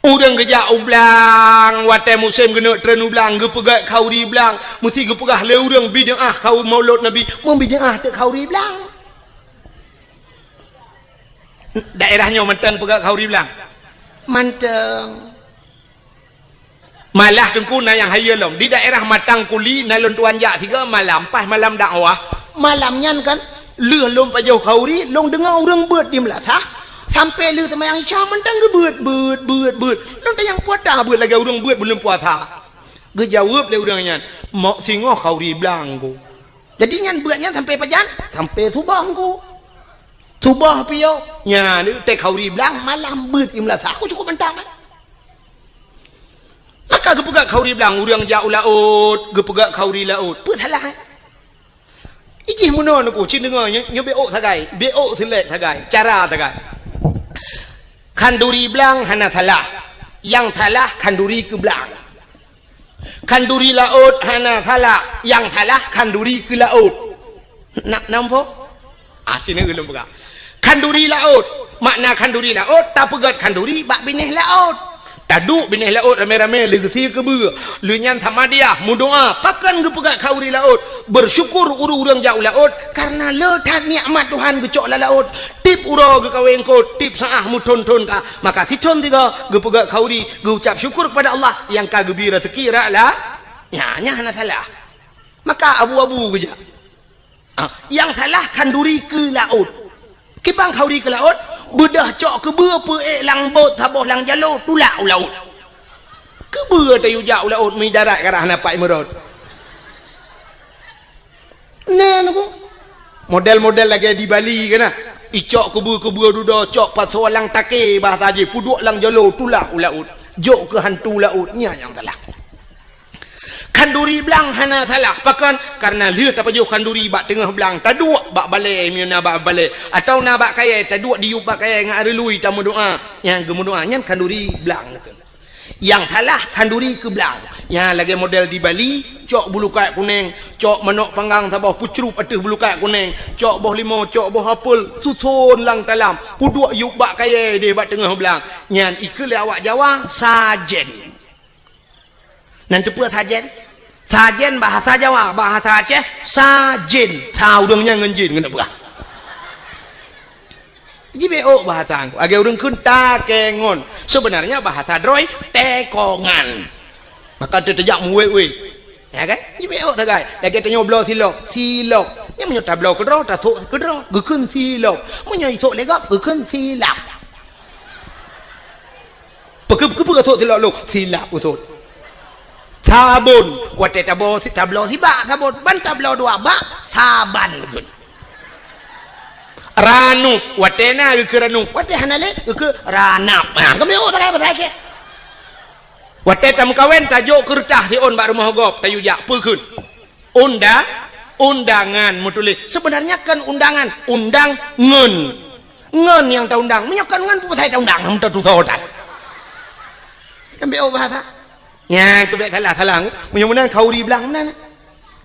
Ureueng geujak u blang, watèe musém geuneuk treun u blang, geupeugöt khanduri blang, meusti geupeugah lé ureueng bid'ah khanduri maulud Nabi, meubideah teuk khanduri blang. Daerah nyoe mantong peugöt khanduri blang? Mantong. Malah teungku na nyang hayeue lom. Di daerah Matang Kuli na lôn tuan jak sigoe malam, pas malam dakwah. Malam nyan kan, lheueh lôn pajoh khanduri, lôn deungoe ureueng beuet di meulasah, sampoe lheueh seumayang Isya mantong geubeuet, beuet, beuet, beuet. Lôn tanyong peue ata beuet lagèe ureueng beuet buleuen puasa. Geujaweueb lé ureueng nyan, "Mok singoh khanduri blang ku." Jadi nyan beuet nyan sampoe pajan? Sampoe suboh ku. Suboh piôh. Nyan, teuk khanduri blang malam beuet di meulasah. Aku cukup mantong kan? Maka geupeugöt khanduri blang, ureueng jak u laôt, geupeugöt khanduri laôt. Peue salah, eh? Ijih meunoe neuku, ci deungoe nyoe, nyoe beuôt sagai, beuôt seulek sagai, cara sagai. Khanduri blang hana salah. Nyang salah khanduri keu blang. Khanduri laôt hana salah, nyang salah khanduri keu laôt. Na, na muphom? Ah, ci neu ulôn peugah. Khanduri laôt, makna khanduri laôt, tapeugöt khanduri bak binéh laôt. Taduek binéh laôt ramé-ramé, leugeusé keubeue. Lheueh nyan samadiah, meudoá, pakon geupeugah khanduri laôt. Beusyukur ureuëng-ureuëng jak u laôt, kareuna le that nikmat Tuhan geucok lam laôt. Tieb uroe geukawé eungkôt, tieb saát meuthon-thon ka. Maka sithon sigoe geupeugah khanduri, geuucab syukur keupada Allah nyang ka geubri raseuki rot la-, nyan, nyan hana salah. Maka abu-abu geujak. Ah, nyang salah khanduri keu laôt. Kiban khanduri keu laôt, beudôh cok keubeue peuék lam bot saboh lam jaloe tulak u laôt. Keubeue tayue jak u laôt meuidarat ka rhah na pat meurot. Na nyoe. Model-model lagée di Bali kan na. Icok keubeue-keubeue dudoe cok pasoe lam takée bahasa jih peuduek lam jaloe tulak u laôt. Jok keu hantu laôt, nyan nyang salah. Khanduri blang hana salah, pakon? Kareuna lheueh tapajoh khanduri bak teungoh blang, taduek bak balée meunyoe na bak balée, atawa na bak kayée, taduek diyueb bak kayée ngon areului tameudoá. Nyang geumeudoá nyan khanduri blang. Nyang salah khanduri keu blang. Nyang lagée model di Bali, cok bulukat kunéng, cok manok panggang saboh peucrueb ateueh bulukat kunéng, cok boh limo, cok boh apel, suson lam talam, peuduek yueb bak kayée deh bak teungoh blang. Nyan ikheun lé awak Jawa, sajen. Nan teupeue sajen? Sajen bahasa Jawa, bahasa Aceh, sajen. Sa ureuëng nyan ngon jin, keuneuk peugah. Jibeuk bahasa, lagée ureuëng kheun takengon. Sebenarnya bahasa droe, tekongan. Maka teuteujak muwét-wét. Ya kan? Jibeuk sagai. Lagée tanyoe bloe silop, silop. Nyan meunyoe tabloe keudroe, tasok keudroe. Geukheun silop. Meunyoe isok lé gob, geukheun silap. Peukeu-peukeu peue sot silop lôn? Silap usot. Sabon. Watée tabo-, tabloe sibak sabon. Ban tabloe dua bak, saban. Ranup. Watée na geukeu ranup. Watée hana lé, geukeu ranap. Ha, kami oh, takai bahasa Aceh. Watée tameukawen, tajok keureutah siôn bak rumoh gob, tayue jak. Peue kheun? Unda-, undangan meutuléh. Sebenarnya kon undangan, undang ngon. Ngon nyang taundang. Meunyoe kon ngon, peue pasai taundang? Hana tatusoe that. Kan bék bahasa. Nyan keubiet salah-salah. Meunyoe meunan khanduri blang meunan.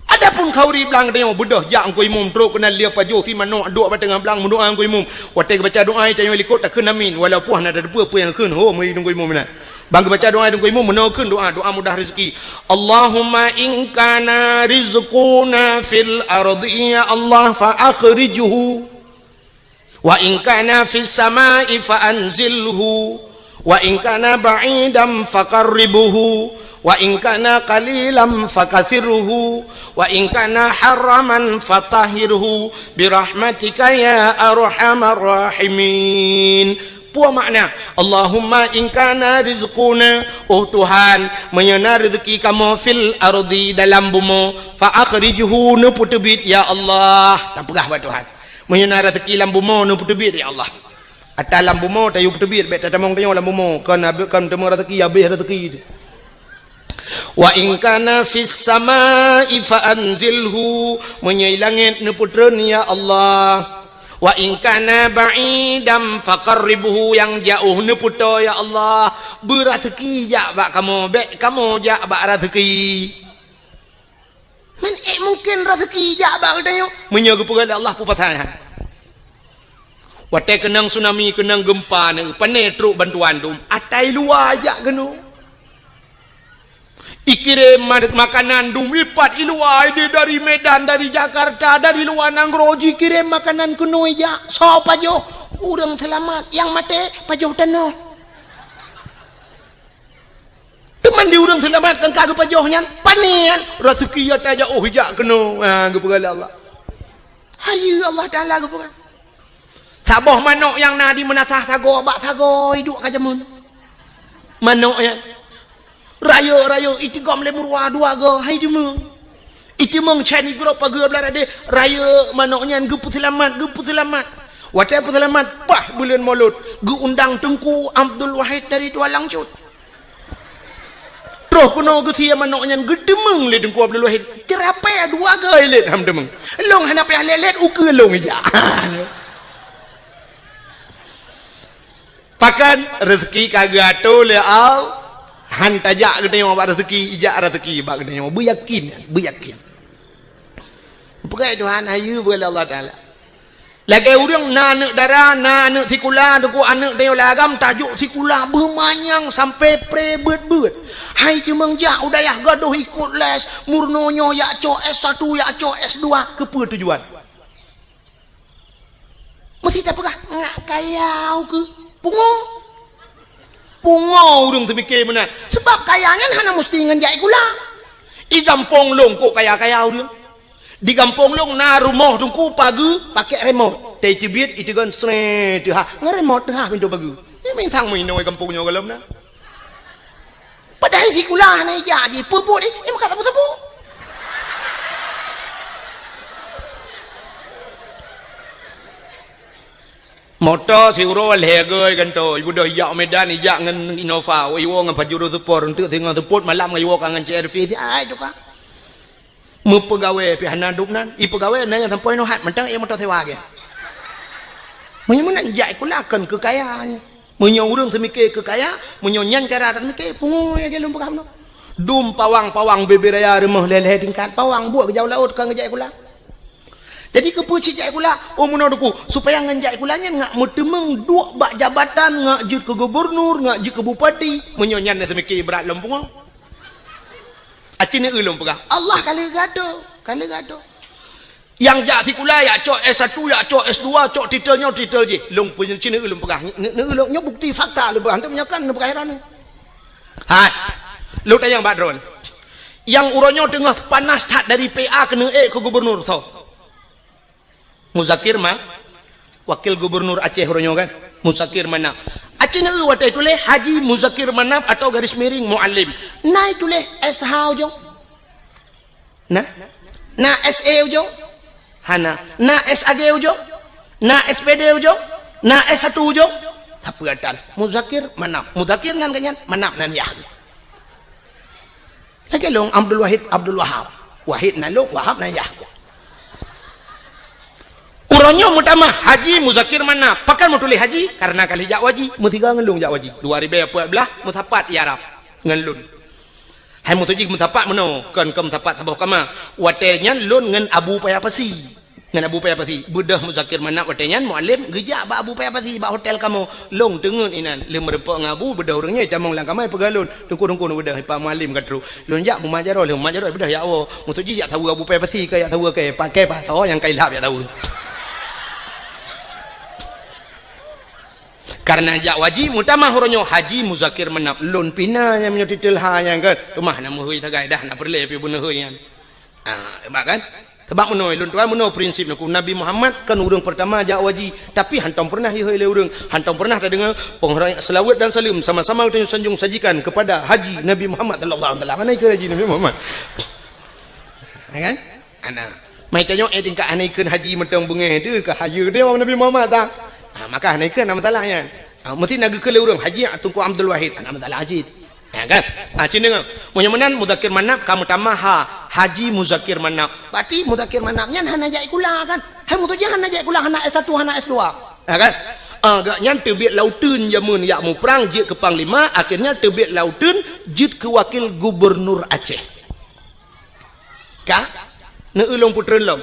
Adapun khanduri blang tanyoe beudôh jak Teungku Imum trok keunan lheueh pajoh si manok duek bak teungoh blang meudoá Teungku Imum. Watée geubaca doá tanyoe likot takheun amin. Walaupun hana tateupeue peue nyang kheun ho meunyoe Teungku Imum meunan. Ban geubaca doá Teungku Imum meunoe kheun doá, doá mudah rezeki. Allahumma in kana rizquna fil ardi, ya Allah, fa akhrijhu. Wa in kana fis samai fa anzilhu. Wa in kana ba'idan fa qarribhu. Wa in kana qalilan fa kathirhu. Wa in kana haraman fa tahhirhu. Bi rahmatika ya arhamar rahimin. Peue makna, Allahumma in kana rizquna, oh Tuhan, meunyoe na rezeki kamoe fil ardi dalam bumoe, fa akhrijhu neupeuteubiet ya Allah. Tapeugah bak Tuhan. Meunyoe na rezeki lam bumoe neupeuteubiet ya Allah. Ata lam bumoe tayue peuteubiet bék tatamong tanyoe lam bumoe, kon abéh kon teuma rezeki abéh rezeki. Wa in kana fis samai fa anzilhu, meunyoe i langét neupeutreun ya Allah. Wa in kana ba'idan fa qarribhu, nyang jaoh neupeutoe ya Allah. Beu raseuki jak bak kamoe, bék kamoe jak bak raseuki. Man ék mungken raseuki jak bak geutanyoe? Meunyoe geupeugah lé Allah peue pasai nyan. Watée keunong tsunami, keunong geumpa, pane trok bantuan dum, ata i luwa jak keunoe. Ikirém ma-, makanan dum ipat i luwa, ideh dari Medan, dari Jakarta, dari luwa nanggroe jikirém makanan keunoe jak. Soe pajoh? Ureuëng seulamat, nyang maté pajoh tanoh. Teuma di ureuëng seulamat nyang ka geupajoh nyan, pane nyan, raseuki ata jak oh jak keunoe. Ha, geupeugah lé Allah. Hayeue Allah Taala geupeugah. Saboh manok nyang na di meunasah sagoe bak sagoe iduek ka jameun. Manok nyan. Rayeuk-rayeuk itigom lé meuruwa dua goe, hai jameun. Itimong chan igrop pageue blah radeh, rayeuk manok nyan geupeuseulamat, geupeuseulamat. Watée peuseulamat, paih buleuen Molot, geuundang Teungku Abdul Wahid dari Tualang Cut. Troh keunoe geusie manok nyan geuteumeng lé Teungku Abdul Wahid. Teurapée dua goe lét ham teumeng. Lôn hana payah lét-lét ukeue lôn ijak. Pakon rezeki ka geuatoe lé Allah, han tajak geutanyoe bak rezeki, ijak rezeki bak geutanyoe. Beuyakin, beuyakin. Peugah Tuhan, hayeue peugah lé Allah Taala. Lagèe ureueng na aneuk dara, na aneuk sikula, teungku aneuk tanyoe lam agam, tajok sikula beumanyang sampai pre beuet-beuet. Hai teumeung jak u dayah gadôh ikot les, meurunoe nyoe jak cok S satu, jak cok S dua, keupeue tujuan? Meusti tapeugah, ngak kaya keuh. Pungo. Pungo ureueng teumike meunan. Seubab kaya nyan hana meusti ngon jak sikula. I gampông lôn kok kaya-kaya ureueng. Di gampông lôn na rumoh teungku pageue pakèk remote. Teubiet iteugon sree teuhah. Ngon remote teuhah pintoe pageue. Nyan mantong meuinoe gampông nyoe gohlom na. Padahai sikula hana ijak jih, peue buet jih, eh, maka sapeue-sapeue. Moto siuroe lhèe gèe gantoe, ibeudôh ijak u Medan, ijak ngon Innova, iwoe ngon Pajero Sport, eunteuk singoh seupôt malam ngon iwoe ka ngon C R V, si ai tukang. Meupeugawée pih hana dum nan, ipeugawée na nyang sampoe inoe hat, mantong ék moto sewa gèe. Meunyoe meunan jak sikula kon keu kaya nyan. Meunyoe ureueng seumike keu kaya, meunyoe nyan cara taseumike, pungo lagèe lôn peugah bunoe. Dum pawang-pawang bubé raya rumoh lhèe-lhèe tingkat, pawang buet geujak u laôt kon geujak sikula. Jadi keupeue cit jak sikula? Oh meunoe teungku, supaya ngon jak sikula nyan ngak meuteumeung duek bak jabatan, ngak jeuet keu gubernur, ngak jeuet keu bupati. Meunyoe nyan na seumike brat lom pungo. Aci neueu lôn peugah, Allah ka lheueh geuatoe, ka lheueh geuatoe. Nyang jak sikula, jak cok S satu, jak cok S dua, cok titel nyoe titel jih. Lôn peunyeucin neueu lôn peugah, neueu lôn nyoe bukti fakta lôn peugah, hana meunyoe kan neupeugah heran. Hai. Lôn tanyong bak droen. Nyang uroe nyoe teungoh panas that dari P A keuneuk ék keu gubernur soe? Muzakir Ma-, Wakil Gubernur Aceh uroe nyoe kan, Muzakir Manaf. Aci neueu watèe tuléh Haji Muzakir Manaf atau garis miring Mualem. Na ituléh S H ujong? Na? Na S E ujong? Hana. Na S A G ujong? Na S P D ujong? Na S satu ujong? Sapeue tan? Muzakir Manaf. Muzakir nyan geuh nyan, Manaf nan yah. Lagèe lôn Abdul Wahid Abdul Wahab. Wahid nan lôn, Wahab nan yah. Uroe nyoe meutamah Haji Muzakir Manaf. Pakon meutuléh Haji? Karena ka lheueh jak u haji. Meusigoe ngon lôn jak u haji. Dua ribèe peuet blah meusapat i Arab ngon lôn. Hai meutuju meusapat meunoe, kon, kon meusapat saboh kama. Watèe nyan lôn ngon Abu Paya Pasi. Ngon Abu Paya Pasi, beudôh Muzakir Manaf watèe nyan Mualem geujak bak Abu Paya Pasi bak hotel kamoe. Lôn teungeut inan, lheueh meurumpok ngon Abu, beudôh ureueng nyan itamong lam kama ipeugah lôn, "Teungku, Teungku, neubeudôh, i Pak Mualem ka trôk." Lôn jak meumajaroh, lheueh meumajaroh beudôh jak woe. Meutuju jak saweue Abu Paya Pasi, ka jak saweue kèe, pakèe pasoe nyang ka ilhab jak saweue. Karena jak u haji, meutamah uroe nyoe Haji Muzakir Manaf, lôn pih na nyang meunyoe titel ha nyan kan. Teuma na meuhôi sagai dah, na peureulèe pih beuneuhôi nyan. Ah, hebat kan? Sabab meunoe, lôn tuan meunoe prinsip nyoe, Nabi Muhammad kan ureueng peurtama jak u haji, tapi hantom peureunah ihôi lé ureueng, hantom peureunah tadeungoe peunghoreumat, seulaweuet dan saleuem sama-sama geutanyoe sanjong sajikan kepada Haji Nabi Muhammad sallallahu alaihi wasallam. Hana ikheun Haji Nabi Muhammad. Ya kan? Ana. Mai tanyoe, eh, tingkat hana ikheun Haji mantong beungèh tu ka hayeue teuh Nabi Muhammad ta. Ha, maka hana ikheun na masalah nyan. Ha, meusti na geukheun lé ureueng Haji Teungku Abdul Wahid, hana masalah cit. Ya kan? Ha, cit deungoe. Meunyoe meunan Muzakir Manaf ka meutamah ha, Haji Muzakir Manaf. Berarti Muzakir Manaf nyan hana jak sikula kan? Hai meutuju hana jak sikula, hana S satu, hana S dua. Ya kan? Ah, gobnyan teubiet lam uteuen jameun jak muprang jeuet keu panglima, akhirnya teubiet lam uteuen jeuet keu wakil gubernur Aceh. Ka? Neueu lôn peutreun lom.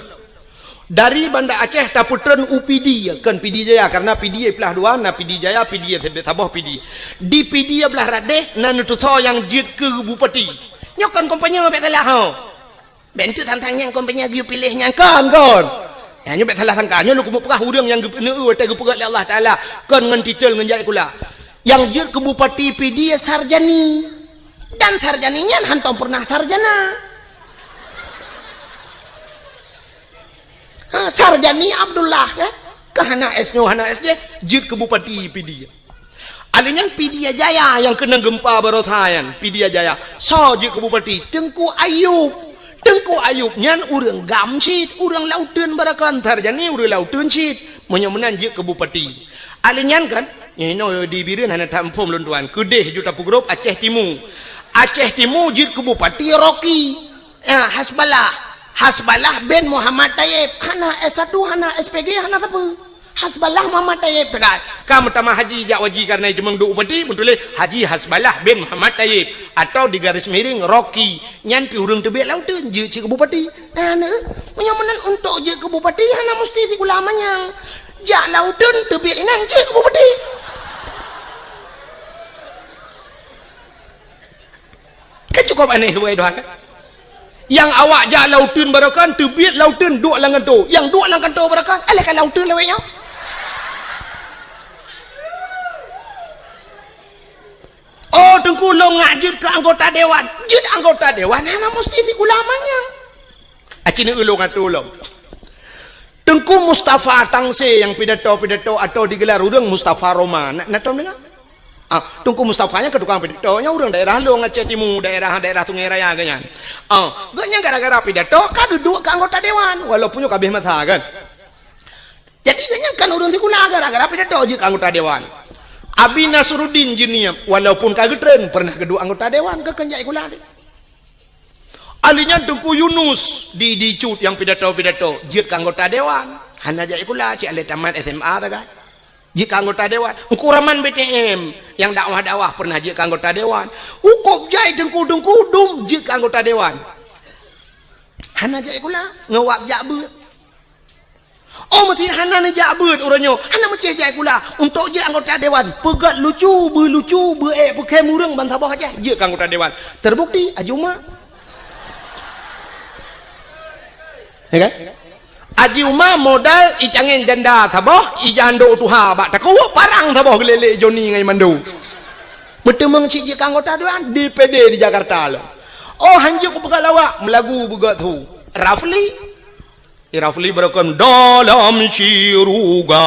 Dari Banda Aceh tapeutreun u Pidie, kon Pidie Jaya, karena Pidie iplah dua, na Pidie Jaya, Pidie saboh Pidie. Di Pidie blah rot deh na neutusoe nyang jeuet keu bupati. Nyoe kon kompanye bèk salah ho. Bèk eunteuk tantang nyang kompanye geuyue piléh nyan kon, kon. Nyan nyoe bèk salah sangka. Nyoe lôn keumeung peugah ureueng nyang geupeuneueu watèe geupeugah lé Allah Taala kon ngon titel ngon jak sikula. Nyang jeuet keu bupati Pidie Sarjani. Dan Sarjani nyan hantom peureunah sarjana. Ha, Sarjani Abdullah, kan? Ka hana S nyoe, hana S jih, jeuet keu bupati Pidie. Alèh nyan Pidie Jaya nyang keunong geumpa baroesa nyan, Pidie Jaya. Soe jeuet keu bupati? Teungku Ayub. Teungku Ayub nyan ureueng gam cit, ureueng lam uteuen barakon, Sarjani ureueng lam uteuen cit. Meunyoe meunan jeuet keu bupati. Alèh nyan kan, nyoe di Bireuen hana that muphom lôn tuan. Keudeh ju tapeugrôp Aceh Timu. Aceh Timu jeuet keu bupati Rocky. Ya, Hasballah. Hasballah bin Muhammad Taib. Hana S satu, hana S P G, hana sapeue. Hasballah Muhammad Tayyib teuka. Ka meutamah haji jak haji kareuna jeumeung duek bupati, meutuléh Haji Hasballah bin Muhammad Tayyib, atau di garis miring Rocky. Nyan pih ureuëng teubiet lam uteuen jeuet cit keu bupati. Nah, na, meunyoe meunan untuk jeuet keu bupati hana musti sikula manyang. Jak lam uteuen teubiet inan jeuet keu bupati. Kan cukup aneh subhanallah kan? Nyang awak jak lam uteuen baroekon, teubiet lam uteuen duek lam kantô. Nyang duek lam kantô baroekon, alah ka lam uteuen lawét nyoe. Oh, Teungku, lôn ngak jeuet keu anggota dewan. Jeuet anggota dewan hana musti sikula manyang. Aci neu ulôn atô lom. Teungku Mustafa Tangse nyang pidato-pidato atau digelar ureuëng Mustafa Roma. Na, na tom deungoe? Ah, Teungku Mustafa nyan keu tukang pidato, nyan ureuëng daerah Long, Aceh Timu, daerah, daerah Sungai Raya geuh nyan. Ah, geuh nyan gara-gara pidato ka geuduek keu anggota dewan, walaupun nyoe ka abéh masa kan. Jadi geuh nyan kan ureuëng sikula gara-gara pidato jeuet keu anggota dewan. Abi Nasruddin Jeunieb, walaupun ka geutreun, pernah geuduek anggota dewan, geuh kon jak sikula. Ahli nyan Teungku Yunus di, di Cut nyang pidato-pidato, jeuet keu anggota dewan. Hana jak sikula, cit alah tamat S M A sagai. Jeuet keu anggota dewan. Teungku Rahman B T M nyang dakwah-dakwah pernah jeuet keu anggota dewan. Ukop jai teungku-teungku dum jeuet keu anggota dewan. Hana jak sikula, ngon wab jak beuet. Oh, meusé hana neujak beuet uroe nyoe, hana meucéh jak sikula. Untuk jeuet anggota dewan, peugét lucu, beulucu, beuék peukhém ureuëng ban saboh Aceh, jeuet keu anggota dewan. Terbukti, Haji Uma. Ya kan? Haji Uma modal icangén janda saboh, ijandok tuha bak takue, parang saboh geulélé Joni ngon Mando. Meuteumeung cit jeuet keu anggota dewan, D P D di Jakarta lom. Oh, hanjeuet kupeugah lawak, meulagu beugét su. Rafli. Di Rafli beureukan dalam syuruga,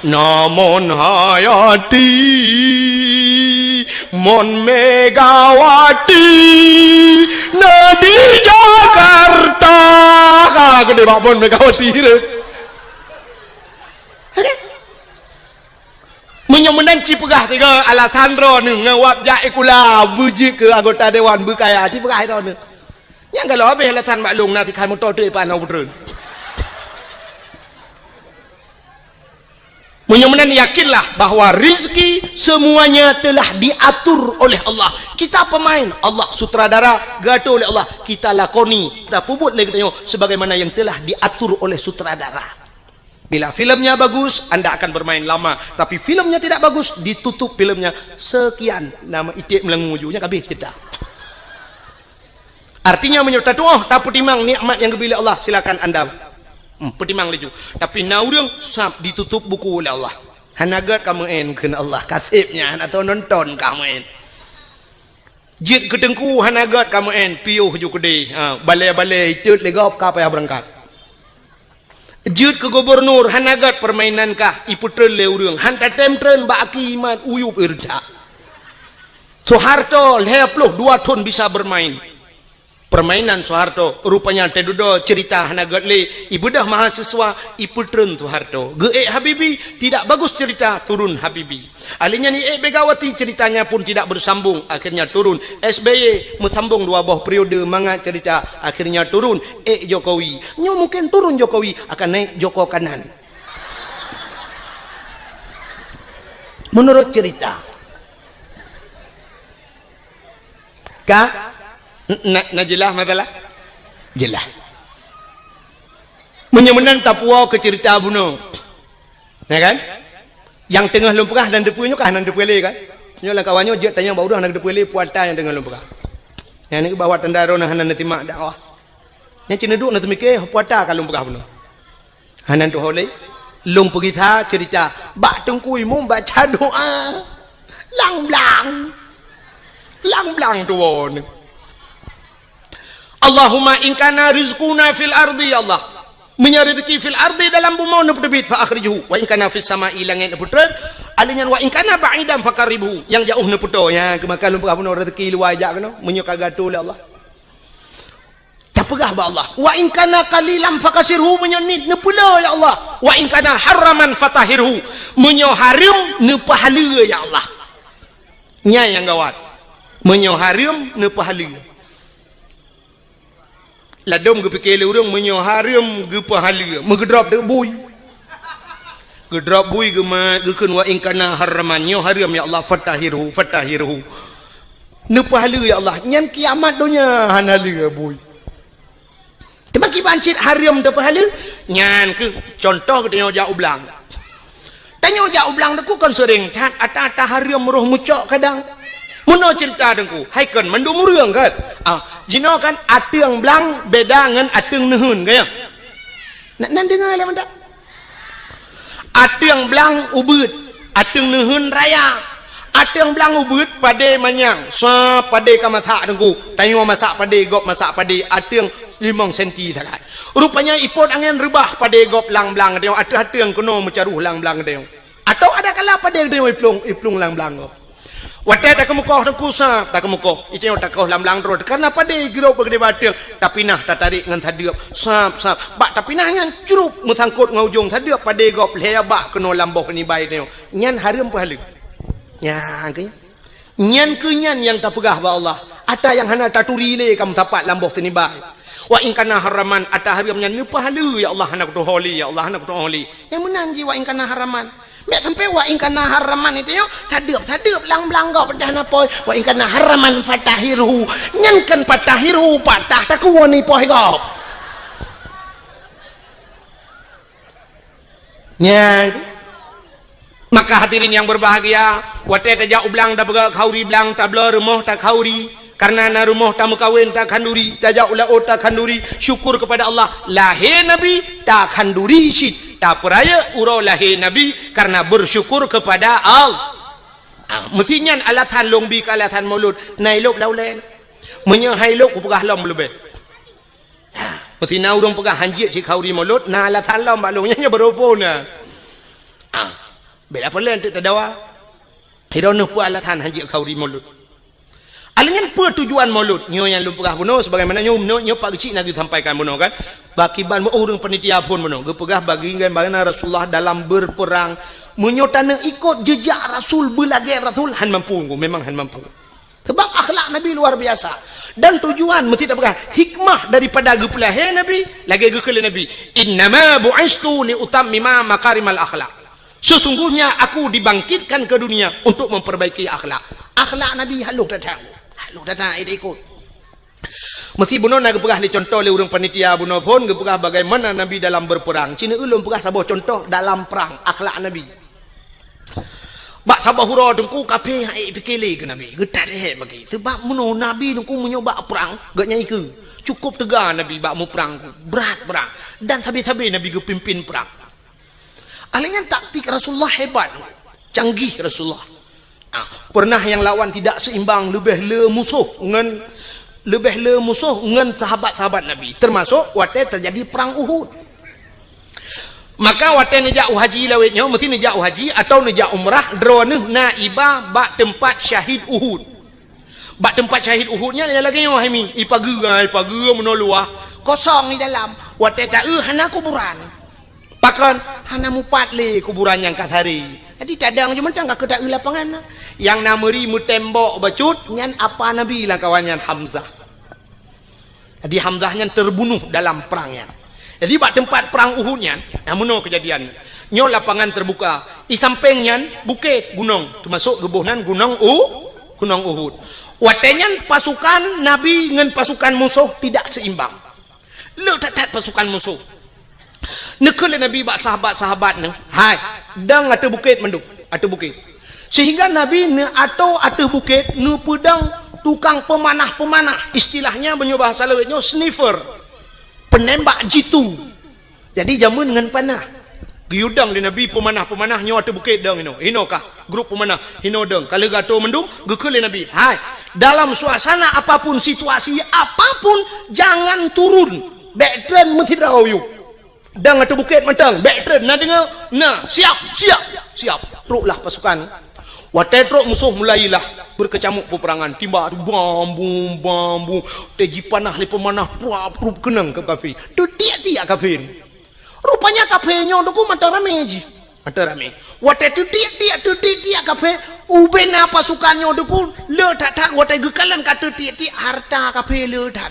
namun hayati, mon Megawati, na di Jakarta. Ka geude bak mon Megawati tu. Meunyoe meunan ci peugah tiga alasan droe neuh ngon wab jak sikula, beujeuet keu anggota dewan beukaya, ci peugah droe neuh. Nyang galak habéh alasan bak lôn na tikhan moto teuk ipat na peutreun. Meunyoe meunan yakinlah bahwa rezeki semuanya telah diatur oleh Allah. Kita pemain, Allah sutradara, geuatur oleh Allah. Kita lakoni, tapeubuet lé geutanyoe sebagaimana yang telah diatur oleh sutradara. Bila filmnya bagus, anda akan bermain lama. Tapi filmnya tidak bagus, ditutup filmnya. Sekian, nama iték meulangui ju, nyan ka abéh cerita. Artinya, meunyoe tatuoh, tapeutimang nikmat nyang geubri lé Allah, silakan anda, hmm, peutimang laju. Tapi na ureuëng sab ditutup buku lé Allah. Hana gét ka meu'en kheun Allah, ka seb nyan hana soe nonton ka meu'en. Jeuet keu teungku hana gét ka meu'en, piôh ju keudeh. Ha, balée-balée itot lé gob ka payah beurangkat. Jeuet keu gubunur hana gét, peurmainan kah ipeutreun lé ureuëng, han tatém treun bak aki iman, uyueb ireujak. Soeharto lhée ploh dua thon bisa beurmain. Peurmainan Soeharto, rupanya teududoe ceurita hana gét lé, ibeudôh mahasiswa, ipeutreun Soeharto. Geuék Habibie, tidak bagus cerita, turun Habibie. Ahli nyan iék Megawati, ceritanya pun tidak bersambung, akhirnya turun. S B Y meusambong dua boh periode mangat cerita, akhirnya turun. Ék Jokowi. Nyoe mungkin turun Jokowi, akan naik Joko Kanan. Menurut cerita. Ka? Na, na jeulaih masalah? Jeulaih. Meunyoe meunan tapuwoe keu ceurita bunoe. Ya kan? Nyang teungoh lôn peugah hana neuteupeu nyoe ka hana neuteupeu lé kan? Nyoe lam kawan nyoe jeuet tanyong bak ureuëng hana neuteupeu lé puata nyang teungoh lôn peugah. Nyan bahwa tanda droeneuh hana neusimak dakwah. Nyan cit neuduek neuteumike puata ka lôn peugah bunoe. Hana tuho lé. Lôn peugisa ceurita bak Teungku Imum baca doa. Lang blang. Lang blang tuwoe nyoe. Allahumma in kana rizquna fil ardi, ya Allah. Meunyoe rezeki fil ardi dalam bumoe neupeuteubiet, fa akhrijhu. Wa in kana fis sama'i, langét neupeutreun. Alèh nyan wa in kana ba'idan fa qarribhu. Nyang jaoh neupeutoe. Nyan keumakan lôn peugah bunoe rezeki luwa jak keunoe. Meunyoe ka geuatoe lé Allah. Tapeugah bak Allah, "Wa in kana qalilan fakasirhu," meunyoe niet neupeulé ya Allah. "Wa in kana haraman fatahhirhu," meunyoe hareuem neupeuhaleue ya Allah. Nyan nyang gawat. Meunyoe hareuem neupeuhaleue. Ladôm geupike lé ureuëng meunyoe hareuem geupeuhaleue, meugeudrop teuk bui. Geudrop bui geumat, geukheun, "Wa in kana harraman, nyoe hareuem ya Allah, fatahhirhu, fatahhirhu." Neupeuhaleue ya Allah, nyan kiamat donya hana lé bui. Teuma kiban cit hareuem teupeuhaleue, nyan keuh contoh geutanyoe jak u blang. Tanyoe jak u blang teungku kon seuring that, ata-ata hareuem roh meucok kadang. Meunoe ceurita teungku, hai kon mandum ureueng kan? Ah, jinoe kan ateueng blang beda ngon ateueng neuheun, kan ya? Nak nan deungoe lé mantap. Ateueng blang ubeuet, ateueng neuheun raya. Ateueng blang ubeuet padé manyang, sa padé ka masak teungku. Tanyoe masak padé, gob masak padé, ateueng limong senti sagai. Rupanya ipot angén reubah padé gob lam blang tanyoe, ateueh ateueng keunoe meucaroh lam blang tanyoe. Atau ada kala padé tanyoe iplueng, iplueng lam blang gob. Watée takeumeukoh teungku sab, takeumeukoh. Itanyoe takoh lam blang droe, karena padé girop beugedé bateueng, tapinah tatarék ngon sadeuep. Sab, sab. Bak tapinah nyan crup meusangkot ngon ujong sadeuep padé gob lhée bak keunoe lam boh nibai tanyoe. Nyan hareuem peuhaleue. Nyan keuh. Nyan keuh nyan nyang tapeugah bak Allah. Ata nyang hana taturi lé ka meusapat lam boh teunibai. Wa in kana harraman, ata hareuem nyan neupeuhaleue, ya Allah, hana kutuho lé, ya Allah, hana kutuho lé. Nyang meunan jih wa in kana harraman. Bèk sampai wa in kana harraman itu nyoe, sadeuep-sadeuep lam blang gob dah na poh. Wa in kana harraman fatahhirhu. Nyan kan fatahhirhu, patah takue ni poh gob. Nyan. Maka hadirin yang berbahagia, watée tajak u blang tapeugah khanduri blang, tabloe rumoh takhanduri, karena na rumoh tameukawen takhanduri, tajak u laôt takhanduri, syukur kepada Allah, lahé Nabi takhanduri cit, tapeurayeuk uroe lahé Nabi karena bersyukur kepada Allah. Ah, meusi nyan alasan lôn bi keu alasan Maulud, na ilôb lam ulée. Meunyoe hai lôb kupeugah lom leubeh. Ha, meusi na ureuëng peugah hanjeuet cit khanduri Maulud, na alasan lom bak lôn, nyan nyoe beurupo na. Ah, bela peulén teuk tadawa. Hiroe neuh peue alasan hanjeuet khanduri Maulud. Alèh nyan peue tujuan Maulud? Nyoe nyang lôn peugah bunoe sebagaimana nyoe, nyoe, nyoe Pak Geuchik na geusampaikan bunoe kan. Bak kiban ureuëng panitia phon bunoe geupeugah bagaimana Rasulullah dalam berperang. Meunyoe taneuk ikot jejak Rasul, beulagée Rasul, han mampu, memang han mampu. Sebab akhlak Nabi luar biasa. Dan tujuan meusti tapeugah hikmah daripada geupeulahé Nabi, lagée geukheun lé Nabi, "Innama bu'istu li utammima makarimal akhlak." Sesungguhnya aku dibangkitkan ke dunia untuk memperbaiki akhlak. Akhlak Nabi halôh that-that. Halôh that-that, eh, ikot. Meusti bunoe na geupeugah lé contoh lé ureuëng panitia bunoe phon geupeugah bagaimana Nabi dalam berperang. Cina ulôn peugah saboh contoh dalam perang akhlak Nabi. Bak saboh uroe teungku kafé han ék pike lé keu Nabi, geutat hé bagi. Sebab meunoe Nabi teungku meunyoe bak prang, geuhnyan ikeue. Cukup teuga Nabi bak muprang, brat prang. Dan sabe-sabe Nabi geupimpin prang. Alèh nyan taktik Rasulullah hebat, canggih Rasulullah. Ah, pernah nyang lawan tidak seimbang, leubeh le musoh ngon, leubeh le musoh ngon sahabat-sahabat Nabi, termasuk watèe teujadi prang Uhud. Maka watèe neujak u haji lawét nyoe, meusti neujak u haji atawa neujak umrah, droeneuh na iba bak teumpat syahid Uhud. Bak teumpat syahid Uhud nyan lagèe nyoe hai mi, ipageue, ipageue meunoe luwah, kosong di dalam. Watèe taeu hana kuburan. Pakon? Hana mupat lé kuburan nyang ka saré. Jadi tadong jih mantong ka keuh taeu lapangan na. Nyang na meuri meutembok bacut nyan apa Nabi lam kawan nyan Hamzah. Jadi Hamzah nyan terbunuh dalam prang nyan. Jadi bak teumpat prang Uhud nyan, na meunoe keujadian. Nyoe lapangan terbuka. Di sampéng nyan bukét, gunong, teumasuk geuboh nan gunong U, gunong Uhud. Watèe nyan pasukan Nabi ngon pasukan musoh tidak seimbang. Le that-that pasukan musoh. Neukheun lé Nabi bak sahabat-sahabat neuh, "Hai, dong ateueh bukét mandum, ateueh bukét." Sehingga Nabi neuatoe ateueh bukét neupeudong tukang peumanah-peumanah, istilahnya meunyoe bahasa lawét nyoe sniffer, penembak jitu. Jadi jameun ngon panah. Geuyue dong lé Nabi peumanah-peumanah nyoe ateueh bukét dong inoe. Inoe kah grup peumanah, inoe dong. Ka lheueh geuatoe mandum, geukheun lé Nabi, "Hai, dalam suasana apapun, situasi apapun, jangan turun. Bèk treun meusidroe yue. Dong ateueh bukét mantong, bèk treun. Na deungoe? Na, siap, siap, siap." Troklah pasukan. Watèe trok musoh mulailah beukeucamuk peuperangan. Tiba tu bam bum, bam bum. Watèe jipanah lé peumanah, pruap, pruap keunong keu kafé. Teutiek-tiek kafé. Rupanya kafé nyoe teungku mantong ramé jih. Mantong ramé. Watèe teutiek-tiek, teutiek-tiek kafé, ubena pasukan nyoe teungku le that-that, watèe geukalon ka teutiek-tiek, hareuta kafé le that.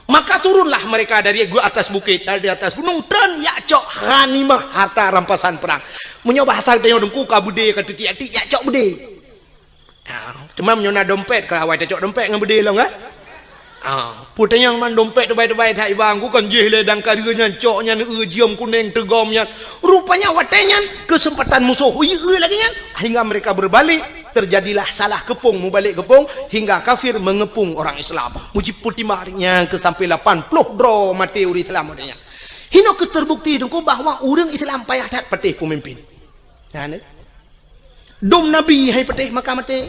Maka turunlah mereka dari atas bukit, dari atas gunung, treun jak cok ghanimah, harta rampasan perang. Meunyoe bahasa geutanyoe Teungku, ka beudé, ka teutiek-tiek, jak cok beudé. Ha, teuma meunyoe na dompet, ka awai tacok dompet ngon beudé lom, kan? Ha, peue tanyong man dompet teubai-teubai that iba, Teungku, kan jih lé dangkareue nyan, cok nyan, eu, jeuem kunéng, teugom nyan. Rupanya watée nyan keuseumpatan musoh eu lagée nyan, hingga mereka berbalik, terjadilah salah keupông mubalek keupông, hingga kafir mengepung orang Islam. Mujipeutimang nyan keu sampai lapan ploh droe maté ureuëng Islam watée nyan. Hinoe keuh terbukti Teungku bahwa ureuëng Islam payah that patéh peumimpin. Nyan, eh. Dum Nabi hai patéh maka maté.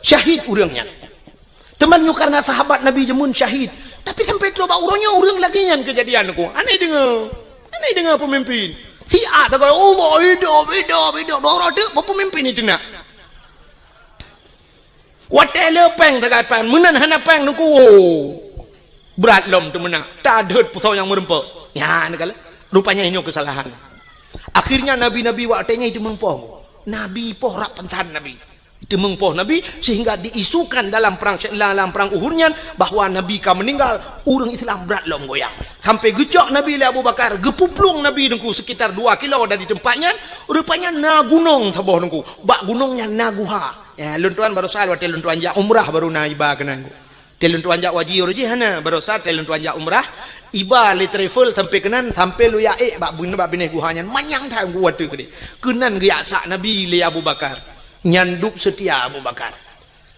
Syahid ureuëng nyan. Teuma nyoe karena sahabat Nabi jameun syahid. Tapi sampai trok bak uroe nyoe ureuëng lagée nyan keujadian Teungku. Aneh deungoe. Aneh deungoe peumimpin. Siat tagai, "Allah, hidup, hidup, hidup." Dua uroe teuk peumimpin itu nak. Watée le péng tagai péng, meunan hana péng Teungku. Brat lom teumeunak. Tadeuet pusoe nyang meurumpok. Nyan kala. Rupanya nyoe keusalahan. Akhirnya nabi-nabi watée nyan itu meumpoh. Nabi poh rab pansan Nabi. Teumeung poh Nabi, sehingga diisukan dalam perang, dalam perang Uhud nyan bahwa Nabi ka meninggal, ureuëng Islam brat lom goyang. Sampai geucok Nabi lé Abu Bakar, geupuplueng Nabi Teungku sekitar dua kilo dari tempat nyan, rupanya na gunong saboh Teungku. Bak gunong nyan na guha. Ya, lôn tuan barosa watée lôn tuan jak umrah baru na iba keunan. Watée lôn tuan jak haji uroe jih hana, barosa watée lôn tuan jak umrah, iba lé travel sampai keunan, sampai lôn jak ék bak bun-, bak binéh guha nyan, manyang that Teungku watée keudeh. Keunan geujak sak Nabi lé Abu Bakar. Nyan dub seutia Abu Bakar.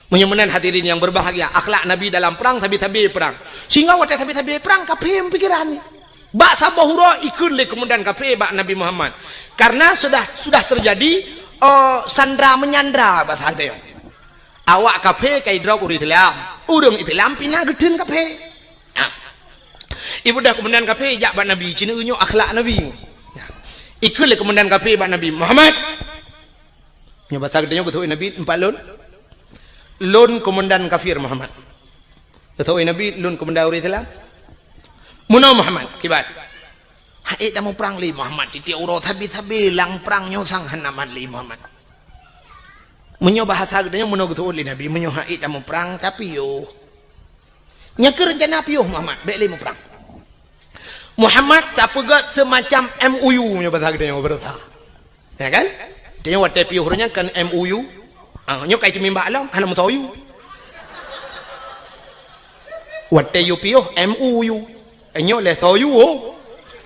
Meunyoe meunan hadirin yang berbahagia, akhlak Nabi dalam perang, sabe-sabe perang. Sehingga watée sabe-sabe perang, kafé meupikiran ni. Bak saboh uroe ikheun lé komandan kafé bak Nabi Muhammad. Karena sudah, sudah terjadi, eh, sandra menyandra bahasa geutanyoe. Awak kafé ka idrop ureuëng Islam. Ureuëng Islam pih na geutheun kafé. Ha. Ibudah komandan kafé jak bak Nabi, cina nyoe akhlak Nabi. Ha. Ikheun lé komandan kafé bak Nabi, "Muhammad." Nyoe basa geutanyoe geuteu'oh Nabi, "Empat lôn." "Lôn komandan kafir, Muhammad." Geuteu'oh Nabi, "Lôn komandan ureuëng Islam." "Meunoe Muhammad, kiban?" "Ha'ék tamuprang lé Muhammad, tieb-tieb uroe sabe-sabe lam prang nyoe sang hana mat lé Muhammad." Meunyoe bahasa geutanyoe meunoe geuteu'oh lé Nabi, "Meunyoe ha'ék tamuprang, tapiôh." "Nyan keuh rencana piôh Muhammad, bék lé muprang." Muhammad tapeugét seumacam M O U nyoe bahasa geutanyoe beureusa. Ya kan? Tanyoe watée piôh ureuëng nyan kan M O U. Ah, nyoe kai teumimbak lom, hana meusoe U. Watée yue piôh M O U. Nyoe lé soe U.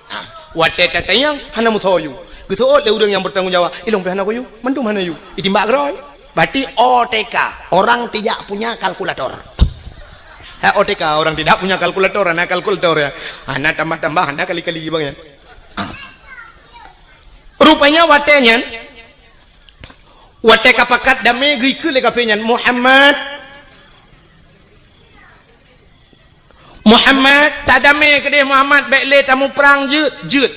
Ah, watée tatanyong hana meusoe U. Geuseuôt lé ureuëng nyang bertanggung jawab, "Ilong pih hana kuyue, mandum hana yue." Itimbak keudroe. Berarti O T K, orang tidak punya kalkulator. Ha, O T K, orang tidak punya kalkulator, hana kalkulator ya. Hana tambah-tambah, hana kali-kali bang ya. Ah. Rupanya watée nyan, watée ka pakat damé geukheun lé kafé nyan, "Muhammad, Muhammad, tadamé keudeh Muhammad, bék lé tamuprang jeuet, jeuet."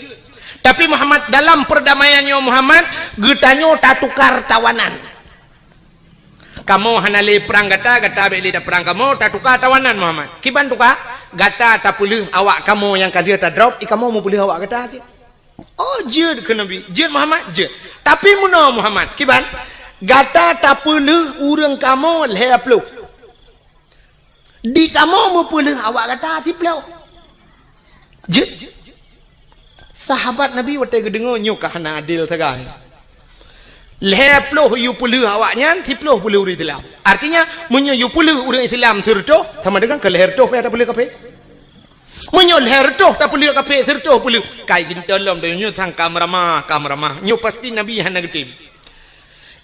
Tapi Muhammad, dalam perdamaian nyoe Muhammad, geutanyoe tatukar tawanan. Kamoe hana lé prang gata, gata bék lé taprang kamoe, tatuka tawanan Muhammad. Kiban tuka, gata tapeuleueh awak kamoe nyang ka lheueh tadrop, i kamoe meupeuleueh awak gata cit. Oh, jeuet keu Nabi. Jeuet Muhammad, jeuet. Tapi meunoe Muhammad, kiban, gata tapeuleueh ureuëng kamoe lhée ploh. Di kamoe meupeuleueh awak gata siploh. Jeuet. Sahabat Nabi watée geudeungoe nyoe ka hana adil sagai. Lhée ploh yue peuleueh awak nyan, siploh peuleueh ureuëng Islam. Artinya, meunyoe yue peuleueh ureuëng Islam sireutôh, sama dengan keu lhée reutôh payah tapeuleueh kafé. Meunyoe lhée reutôh tapeuleueh kafé, sireutôh peuleueh, kai geuntôi lom donya nyoe sang ka meuramah, ka meuramah. Nyoe pasti Nabi hana geutem.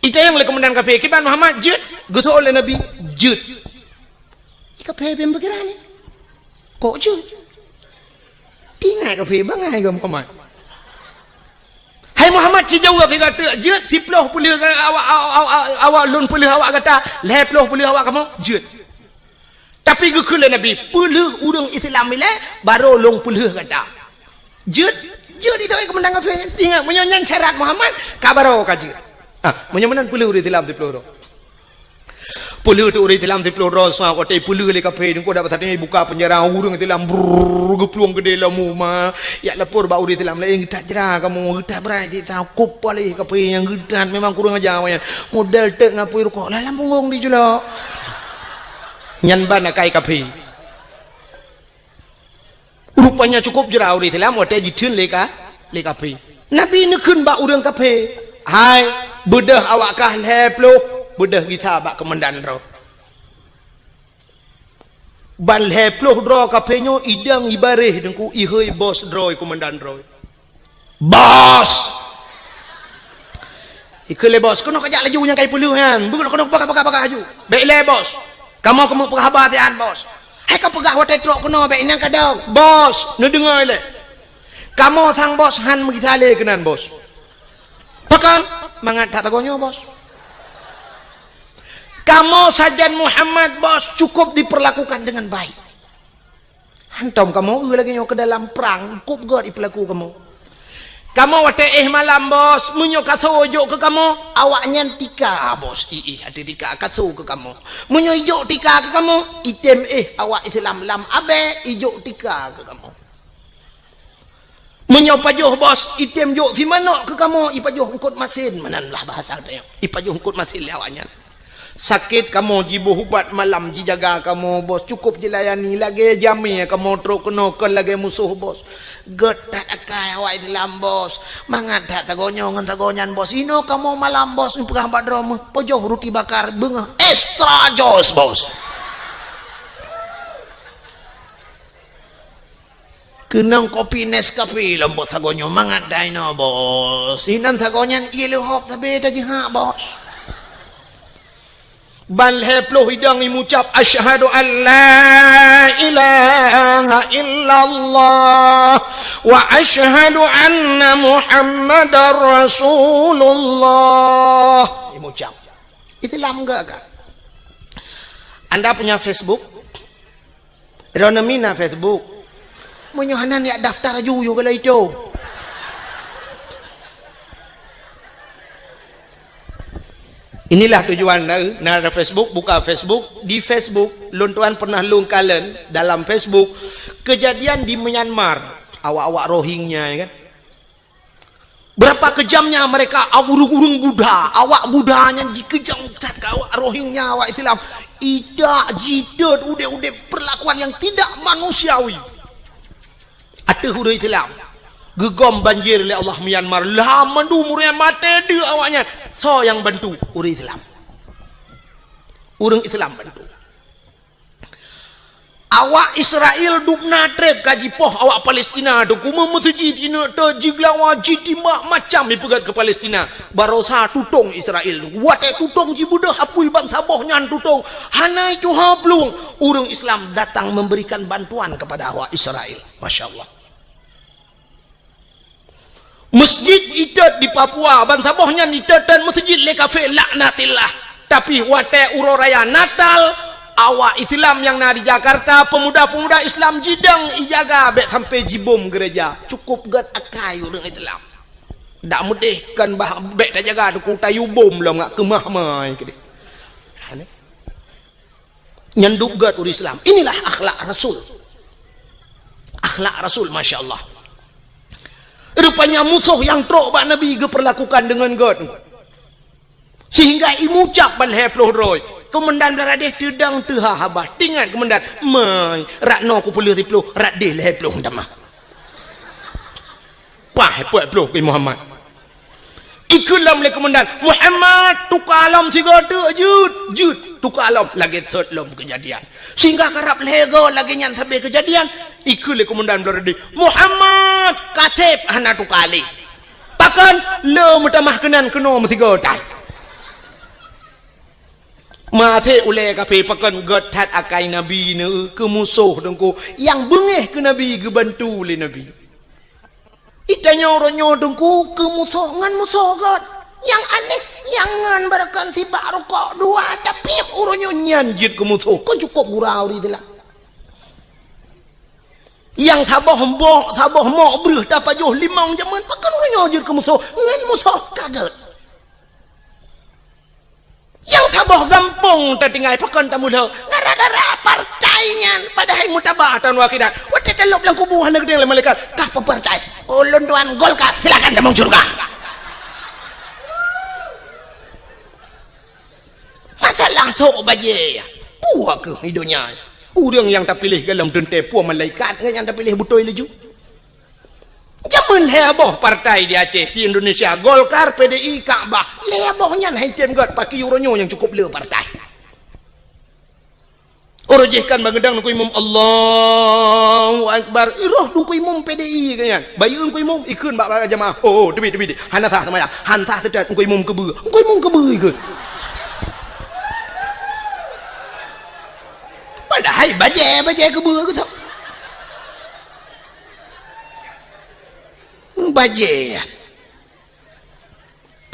Itanyong lé komandan kafé, "Kiban Muhammad jeuet?" Geuseuôt lé Nabi, "Jeuet." Kafé beupikiran ni. Kok jeuet? Tingat kafé bangai keu Muhammad. "Hai Muhammad, sijaweueb keu gata, jeuet siploh peuleueh awak, awak, awak, awak lôn peuleueh awak gata, lhée ploh peuleueh awak kamoe, jeuet." Tapi geukheun lé Nabi, "Peuleueh ureuëng Islam ilée, barô lôn peuleueh gata." Jeuet, jeuet itu ai keumandang kafé. Ingat, meunyoe nyan syarat Muhammad, ka barô ka jeuet. Ah, meunyoe meunan peuleueh ureuëng Islam siploh droe. Peuleueh tu ureuëng Islam siploh droe, sa watée peuleueh lé kafé, nyoe dak pasatnya buka penjara ureuëng Islam, brrrr, geuplueng keudeh lom uma. Jak lapor bak ureuëng Islam laén, "Geutak jra kamoe, geutak brat jih ta, kop paléh kafé nyang geutak memang kurang aja awaknyan. Model teuk ngapui rukok, lam punggong dijulok." Nyan ban akai kafé. Rupanya cukup jroh ureuëng Islam watée jitheun lé ka, lé kafé. Nabi neukheun bak ureuëng kafé, "Hai, beudôh awak kah lhée ploh, beudôh gisa bak keumandan droe." Ban lhée ploh droe kafé nyoe idong ibaréh Teungku, ihôi bos droe, keumandan droe. "Bos!" Ikheun lé bos, "Keunoe kajak laju nyang kai peuleueh nyan. Beugot keunoe peugah-peugah-peugah laju." "Bék lé bos. Kamoe keumeung peugah haba sian bos." "Hai kapeugah watée trok keunoe bék inong kadong." "Bos, neudeungoe lé. Kamoe sang bos han meugisa lé keunan bos." "Pakon?" "Mangat that sagoe nyoe bos. Kamoe sajan Muhammad bos cukup diperlakukan dengan baik. Hantom kamoe eu lagée nyoe keu dalam prang, kop gét ipeulaku kamoe. Kamoe watée éh malam bos, meunyoe kaso jok keu kamoe, awak nyan tika bos, iéh ateueh tika kaso keu kamoe. Meunyoe ijok tika keu kamoe, item éh awak Islam lam abée ijok tika keu kamoe. Meunyoe pajoh bos, item jok simanok keu kamoe, ipajoh eungkot masin, meunan lah bahasa tanyoe. Ipajoh eungkot masin lé awak nyan. Sakét kamoe jiboh ubat malam jijaga kamoe bos, cukup jilayani lagée jamé kamoe trok keunoe kon lagée musoh bos. Gét that akai awak Islam bos. Mangat that sagoe nyoe ngon sagoe nyan bos. Inoe kamoe malam bos, neupeugah bak droe meuh, pajoh ruti bakar beungoh extra jos bos. Keunong kopi Nescafe lom bos sagoe nyoe, mangat that inoe bos. Inan sagoe nyan ié leuhop sabe tajihak bos. Ban lhée ploh idong imucab, "Asyhadu an la ilaha illallah wa asyhadu anna Muhammadar Rasulullah." Imucab. Islam enggak kan? Anda punya Facebook? Droeneuh mina Facebook. Meunyoe hana neujak daftar aju yue galai itu. Inilah tujuan na, na ada Facebook, buka Facebook. Di Facebook, lôn tuan pernah lôn kalon dalam Facebook kejadian di Myanmar, awak-awak Rohingya, ya kan? Berapa kejamnya mereka, ureuëng-ureuëng Buddha, awak Buddha nyan jikeujam that keu awak Rohingya, awak Islam. Idak jitot udeb-udeb perlakuan yang tidak manusiawi. Ateueh ureuëng Islam. Geugom banjir lé Allah Myanmar. Lah mandum ureuëng maté deuek awaknyan. Soe nyang bantu? Ureuëng Islam. Ureuëng Islam bantu. Awak Israel dubna treb ka jipoh awak Palestina tu, kume meuseujid ineuk te jigeulawa, jitimbak macam ipeugét keu Palestina. Barosa tutong Israel. Watée tutong jibeudôh apui bansaboh nyan tutong. Hana tuha plueng. Ureuëng Islam datang memberikan bantuan kepada awak Israel. Masya Allah. Masjid itot di Papua, bansaboh nyan itot dan masjid lé kafé laknatillah. Tapi watée uroe raya Natal, awak Islam nyang na di Jakarta, pemuda-pemuda Islam jidong ijaga bék sampai jibom gereja. Cukup gét akai ureuëng Islam. Dak meudeh kan bah bék tajaga duku tayue bom lom ngak keumah mai keudeh. Nyan dub gét ureuëng Islam. Inilah akhlak Rasul. Akhlak Rasul, masya Allah. Rupanya musoh nyang trok bak Nabi geupeurlakukan deungon gét. Sehingga imucab ban lhée ploh droe. Keumandan Blaradeh teudong teuha haba. Tingat keumandan, "Mai, rat noe kupeuleueh siploh, rat deh lhée ploh tamah." Pah, peuet ploh keu Muhammad. Ikheun lom lé keumandan, "Muhammad, tuka lom sigoe teuk jeuet, jeuet, tuka lom." Lagée sot lom keujadian. Sehingga karab lhée goe lagée nyan sabe keujadian, ikheun lé keumandan Blaradeh, "Muhammad, kaseb hana tuka lé." Pakon? Le meutamah keunan keunoe meusigoe tai. Maté ulée kafé pakon gét that akai Nabi neu keu musoh Teungku nyang beungéh keu Nabi geubantu lé Nabi. Itanyoe uroe nyoe Teungku keu musoh ngon musoh gét. Nyang aneh, nyang ngon beureukan sibak rukok dua tapi uroe nyoe nyan jeuet keu musoh. Kon cukop gura ureuëng Islam. Nyang saboh mbok, saboh mok breueh tapajoh limong jameun pakon uroe nyoe jeuet keu musoh ngon musoh ka gét. Nyang saboh gampông tatinggai pakon tamulhô gara-gara partai nyan padahai meutabah taun akhirat. Watée talop lam kubu hana geudeng lé malaikat, "Kah peupartai?" "Ulôn tuan Golkar." "Silakan tamong syurga." Masalah sok bajée. Puah keuh di donya. Ureuëng nyang tapiléh gohlom teuntée peue malaikat, ngon nyang tapiléh beutôi laju. Jameun lhée boh partai di Aceh, di Indonesia, Golkar, P D I, Kakbah. Lhée boh nyan hai tem gét, pakri uroe nyoe nyang cukup le partai. Uroe jih kan bangeudang Teungku Imum, Allahu Akbar. Roh Teungku Imum P D I kan nyan. Bayeue Teungku Imum, ikheun bak, bak jamaah. Oh, oh, teubiet, teubiet. Hana sah seumayang. Han sah seutôt Teungku Imum keubeue. Teungku Imum keubeue ikheun. Padahai bajée, bajée keubeue geutok. Bajée.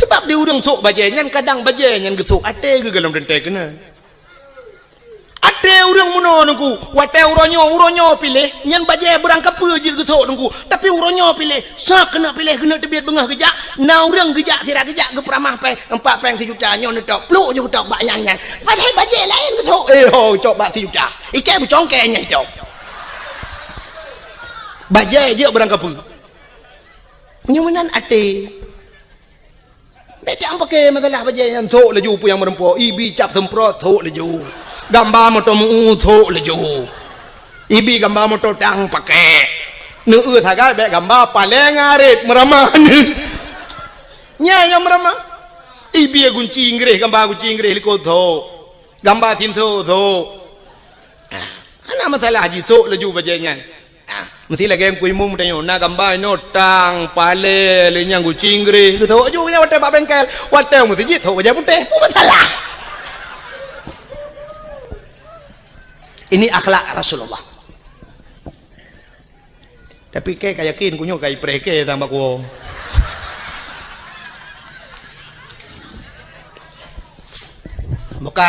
Sebab di ureuëng sôk bajée nyan, kadang bajée nyan geusôk até geuh gohlom teuntée keunan. Até ureuëng meunoe Teungku, watée uroe nyoe, uroe nyoe piléh, nyan bajée beurangkapeue jeuet geusôk Teungku. Tapi uroe nyoe piléh, soe keuneuk piléh, keuneuk teubiet beungoh geujak, na ureuëng geujak, sira geujak, geupeuramah péng, empat péng sijuta, nyoe neutôb, plôk ju geutôb bak nyang nyan. Padahai bajée laén geusôk, eh, ho, cok bak sijuta. Ikée beucongkée nyang itôb. Bajée jeuet beurangkapeue. Meunyoe meunan até. Bék tapaké masalah bajée nyan, sôk laju peue nyang meureumpok, ibi cap seumprot, sôk laju. Gamba moto meu, sôk laju. Ibi gamba moto tang paké. Neueu sagai bék gamba paleng arit meuramah. Nyan nyang meuramah. Ibi gunci Inggréh, gamba gunci Inggréh likot, sôk. Gamba sinso, sôk. Ah, hana masalah jisôk laju bajée nyan. Ah, meusti lagée Teungku Imum tanyoe, na gamba inoe tang, palée, lé nyang gunci Inggréh. Geusôk laju nyan watée bak bengkel, watée meuseujid sôk bajée putéh. Peue masalah? Ini akhlak Rasulullah. Tapi kée ka yakin, kunyueng ka ipreh kée tambah kuwoe. Buka.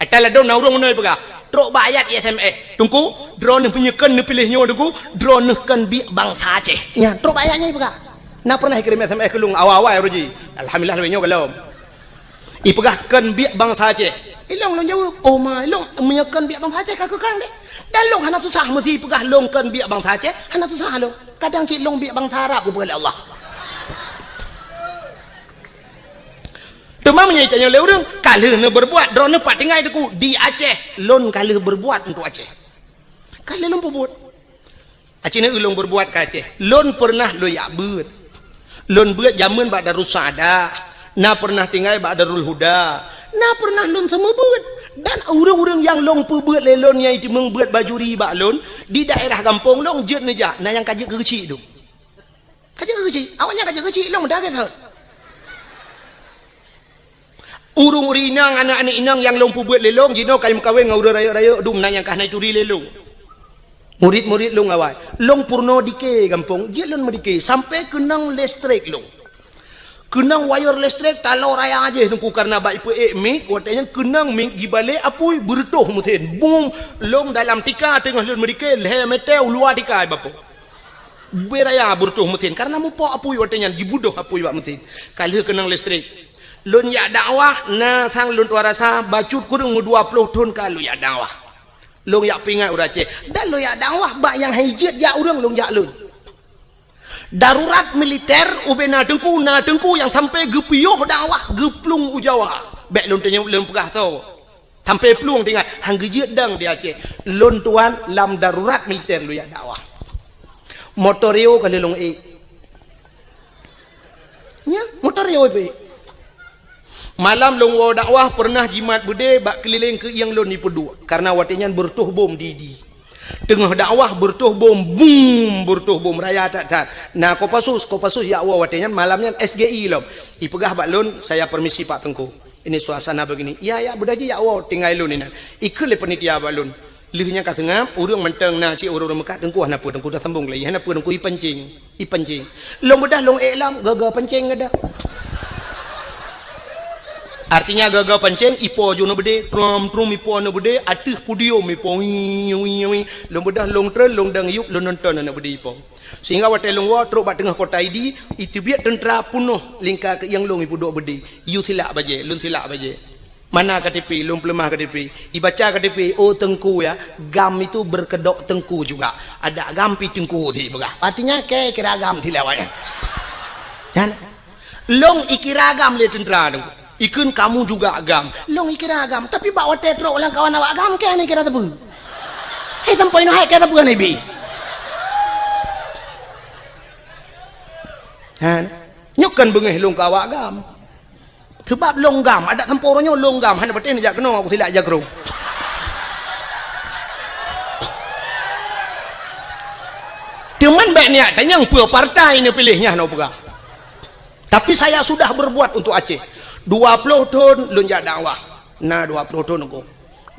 Ata ladôm na ureuëng meunoe peugah, trok bak ayat S M S. Teungku, droeneuh meunyoe kön neupiléh nyoe Teungku, droeneuh kön biek bansa Aceh. Nyan, trok bak ayat nyan peugah. Na pernah ikirém S M S keu lôn awai-awai uroe jih. Alhamdulillah, lagée nyoe gohlom. Ipeugah kön biek bansa Aceh. Ilong lôn jaweueb, "Oh ma, ilong meunyoe kön biek bansa Aceh ka keu kang deh." Dan lôn hana susah meusi peugah lôn kön biek bansa Aceh, hana susah lôn. Kadang cit lôn biek bansa Arab geupeugah lé Allah. Teuma meunyoe itanyoe lé ureuëng, ka lheueh neubeurbuat, droeneuh pat tinggai Teungku, di Aceh, lôn ka lheueh beurbuat untuk Aceh. Ka lheueh lôn peubuet. Aci na ulôn beurbuat ka Aceh. Lôn peureunah lôn jak beuet. Lôn beuet jameun bak Darussaada. Na peureunah tinggai bak Darul Huda. Na peureunah lôn seumeubeuet. Dan ureuëng-ureuëng nyang lôn peubeuet lé lôn nyang jiteumeung beuet bajuri bak lôn, di daerah gampông lôn jeuet neujak, na nyang ka jeuet keu geuchik dum. Ka jeuet keu geuchik. Awaknyan ka jeuet keu geuchik, lôn meudarah thon. Ureuëng-ureuëng inong, aneuëk-aneuëk inong nyang lôn peubeuet lé lôn, jinoe ka meukawen ngon ureuëng rayeuk-rayeuk dum, na nyang ka hana jituri lé lôn. Murit-murit lôn awai. Lôn peurunoe dike gampông, jeuet lôn meudike, sampoe keunong listrik lôn. Keunong wayeur listrik taloe raya jih Teungku, kareuna bak ipeuék mic, watée nyan keunong mic jibalek apui, beureutoh meusén. Bum, lôn dalam tika teungoh lôn meudike, lhée meuteue u luwa tika ibapoe. Bubé raya beureutoh meusén, kareuna mupok apui watée nyan, jibudoh apui bak meusén. Ka lheueh keunong listrik. Lôn jak dakwah, na sang lôn tuan rasa, bacut kureueng meudua ploh thon ka lôn jak dakwah. Lôn jak peuingat ureuëng Aceh. Dan lôn jak dakwah bak nyang hana jeuet jak ureuëng, lôn jak lôn. Darurat militer, ubé na teungku, na teungku nyang sampoe geupiôh dakwah, geuplueng u Jawa. Bék lôn tanyong, lôn peugah soe. Sampoe plueng teuingat, han geujeuet dong di Aceh. Lôn tuan lam darurat militer lôn jak dakwah. Motor Rio ka lôn ék. Nya, motor Rio ék. Malam lôn woe dakwah peureunah jimat beudé bak keulileng keuieng lôn jipeuduek. Kareuna watée nyan beureutoh bom di, di. Teungoh dakwah beureutoh bom, bum, beureutoh bom raya that-that. Na Kopassus, Kopassus jak woe watée nyan, malam nyan S G I lom. Ipeugah bak lôn, "Saya permisi Pak Teungku. Ini suasana begini." "Ya, ya, beudah jih jak woe, tinggai lôn inan." Ikheun lé panitia bak lôn. Lheueh nyan ka seungab, ureuëng mantong na cit ureuëng-ureuëng meukat, "Teungku hana peue, Teungku dah sambong lagi, hana peue Teungku, ipancing, ipancing." Lôn beudah lôn ék lom, gaga pancing gadah. Artinya gaga pancing, ipo ju na beudé, trum-trum ipo na beudé, ateueh podium ipo, wii, wii, wii. Lôn beudah lôn treun, lôn dang yup, lôn nonton na beudé ipo. Sehingga watée lôn woe trok bak teungoh kota Idi, iteubiet teuntra peunoh lingka keuieng lôn ipeuduek beudé. Yue silak bajée, lôn silak bajée. Mana K T P, lôn peuleumah K T P. Ibaca K T P, "Oh Teungku ya, GAM itu berkedok Teungku juga. Ada GAM pi Teungku sih peugah." Artinya, kée kira GAM silak awaknyan. Kan? Lôn ikira GAM lé teuntra Teungku. Ikheun, "Kamu juga GAM." Lôn ikira GAM, tapi bak watée trok lam kawan awak GAM, kée hana ikira sapeue. Eh, sampoe nyoe hai ka sapeue Nabi. Ha, nyoe kan beungéh lôn keu awak GAM. Sebab lôn GAM, adak sampoe uroe nyoe lôn GAM, hana patéh neujak keunoe aku silak jagroe. Teuma bék niat tanyong peue partai neupiléh nyan, hana peugah. Tapi saya sudah berbuat untuk Aceh. Dua ploh thon lôn jak dakwah. Na dua ploh thon aku.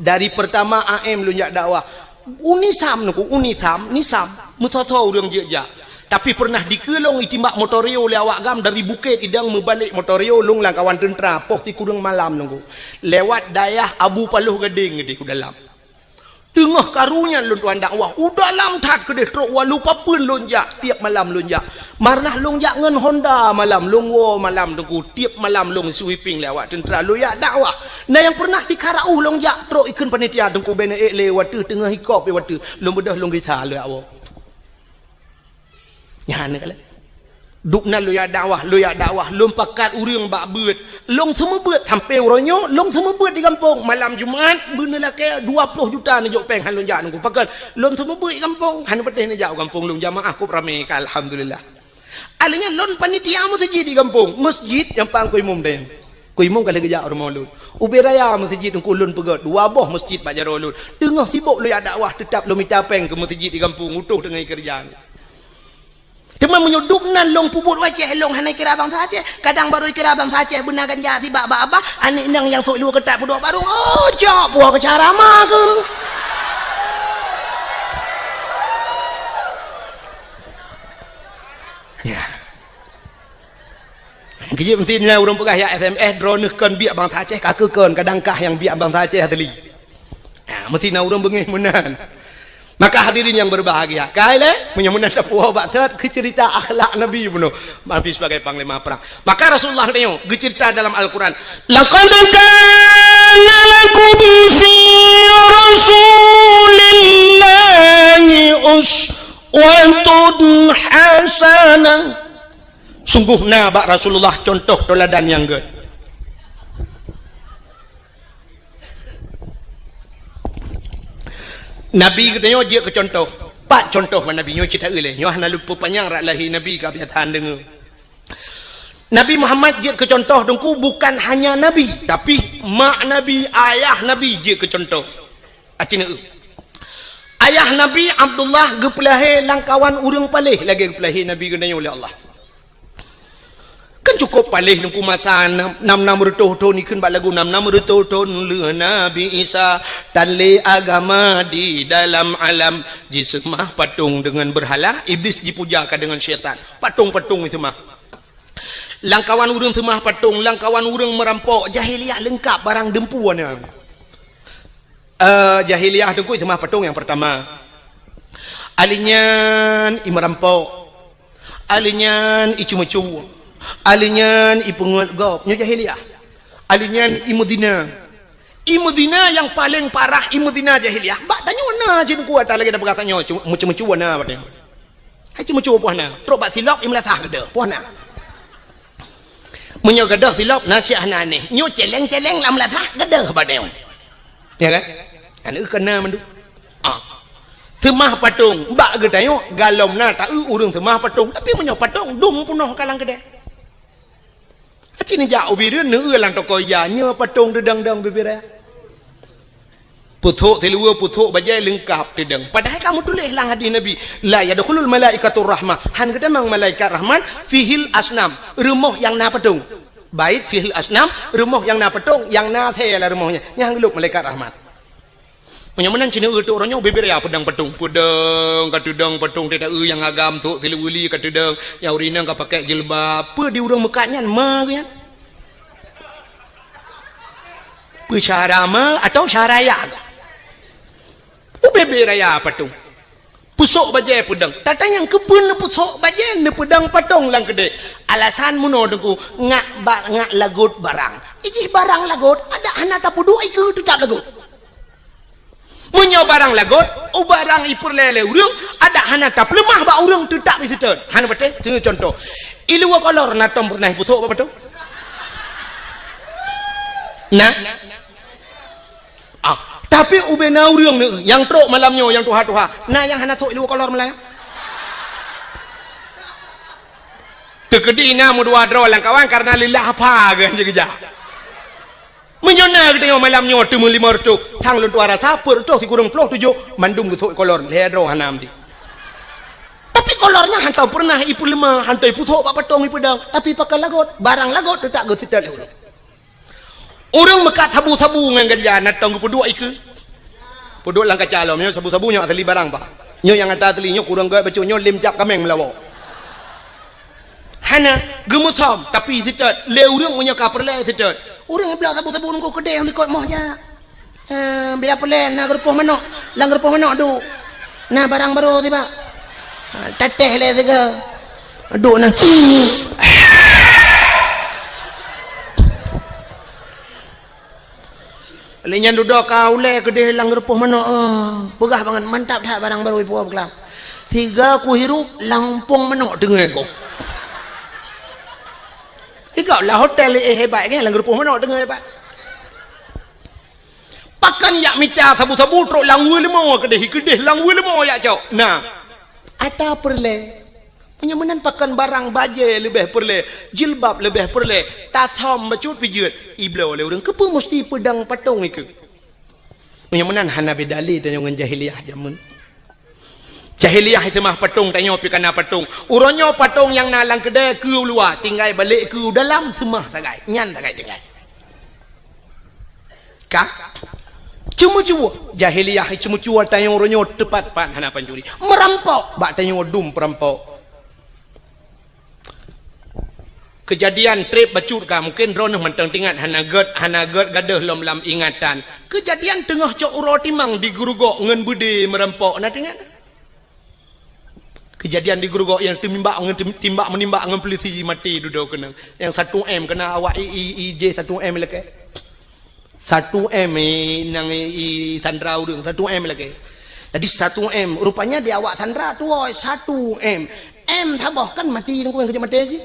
Dari pertama A M lôn jak dakwah. UNISAM nungku, UNISAM, NISAM, meusoe-soe ureuëng jeuet jak. Tapi pernah dikeue lôn itimbak motor Rio lé awak GAM dari Bukét Idong meubalek motor Rio lôn lam kawan teuntra poh sikureueng malam nungku. Lewat dayah Abu Paloh Gadeng di u dalam. Teungoh karu nyan lôn tuan dakwah, u dalam that keudeh trok walu papeuen lôn jak, tiep malam lôn jak. Marnah lôn jak ngon Honda malam, lôn woe malam teungku, tiep malam lôn sweeping lé awak teuntra lôn jak dakwah. Na nyang pernah sikara uh lôn jak trok ikheun panitia teungku bèk neuék lé watèe teungoh ikop watèe lôn beudôh lôn gisa lé awak. Nyan keuh lé. Dubnan lôn jak dakwah, lôn jak dakwah, lôn pakat ureuëng bak beuet. Lôn seumeubeuet sampoe uroe nyoe, lôn seumeubeuet di gampông. Malam Jumat beuneulakée dua ploh juta neujok péng han lôn jak nungku. Pakon lôn seumeubeuet di gampông, han patéh neujak u gampông lôn jamaah kôb ramé ka alhamdulillah. Alheuh nyan lôn panitia meuseujid di gampông, meuseujid nyang pang ku imum deh. Ku imum ka lheueh geujak u rumoh lôn. Ubé raya meuseujid teungku lôn peugöt, dua boh meuseujid bak jaroe lôn. Teungoh sibok lôn jak dakwah, teutap lôn mita péng keu meuseujid di gampông, utoh teungoh keureuja. Teuma meunyoe dubnan lôn peubuet u Aceh, lôn hana kira bansa Aceh. Kadang barô kira bansa Aceh beuna ganja sibak bak abah, aneuk inong nyang sôk luwa keutat peuduek barong. Oh, cok, puwoe keu cara ma keuh. Ya. Keujeuet meusti na ureuëng peugah ya S M S, droeneuh kon biek bansa Aceh, ka keuh kon, kadang kah nyang biek bansa Aceh asli. Ha, meusti na ureuëng beungéh meunan. Maka hadirin yang berbahagia, kai lé, meunyoe meunan sapeue bak that keu cerita akhlak Nabi bunoe, Nabi sebagai panglima perang. Maka Rasulullah tanyong geucerita dalam Al-Quran, "Laqad kana lakum fi Rasulillahi uswatun hasanah." Sungguh na bak Rasulullah contoh teuladan nyang gét. Nabi geutanyoe jeuet keu contoh. Pat contoh bak Nabi nyoe cit taeu lé. Nyoe hana lôn peupanyang rot lahé Nabi ka biasa deungoe. Nabi Muhammad jeuet keu contoh teungku bukan hanya Nabi, tapi mak Nabi, ayah Nabi jeuet keu contoh. Aci neu. Ayah Nabi Abdullah geupeulahé lam kawan ureuëng paléh lagée geupeulahé Nabi geutanyoe lé Allah. Kan cukup paléh nungku masa nam, nam, nam reutôh thon ikheun bak lagu nam, nam reutôh thon lheueh Nabi Isa tan lé agama di dalam alam jiseumah patong deungon beurhala, Iblis jipuja ka deungon syaitan. Patong-patong jiseumah. Lam kawan ureuëng seumah patong, lam kawan ureuëng meurampok, jahiliyah leungkap barang deumpu na. Eh, jahiliyah teungku seumah patong nyang pertama. Alheuh nyan i meurampok. Alheuh nyan i ceumeucue. Alheuh nyan i peungeut gob. Nyoe jahiliyah. Alheuh nyan i meuzina. I meuzina nyang paleng parah i meuzina jahiliyah. Bak tanyoe na cit kuat lagée na peugah tanyoe cu-, meuceumeucue na bak tanyoe. Hai ceumeucue poh na. Trok bak silop i meulasah geudoh poh na. Meunyoe geudoh silop na cit hana anéh. Nyoe celeng-celeng lam meulasah geudoh bak tanyoe. Ya kan? Aneuk keu na mandum. Ah. Seumah patong bak geutanyoe galom na taeu ureuëng seumah patong. Tapi meunyoe patong dum peunoh ka lam keudée. Aci neujak u Bireuen neueu lam toko ija nyoe patong deudong-dong bibiré. Pusok siluweue, pusok bajée leungkap teudong. Padahai ka meutuléh lam hadis Nabi, "La yadkhulul malaikatur rahmah." Han geutamong malaikat rahmat fihil asnam, rumoh nyang na patong. Bait fihil asnam, rumoh nyang na patong, nyang na asée lam rumoh nyan. Nyan han geulôp malaikat rahmat. Meunyoe meunan cit neu eu teuk uroe nyoe bibiré peudong patong. Peudong ka teudong patong teuta eu nyang agam sok siluweue li ka teudong, nyang ureuëng inong ka pakai jilbab. Peue di ureuëng meukat nyan ma geuh nyan? Peue syara ma atau syara ya? Ubé bibiré patong. Pusok bajée peudong. Tata nyang keupeue neupusok bajée neupeudong patong lam keudée. Alasan meunoe teungku ngak ba-, ngak lagot barang. Ijih barang lagot, adak hana tapeuduek ikeue teutap lagot. Meunyoe barang lagot, u barang ipeureulée lé ureuëng, adak hana tapeuleumah bak ureuëng teutap iseutôt. Hana patéh, teungoh contoh. Iluwa kolor na tom peureunah ipusok bak patong? Na? Ah, Tapi ubena ureuëng ni nyang trok malam nyoe nyang tuha-tuha, na nyang hana sok ilu kolor malam. Teukeudi na meudua droe lam kawan karena lillah apa geuh jeugeujak. Meunyoe na geutanyoe malam nyoe teumeulimong reutôh, sang lôn tuha rasa peuet reutôh sikureueng ploh tujoh mandum geusok kolor, lhée droe hana meuti. Tapi kolor nyan hana peureunah ipeuleumah, hana ipusok bak patong ipeudong, tapi pakai lagot, barang lagot teutak geuseutôt lé ureuëng. Ureuëng meukat sabu-sabu ngon ganja na tong geupeuduek ikeue. Peuduek lam kaca lom, nyoe sabu-sabu nyoe asli barang bah. Nyoe nyang ata asli nyoe kurang gawat bacut nyoe lem cap kameng meulawo. Hana geumeusom tapi seutôt lé ureuëng meunyoe ka peureulée seutôt. Ureuëng bloe sabu-sabu nunggu keudeh likot moh jak. Eh, bila peureulée na geurupoh manok, lam geurupoh manok duek. Na barang barô tiba. Ha, tatéh lé siga. Duek na. Lé nyan dudoe ka ulée keudeh lam geurupoh manok, eh. Peugah bangat mantap that barang barô ipuwoe beukelam. Siga kuhirup lampong manok teungoh ko. Siga lah hotel eh hebat kan lam geurupoh manok teungoh hebat. Pakon yak mita sabu-sabu trok lam weuleumong keudeh, keudeh lam weuleumong yak cok. Nah, ata peureulée. Meunyoe meunan pakon barang bajée leubeh peureulée, jilbab leubeh peureulée, tasam bacut pijeut, ibloe lé ureuëng keupeue musti peudong patong ikeue. Meunyoe meunan hana beda lé tanyoe ngon jahiliyah jameun. Jahiliyah seumah patong tanyoe pi kana patong. Uroe nyoe patong nyang na lam keudée keu luwa, tinggai balek keu dalam seumah sagai. Nyan sagai tinggai. Ka? Ceumeucue. Jahiliyah ceumeucue tanyoe uroe nyoe teupat-pat hana pancuri. Meurampok bak tanyoe dum peurampok. Keujadian treb bacut ka mungken droeneuh mantong teuingat hana gét hana gét gadôh lom lam ingatan. Keujadian teungoh cok uroe timang di Geurugok ngon beudé meurampok na teuingat. Keujadian di Geurugok nyang teumimbak ngon timbak meunimbak ngon peulisi maté dudoe keunong. Nyang satu M keunong awak I I I J satu M lakée. Satu M nyang I Sandra ureuëng satu M lakée. Jadi satu M rupanya di awak Sandra tuwoe satu M. M saboh kan maté nunggu nyang keujeuet maté jih.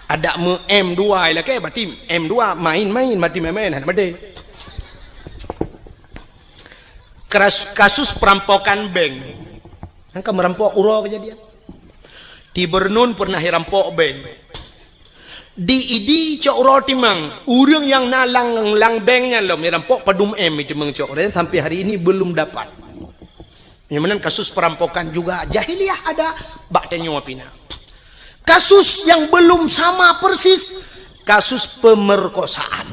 Adak meu M dua lakée berarti M dua main-main maté main-main hana maté. Kasus perampokan bank. Nyang ka meurampok uroe keujadian. Di Bernun pernah irampok bank. Di Idi cok uroe timang, ureuëng nyang na lam bank nyan lom irampok padum M iteumang cok uroe sampai hari ini belum dapat. Nyang meunan kasus perampokan juga jahiliyah ada bak tanyoe pina. Kasus yang belum sama persis kasus pemerkosaan.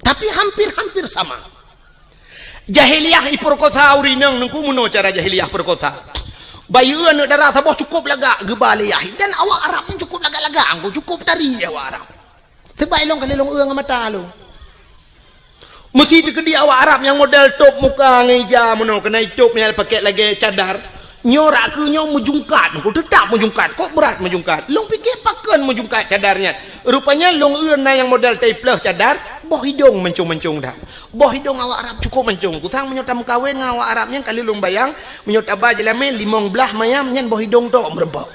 Tapi hampir-hampir sama. Jahiliyah ipeurkosa ureuëng inong nungku meunoe cara jahiliyah peurkosa. Bayeue aneuëk dara saboh cukup lagak geuba lé yah dan awak Arab nyan cukup lagak-lagak angku cukup tari awak Arab. Teubai lông kali lông eu ngon mata lông. Meusi teukeudi awak Arab nyang model top muka ngon ija meunoe keunan itop nyang pakek lagée cadar. Nyoe rak keu nyoe meujungkat, teutap meujungkat, kok brat meujungkat. Lông pike pakon meujungkat cadar nyan. Rupanya lông eu na nyang model taipleuh cadar, boh idong mancong-mancong dah. Boh idong awak Arab cukup mancong. Kusang meunyoe tameukawen ngon awak Arab nyan kali lông bayang, meunyoe taba jeulamé limong blaih mayam nyan boh idong tok meureumpok.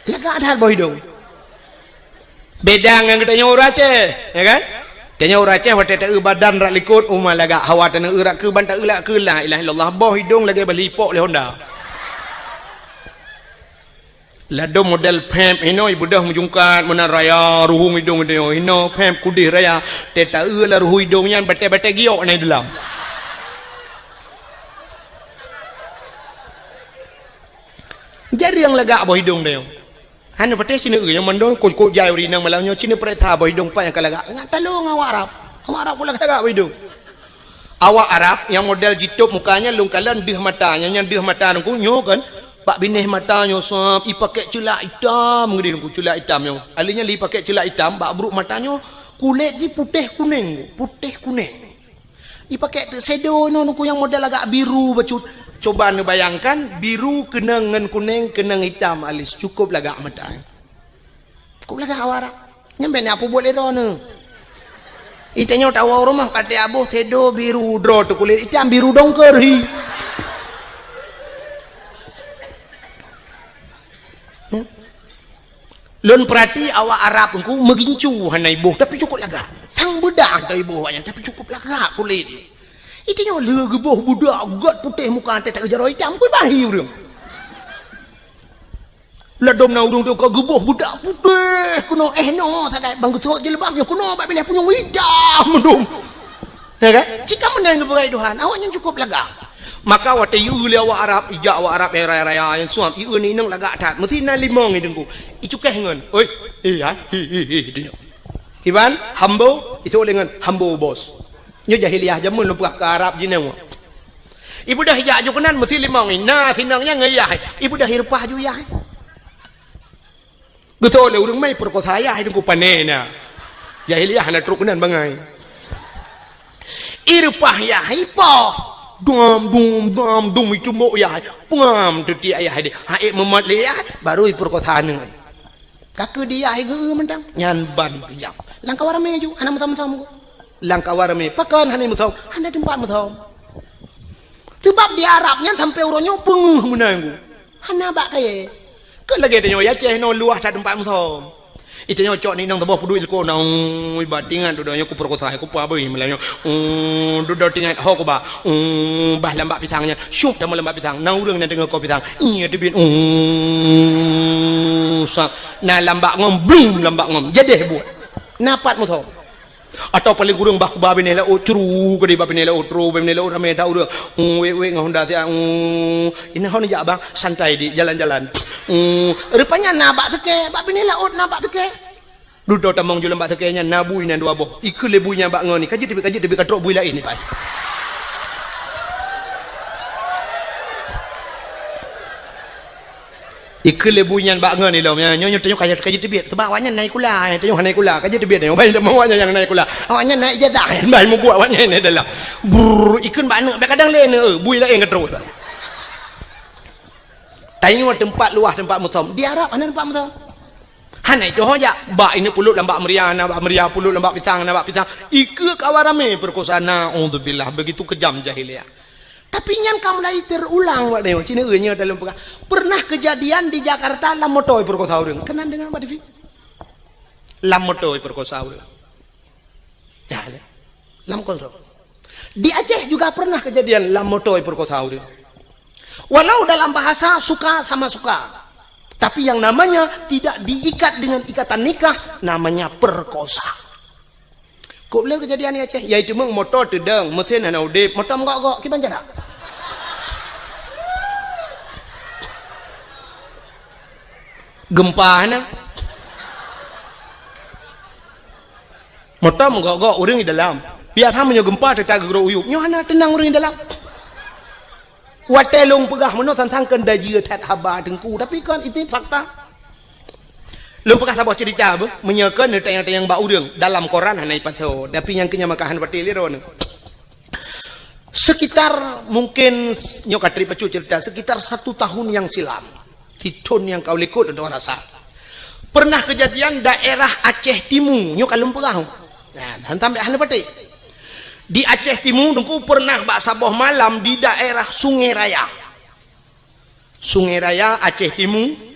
Lagak that boh idong. Beda ngon geutanyoe ureuëng Aceh, ya kan? Tanyoe ureuëng Aceh watée taeu badan rak likot uma lagak hawa taneu eu rak keu ban taeu lak keu la ilaha illallah boh idong lagée bali ipok lé honda. Ladom model pep hinoe ibeudôh meujungkat meunan raya ruhueng idong idong hinoe pep kudeh raya teta eu la ruhueng idong nyan batée-batée giok na i dalam. Jareueng lagak boh idong dayong. Hana patéh cina eu nyang mandong kok-kok jai uri inong malam nyoe cina peuriksa boh idong pat nyang ka lagak. Ngat talong awak Arab. Awak Arab pula lagak boh idong. Awak Arab nyang model jitôb muka nyan lôn kalon deuh mata nyan, nyan deuh mata Teungku nyoe kan. Bak binéh mata nyoe sab ipakèk ceulak itam geudeh Teungku, ceulak itam nyoe. Alèh nyan lé ipakèk ceulak itam bak brôk mata nyoe kulét jih putéh kunéng, putéh kunéng. Ipakèk teuk shadow nyoe Teungku nyang model agak biru bacut. Coba neubayangkan biru keunong ngon kunéng, keunong itam alis, cukôp lagak mata. Cukôp lagak awak Arab. Nyan bèk na peubuet lé droeneuh. Itanyoe tawoe rumoh ka teuaboh shadow biru droe teuh kulét itam biru dongker hi. Nyan. Lôn peurati awak Arab Teungku meugincu hana iboh, tapi cukôp lagak. Sang beudah teuiboh awaknyan, tapi cukôp lagak kulét. Itu nyoe lheueh geuboh budak gèt putéh muka até tak jaroe itam, pun bahi ureueng. Ladôm na ureueng teuka geuboh budak putéh keunoe, eh, noe sagai bang geusôt jilbab nyoe keunoe bak binéh punyueng itam mandum. Ya kan? Cit ka meunan geupeugah Tuhan, awaknyan cukôp lagak. Maka watèe ieu lé awak Arab, ijak awak Arab nyang raya-raya nyang suam, ieu ni inong lagak that. Meusti na limong i Teungku. Icukéh ngon, "Oi, eh, hai, hi, hi, hi," itu nyoe. Kiban, hambo, itu lé ngon hambo bos. Nyoe jahiliyah jameun lôn peugah keu Arab jineueng. Ibeudôh ijak ju keunan meusti limong i. Na sinong nyan ngon yah. Ibeudôh ireupah ju yah. Geutôi lé ureueng mai peurekosa yah i Teungku, pané na. Jahiliyah hana trok keunan bangai. Ireupah yah, ipoh. Dum, dum, dum, dum, itumbok yah. Pengam teutiek yah deh. Ha ék meumat lé yah, baru ipeurekosa aneuk. Ka keu di yah igeu mantong. Nyan ban keujam. Lam kawan ramé ju, hana meusom-som. Lam kawan ramé, pakon hana meusom? Hana teumpat meusom. Sebab di Arab nyan sampoe uroe nyoe peungeuh meunan. Hana bak kayèe. Keu lagèe tanyoe Aceh nyoe luwah that teumpat meusom. Itanyoe cok ni inong saboh peuduek ileko na, ui, bak tingat dudoe nyoe kupeurekosa, kupeubeuih malam nyoe. Uh, dudoe tingat ho kuba. Uh, bah lam bak pisang nyan. Syup teuma lam bak pisang. Na ureueng nyang teungoh ko pisang. Iya teubiet. Uh, sa. Na lam bak ngom, blum lam bak ngom. Jadeh buet. Na pat meusom. Atawa paleng kureueng bah kuba binéh laôt, curu keudéh bah binéh laôt, tro bah binéh laôt ramé that ureueng. Uh, wék-wék ngon honda siat, uh, inong hana jak bang, santai di jalan-jalan. Uh, rupanya na bak seukée, bak binéh laôt na bak seukée. Dudoe tamong ju lam bak seukée nyan na bui nyan dua boh. Ikheun lé bui nyan bak ngon ni, ka jeuet teubiet, ka jeuet teubiet, ka trok bui laén ni pai. Ikheun lé bui nyan bak ngon ilom, ya, nyoe, nyoe tanyoe ka jeuet teubiet. Sabab awaknyan na sikula, ya, tanyoe hana sikula, ka jeuet teubiet nyoe. Bai teuma awaknyan nyang na sikula. Awaknyan na ijazah, bai meugok awaknyan na dalam. Brrr, ikheun bak aneuk, bak kadang lé aneuk, bui laén ka trok. Tanyoe teumpat luwah teumpat meusom. Di Arab hana teumpat meusom. Hana itu ho jak. Bak ini puluk lam bak meuria, na bak meuria, puluk lam bak pisang, na bak pisang. Ikheun kawan ramé peurekosa, naudzubillah, begitu kejam jahiliyah. Tapi nyan ka mulai terulang, Pak Neo. Cina nyoe dalam peugah. Pernah kejadian di Jakarta lam moto peurekosa ureueng. Keunan deungoe bak T V. Lam moto peurekosa ureueng. Ya, ya. Lam kontrol. Di Aceh juga pernah kejadian lam moto peurekosa ureueng. Walau dalam bahasa suka sama suka. Tapi yang namanya tidak diikat dengan ikatan nikah, namanya perkosa. Kok boleh kejadian di Aceh? Yaitu meng moto teudong, mesin hana udeb, moto menggok-gok, kiban cara? Gempa hana. Moto menggok-gok ureueng di dalam. Biasa meunyoe gempa teutap geugrok uyueb, nyoe hana teunang ureueng di dalam. Watée lôn peugah meunoe sang-sang keu dajieue that haba Teungku, tapi kon itu fakta. Lôn peugah saboh cerita beuh, meunyoe kon neutanyong-tanyong bak ureueng, dalam koran hana ipasoe, tapi nyang keu nyan maka hana patéh lé droeneuh. Sekitar mungkin nyoe ka trép bacut cerita, sekitar satu tahun yang silam, di thon nyang ka u likot lôn rasa. Pernah kejadian daerah Aceh Timu, nyoe ka lôn peugah. Nah, hantam hana patéh. Di Aceh Timu, Teungku, pernah bak saboh malam di daerah Sungai Raya. Sungai Raya, Aceh Timu.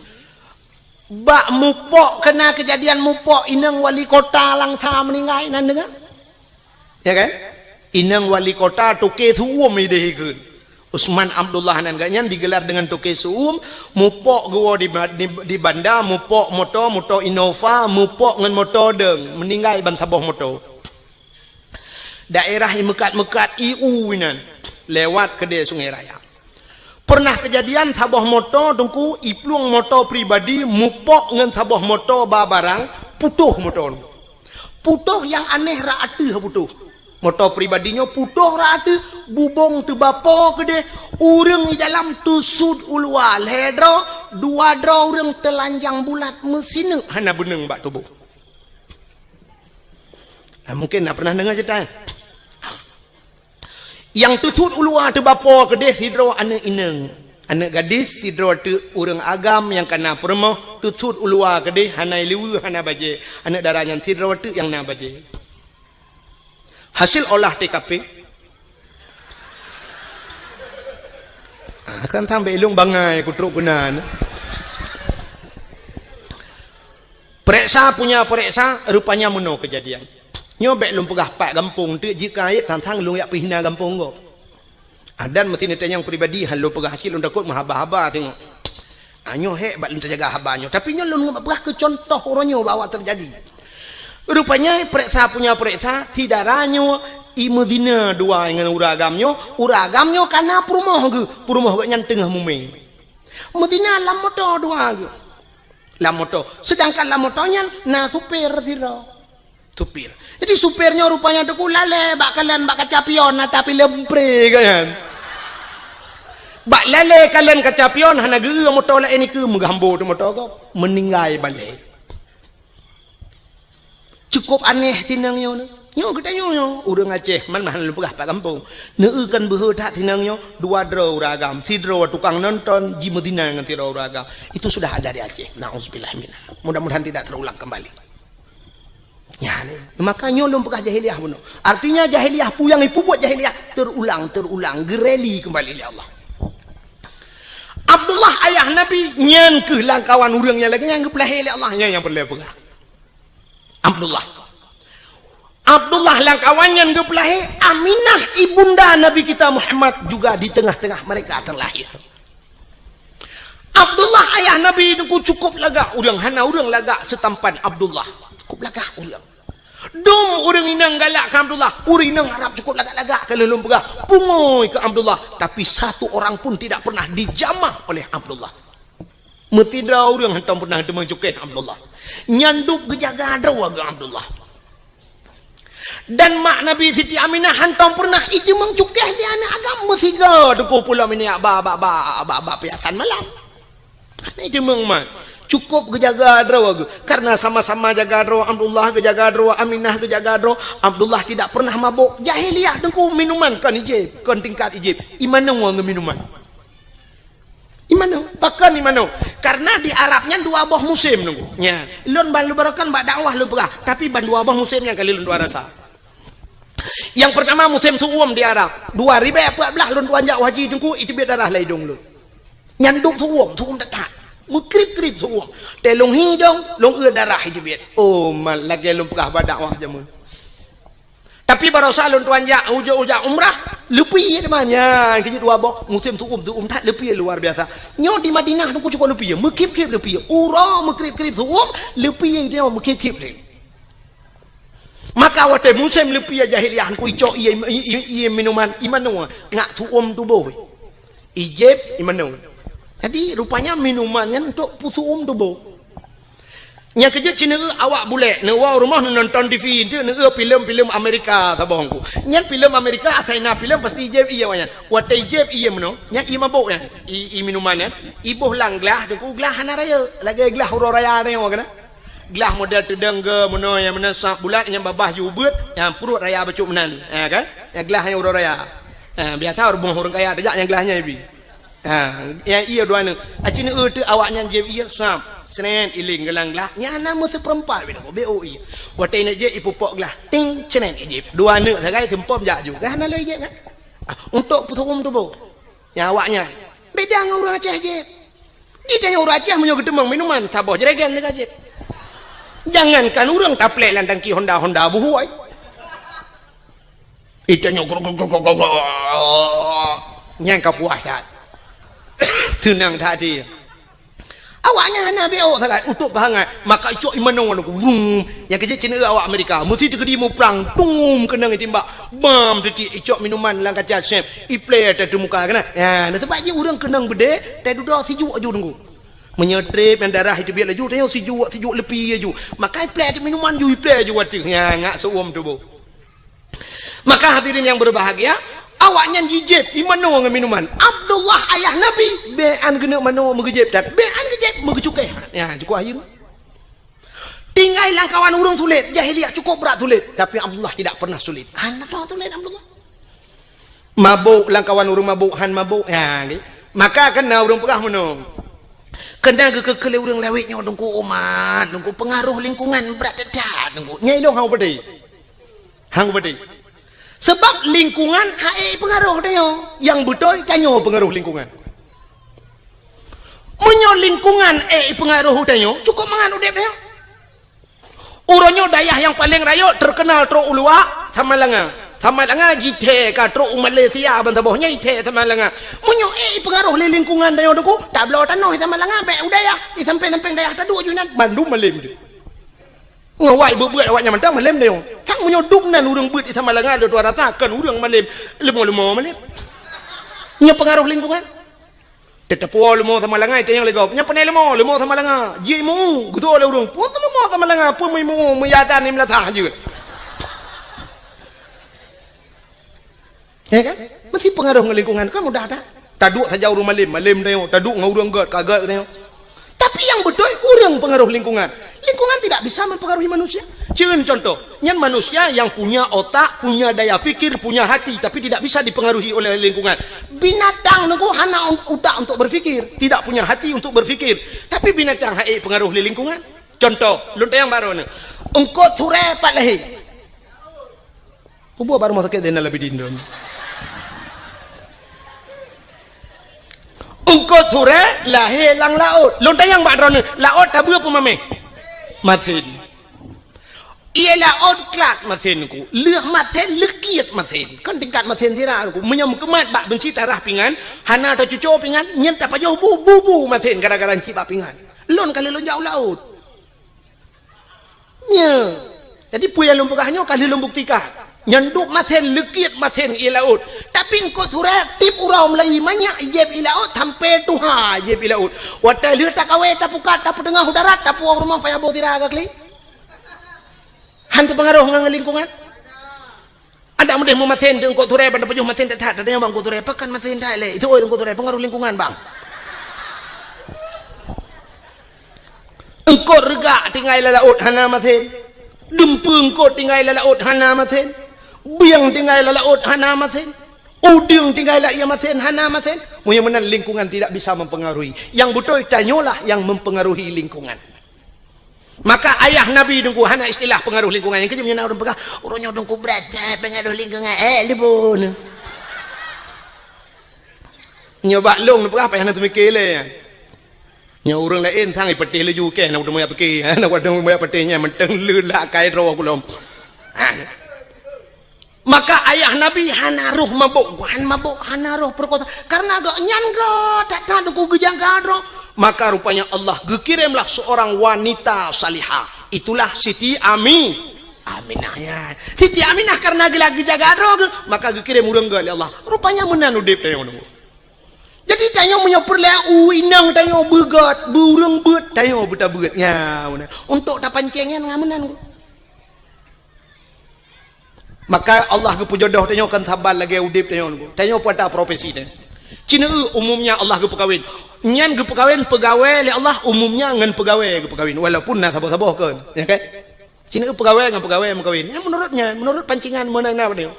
Bak mupok, kena kejadian mupok, inong wali kota Langsa meninggai, nan deungoe? Ya kan? Inong wali kota Toke Su'um ideh ikheun. Usman Abdullah nan geuh nyan digelar dengan Toke Su'um, mupok geuwoe di, di, di banda, mupok moto, moto Innova, mupok ngon moto dong, meninggai ban saboh moto. Daerah i meukat-meukat i u inan, lewat keudè Sungai Raya. Pernah kejadian saboh moto Teungku, iplueng moto pribadi mupok ngon saboh moto ba barang, putôh moto. Putôh nyang aneh rot ateueh putôh. Moto pribadi nyoe putôh rot ateueh, bubông teubapo keudeh, ureueng i dalam teusut u luwa lhèe droe, dua droe ureueng teulanjang bulat meusineuk hana beuneueng bak tuboh. Nah, mungkin na pernah deungoe cerita nyan. Nyang teusut u luwa teubapo keudeh sidroe aneuëk inong. Aneuëk gadis sidroe teuk ureuëng agam nyang ka na peurumoh teusut u luwa keudeh hana liweue hana bajée. Aneuëk dara nyan sidroe teuk nyang na bajée. Hasil olah T K P. Ah, kan sampai ilong bangai kutrok keunan. Pereksa punya pereksa, rupanya meunoe keujadian. Nyoe bék lôn peugah pat gampông teuk jeuet keu aib, sang-sang lôn jak pih na gampông gob. Ah, dan meusi neutanyong pribadi, han lôn peugah cit lôn takot meuhaba-haba teungoh. Ah, nyoe hék bak lôn teujaga haba nyoe. Tapi nyoe lôn peugah keu contoh uroe nyoe bak awak teujadi. Rupanya pereksa punya pereksa, si dara nyoe i meuzina dua ngon ureueng agam nyoe, ureueng agam nyoe ka na peurumoh geuh, peurumoh geuh nyan teungoh mumé. Meuzina lam moto dua geuh. Lam moto. Sedangkan lam moto nyan na supir sidroe. Supir. Jadi supir nyoe rupanya teungku lalée bak kalon bak kaca pion na tapi leumpre kan. Bak lalée kalon kaca pion hana geu moto laén nikeue meugambo teuh moto gob. Meuninggai balée. Cukup aneh tinang nyoe. Nyoe geutanyoe nyoe, ureueng Aceh, man mahan lôn peugah pat gampông. Neueu kan beuhe that tinang nyoe, dua droe ureueng agam, sidroe tukang nonton, jimeuzina ngon sidroe ureueng agam. Itu sudah ada di Aceh. Nauzubillah minha. Mudah-mudahan tidak terulang kembali. Ya, ni. Maka nyoe lôn peugah jahiliyah bunoe. Artinya jahiliyah, peue nyang ipubuet jahiliyah, terulang, terulang, geureli kembali lé Allah. Abdullah ayah Nabi, nyan keuh lam kawan ureueng nyang lagée nyan geupeulahé lé Allah, nyan nyang peureulée peugah. Abdullah. Abdullah lam kawan nyan geupeulahé, Aminah ibunda Nabi kita Muhammad juga di tengah-tengah mereka terlahir. Abdullah ayah Nabi teungku cukup lagak ureueng, hana ureueng lagak seutampan Abdullah. Cukup lagak ureueng. Dum ureueng inong galak keu Abdullah, ureueng inong Arab cukup lagak-lagak ka lheueh lôn peugah, pungui keu Abdullah, tapi satu orang pun tidak pernah dijamah oleh Abdullah. Meusidroe ureueng hantom pernah teumeung cukéh Abdullah. Nyan dub geujaga droe geuh Abdullah. Dan mak Nabi Siti Aminah hantom pernah iteumeung cukéh lé aneuëk agam meusigoe teungku pulo minyak ba, ba, ba, ba, ba piasan malam. Hana iteumeung mat. Cukup geujaga droe geuh. Karena sama-sama jaga droe, Abdullah geujaga droe, Aminah geujaga droe, Abdullah tidak pernah mabok. Jahiliyah teungku minuman kon ijép, kon tingkat ijép. Imanoe ngon minuman. Imanoe, pakon imanoe? Karena di Arab nyan dua boh musim nunggu. Nya, lôn ban lôn barokan bak dakwah lôn peugah, tapi ban dua boh musim nyang kali lôn dua rasa. Yang pertama musim su'um di Arab. Dua ribèe peuet blah lôn tuan jak haji teungku, iteubiet darah lam idong lôn. Nyan dum su'um, su'um that-that. Meukrib-krib su'um. Teuh lôn hi idong, lôn eu darah iteubiet. Oh, man lagèe lôn peugah bak dakwah jameun. Tapi barosa lôn tuan jak, ujoe-ujoe umrah, leupie teuma nyan, keu jeuet dua boh, musim su'um, su'um that leupie luar biasa. Nyoe di Madinah teungku cukup leupie, meukrib-krib leupie. Uroe meukrib-krib su'um, leupie nyoe meukrib-krib deh. Maka watèe musim leupie jahiliyah teungku icok ié, ié, ié minuman, imanoe, ngat su'um tuboh. Ijép imanoe. Jadi rupanya minuman nyan untuk peusu'um tuboh. Nyang keujeuet cit neueu awak bulèk, neuwoe rumoh neunonton T V, enteuk neueu filem-filem Amerika saboh teungku. Nyan filem Amerika asai na filem pasti ijép ié awak nyan. Watèe ijép ié meunoe, nyan ié mabok nyan. Ié, ié minuman nyan, iboh lam glah, teungku glah hana rayeuk, lagèe glah uroe raya nyoe keunan. Glah model teudong geu meunoe nyang meunan sap bulat nyang babah jih ubeuet, nyang pruet raya bacut meunan. Ha kan? Nyang glah nyang uroe raya. Ha, biasa rumoh ureueng kaya tajak nyang glah nyan ibi. Ha, nyang ié dua nyoe. Aci neueu teuk awak nyan jieb ié sap, srét iléng geulang glah. Nyan hana meuseupeurempat beda ko, beu ié. Watèe neuk jieb ipupok glah, ting, srét ijieb. Dua neuk sagai seumpom jak ju. Kan hana lé jieb kan? Ah, untuk peusu'um tuboh. Nyang awak nyan. Beda ngon ureueng Aceh jieb. Di tanyoe ureueng Aceh meunyoe geuteumeung minuman, saboh jeregen teuka jieb. Jangankan ureueng taplek lam tangki Honda, Honda buhôi. Itanyoe grok, grok, grok, grok, grok. Nyang ka puas that. Seunang that até. Awak nyan hana beu sagai, utôb peuhangat. Maka icok imanoe nyoe, wum. Nyang keujeuet cit neueu awak Amerika. Meusti teukeudi muprang, tum, keunong itimbak. Bam, teuti icok minuman lam kaca sép. Iplè ateueh muka keunan. Ya, na teumpat jih ureueng keunong beudé, tai dudoe sijuek aju teungku. Meunyoe trép nyang darah iteubiet laju, tanyoe sijuek, sijuek leupie aju. Maka iplè ateueh minuman ju, iplè aju ateueh. Ya, ngat seuuem tuboh. Maka hadirin yang berbahagia, awak nyan jijieb imanoe ngon minuman. Abdullah ayah Nabi, bèk an geuneuk manoe meugeujeb that, bèk an geujeb meugeucukéh. Ya, cukup akhé. Tinggai lam kawan ureueng sulet, jahiliyah cukup brat sulet, tapi Abdullah tidak pernah sulet. Hana sulet Abdullah. Mabok lam kawan ureueng mabok, han mabok. Ya, nggih. Maka kan na ureueng peugah meunoe. Keunan geukeu-keu lé ureueng lawét nyoe teungku umat, teungku pengaruh lingkungan brat that, teungku. Nyang ilong hang peudeh. Hang peudeh. Sebab lingkungan hana pengaruh tanyoe. Nyang beutôi tanyoe pengaruh lingkungan. Meunyoe lingkungan ék pengaruh tanyoe, cukup mangat udép tanyoe. Uroe nyoe dayah nyang paleng rayeuk teukeunal trok u luwa, Samalanga. Samalanga jithèe ka trok u Malaysia ban saboh nyan jithèe Samalanga. Meunyoe ék jipeungaroh lé lingkungan tanyoe Teungku, tabloe tanoh di Samalanga, bèk u dayah, di sampéng-sampéng dayah taduek ju nan, mandum malém jih. Ngon awak beuet-beuet awak nyan mantong malém tanyoe. Sang meunyoe dum nan ureueng beuet di Samalanga, lôn tuan rasa kon ureueng malém, leumo-leumo malém. Nyoe peungaroh lingkungan. Teuteupeue leumo Samalanga, itanyong lé gob. Nyan peue na leumo, leumo Samalanga. Jimeu, geutô lé ureueng, peue leumo Samalanga, peue meuimu, meuyadan di meulasah jeuet. Ya kan? Meusti peungaroh ngon lingkungan, kan mudah that. Taduek saja ureueng malém, malém tanyoe. Taduek ngon ureueng gèt, ka gèt tanyoe. Tapi nyang beutôi ureueng peungaroh lingkungan. Lingkungan tidak bisa mempengaruhi manusia. Cen contoh, nyan manusia yang punya otak, punya daya pikir, punya hati, tapi tidak bisa dipengaruhi oleh lingkungan. Binatang nyoe hana un-, utak untuk berpikir, tidak punya hati untuk berpikir. Tapi binatang han ék jipeungaroh lé lingkungan. Contoh, lôn tanyong baroe nyoe. Eungkôt surèe pat lahé. Peue buet bak rumoh sakét Zainal Abidin droeneuh? Eungkôt surèe lahé lam laôt. Lôn tanyong bak droeneuh, laôt tabeue peue maméh? Masen. Ié laôt klat masen Teungku. Lheueh masen, leukiet masen. Kon tingkat masen sira Teungku. Meunyoe meukeumat bak beunsi tarah pingan, hana tacuco pingan, nyan tapajoh bu, bu, bu masen gara-gara cit bak pingan. Lôn ka lheueh lôn jak u laôt. Nyo. Jadi, peue nyang lôn peugah nyoe ka lheueh lôn buktikan. Nyan dum masen, leukiet masen ié laôt. Tapi eungkôt surèe tiep uroe mulai manyak jieb ié laôt sampoe tuha jieb ié laôt. Watèe lheueh takawé, tapukat, tapeuteungoh u darat, tapuwoe u rumoh payah boh sira ka klik. Han teupeungaroh ngon lingkungan. Adak meudeh meumasen eungkôt surèe, ban tapajoh masen that-that, tatanyong bak eungkôt surèe, "Pakon masen that lé?" Itu, "Oh, eungkôt surèe, peungaroh lingkungan, Bang." Eungkôt reugak tinggai lam laôt hana masen. Dumpeue eungkôt tinggai lam laôt hana masen. Bieng tinggai lam laôt hana masen. Udeueng tinggai lam ié masen hana masen. Meunyoe meunan lingkungan tidak bisa mempengaruhi. Nyang beutôi tanyoe lah nyang mempengaruhi lingkungan. Maka ayah Nabi Teungku hana istilah pengaruh lingkungan. Nyang keujeuet meunyoe na ureueng peugah, "Uroe nyoe Teungku brat that pengaruh lingkungan." Eh, leuboh. Nyoe bak lôn peugah payah na teumike lé. Nyoe ureueng laén sang ipeuteh laju keh na udah meuyak pike. Na udah meuyak peuteh nyan mantong leulah kai droe kulom. Ha. Maka ayah Nabi hana roh mabök, han mabök, hana roh peurekosa. Karena gobnyan geuh that-that Teungku geujaga droe. Maka rupanya Allah geukiremlah seorang wanita salihah. Itulah Siti Ami-, Aminah, ya. Siti Aminah karena geulah geujaga droe geuh, maka geukirem ureueng geuh lé Allah. Rupanya meunan udép tanyoe nyoe. Jadi tanyoe meunyoe peureulèe u inong tanyoe beugét, beu ureueng beuet, tanyoe beutabeuet. Ya, meunan. Untuk tapancéng nyan ngon meunan. Maka Allah geupeujodoh tanyoe kon saban lagèe udép tanyoe nyoe. Tanyoe peue ata profesi tanyoe. Cina eu umumnya Allah geupeukawen. Nyan geupeukawen peugawée lé Allah umumnya ngon peugawée geupeukawen walaupun na saboh-saboh kon. Ya kan? Cina eu peugawée ngon peugawée meukawen. Nyan menurut nyan, menurut pancingan meunan na tanyoe.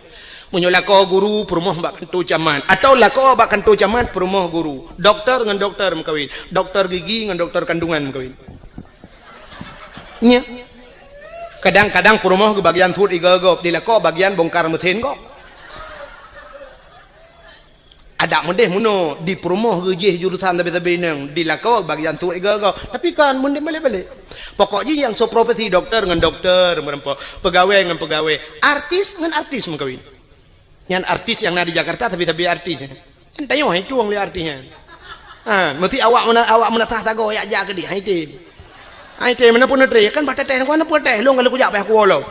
Meunyoe lakoe guru peurumoh bak kanto camat atau lakoe bak kanto camat peurumoh guru. Doktor ngon doktor meukawen. Doktor gigi ngon doktor kandungan meukawen. Nya. Kadang-kadang peurumoh geubagian suet igoe gob, di lakoe bagian bongkar meusén gob. Adak meudeh meunoe, di peurumoh geujih jurusan sabe-sabe inong, di lakoe bagian suet igoe gob. Tapi kan meudeh balek-balek. Pokok jih nyang soe profesi doktor ngon doktor meureumpok, peugawée ngon peugawée, artis ngon artis meukawen. Nyan artis nyang na di Jakarta, tapi-tapi artis. Nyan tanyoe hai tueng lé artis nyan. Ha, meusti awak meuna-, awak meunasah sagoe jak-jak keudeh, hai tem. Hai tem, meunan pun neutré, kan bah teuteh, kan pun teuteh, lôn ka lheueh kujak payah kuwoe lom.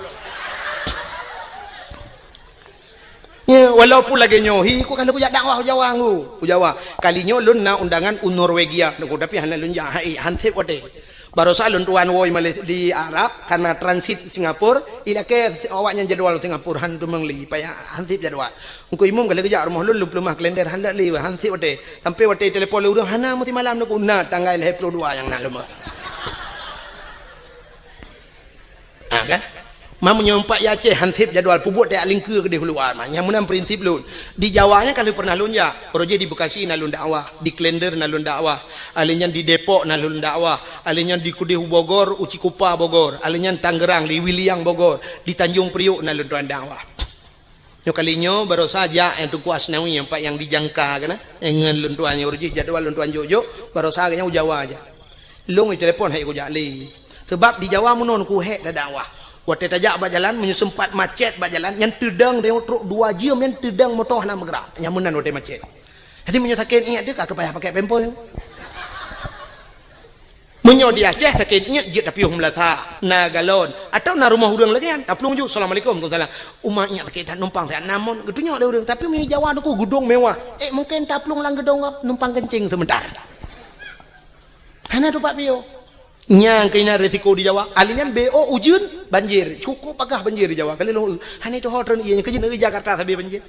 Ya, walaupun lagée nyoe, hi, ku ka lheueh kujak dakwah u Jawa, ngu, u Jawa. Kali nyoe lôn na undangan u Norwegia, ngu, tapi hana lôn jak, hai, han sép watée. Barosa lôn tuan woe Malay-, di Arab, karena transit Singapura, ilakée awaknyan jadwal Singapura, han teumeung lé, payah han sép jadwal. Engku imum ka lheueh geujak rumoh lôn, lôn peuleumah kalender, han lé, han sép watée. Sampai watée telepon lé ureueng, hana meusimalam neuk na tanggai lhée ploh dua nyang na lôn. Ha, kan? Ma meunyoe umpat i Aceh han sép jadwal peubuet tajak lingkeue keudeh u luwa ma. Nyang meunan prinsip lôn. Di Jawa nyan ka lheueh pernah lôn jak. Uroe jih di Bekasi na lôn dakwah, di Klender na lôn dakwah. Alèh nyan di Depok na lôn dakwah. Alèh nyan di keudeh u Bogor, u Cikupa Bogor. Alèh nyan Tangerang, di Wiliang Bogor. Di Tanjung Priok na lôn tuan dakwah. Nyoe kali nyoe barosa jak nyang Teungku Asnawi nyang pat nyang di Jangka keunan. Nyang ngon lôn tuan nyoe uroe jih jadwal lôn tuan jok-jok, barosa geuhnyan u Jawa jak. Lôn itelepon hai kujak lé. Sabab di Jawa meunoe ku hék dakwah. Watée tajak bak jalan, meunyoe seumpat macet bak jalan, nyan teudong deungon trok dua jeuem, nyan teudong moto hana meugerak. Nyan meunan watée macet. Jadi meunyoe sakét ingat teuh ka payah pakai pempel. Meunyoe di Aceh sakét ingat jeuet tapiôh meulasa, na galon, atawa na rumoh ureuëng lagée nyan, taplueng ju, "Assalamualaikum." "Waalaikumsalam." "Uma ingat sakét that numpang siat namon." Geutunyok lé ureuëng, tapi meunyoe Jawa nuku geudong mewah, eh mungken taplueng lam geudong numpang kencing sebentar. Hana tupat piôh. Nyang keunan risiko di Jawa. Ahli nyan B O ujeuen, banjir. Cukup pagah banjir di Jawa. Kali lôn, hana itu ho treun ié, keujeuet negeri Jakarta sabe banjir.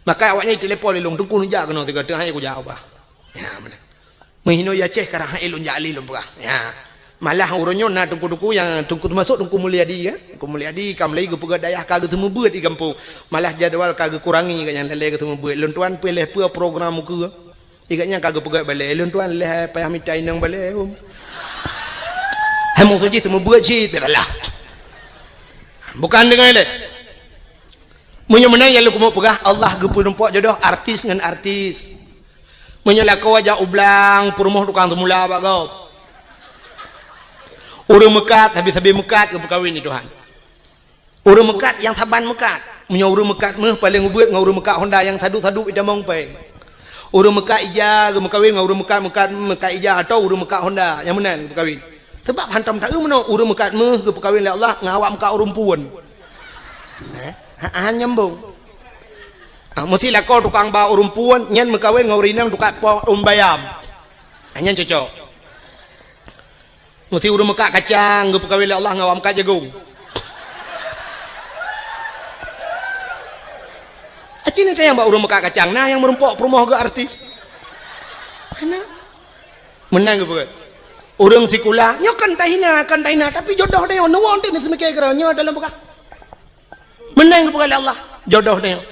Maka awaknyan telepon lé lôn, "Teungku neujak keunoe tiga teuh hai kujak ubah." Ya, mana? Meuhino ya Ceh karang hai lôn jak ali lôn peugah. Ya. Malah uroe nyoe na teungku-teungku nyang teungku termasuk Teungku Mulyadi ya. Teungku Mulyadi kam lagi geupeugah dayah ka geuseumeubeuet di gampông. Malah jadwal ka geukurangi ka nyang lalai geuseumeubeuet. Lôn tuan pilih peue program muka. Igat nyan ka geupeugah balée, lôn tuan leh payah mita inong balée, um. Hai musoh jih seumeubeuet cit, biasalah. Bukan deungon lé. Meunyoe meunan nyang lôn keumeung peugah, Allah geupeurumpok jodoh artis ngon artis. Meunyoe lakoe jak u blang, peurumoh tukang seumula bak gob. Ureuëng meukat, sabe-sabe meukat geupeukawen di Tuhan. Ureuëng meukat nyang saban meukat. Meunyoe ureuëng meukat méuh paleng ubeuet ngon ureuëng meukat honda nyang sadu-sadu itamong péng. Ureuëng meukat ija geumeukawen ngon ureuëng meukat-meukat meukat ija atawa ureuëng meukat honda nyang meunan geumeukawen. Sabab hantom taeu meunoe ureuëng meukat méuh geupeukawen lé Allah ngon awak meukat ureuëng puon. Eh, ha, ha nyambung. Ah, meusi lakoe tukang ba ureuëng puon nyan meukawen ngon ureuëng inong tukang po ureuëng bayam. Ah, nyan cocok. Meusi ureuëng meukat kacang geupeukawen lé Allah ngon awak meukat jagong. Aci ni tayang bak ureuëng meukat kacang, na nyang meurumpok peurumoh geu artis. Hana. Meunan geupeugah. Ureuëng sikula, nyoe kan tahina, kan tahina, tapi jodoh dia nyoe, nuwang teuh ni seumike keudroe nyoe dalam peugah. Meunan geupeugah lé Allah, jodoh dia nyoe.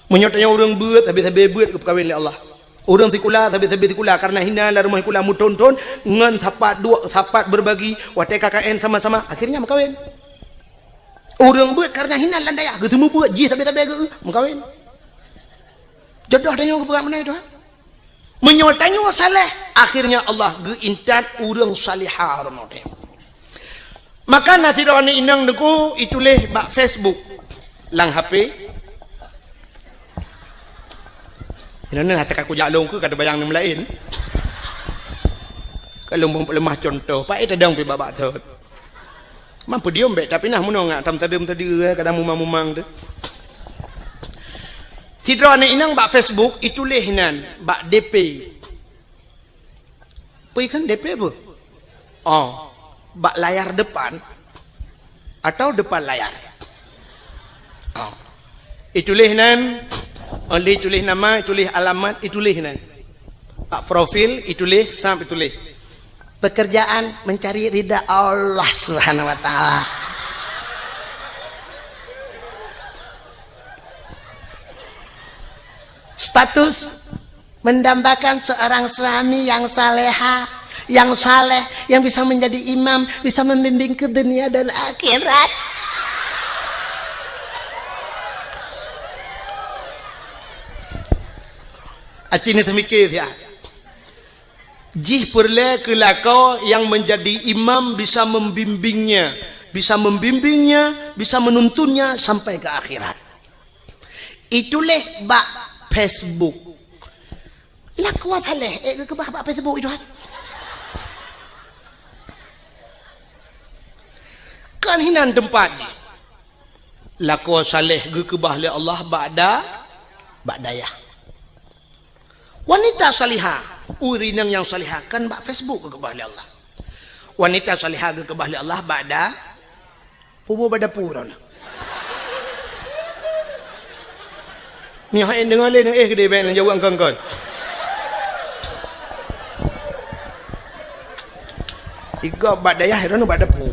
Meunyoe tanyoe ureuëng beuet, sabe-sabe beuet geupeukawen lé Allah. Ureuëng sikula, sabe-sabe sikula, kareuna hina lam rumoh sikula meuthon-thon, ngon sapat duek, sapat beubagi, watée K K N sama-sama, akhirnya meukawen. Ureuëng beuet kareuna hina lam dayah, geuseumeubeuet jih sabe-sabe geu, meukawen. Jodoh tanyoe geupeugah meunan Tuhan. Meunyoe tanyoe saleh, akhirnya Allah geuintat ureuëng salihah roh tanyoe. Maka na sidroe aneuk inong teungku ituléh bak Facebook lam H P. Inoe hase ka kujak lôn keu ka teubayang nyang laén. Ka lôn beuleumah cuntoh, paét tadong pih babah thot. Mampu diom bék, tapi nah meunoe ngak tam tadeuem tadi, eh, kadang mumang-mumang tu. Sidroe aneuk inong bak Facebook ituléh nan bak D P. Peue kan D P peue? Oh, bak layar depan atau depan layar? Oh. Ituléh nan, oleh ituléh nama, ituléh alamat, ituléh nan. Bak profil ituléh, sab ituléh. Pekerjaan mencari ridha Allah Subhanahu wa taala. Status mendambakan seorang suami yang saleha, yang saleh, yang bisa menjadi imam, bisa membimbing ke dunia dan akhirat. Aci ni teumikir siat. Jih peureulée keu lakoe nyang menjadi imam bisa membimbingnya, bisa membimbingnya, bisa menuntunnya sampai ke akhirat. Ituléh bak Facebook. Lakoe saleh, eh, geukeubah bak Facebook itu kan. Kan hinan teumpat jih. Lakoe saleh geukeubah lé Allah bak da-, bak dayah. Wanita salihah, ureuëng inong nyang salihah kan bak Facebook geukeubah lé Allah. Wanita salihah geukeubah lé Allah bak da-, pubu bak dapu droeneuh. Nyoe hai deungoe lé, eh, keudeh bék neujaweueb kon-kon. Igob bak dayah, droeneuh bak dapu.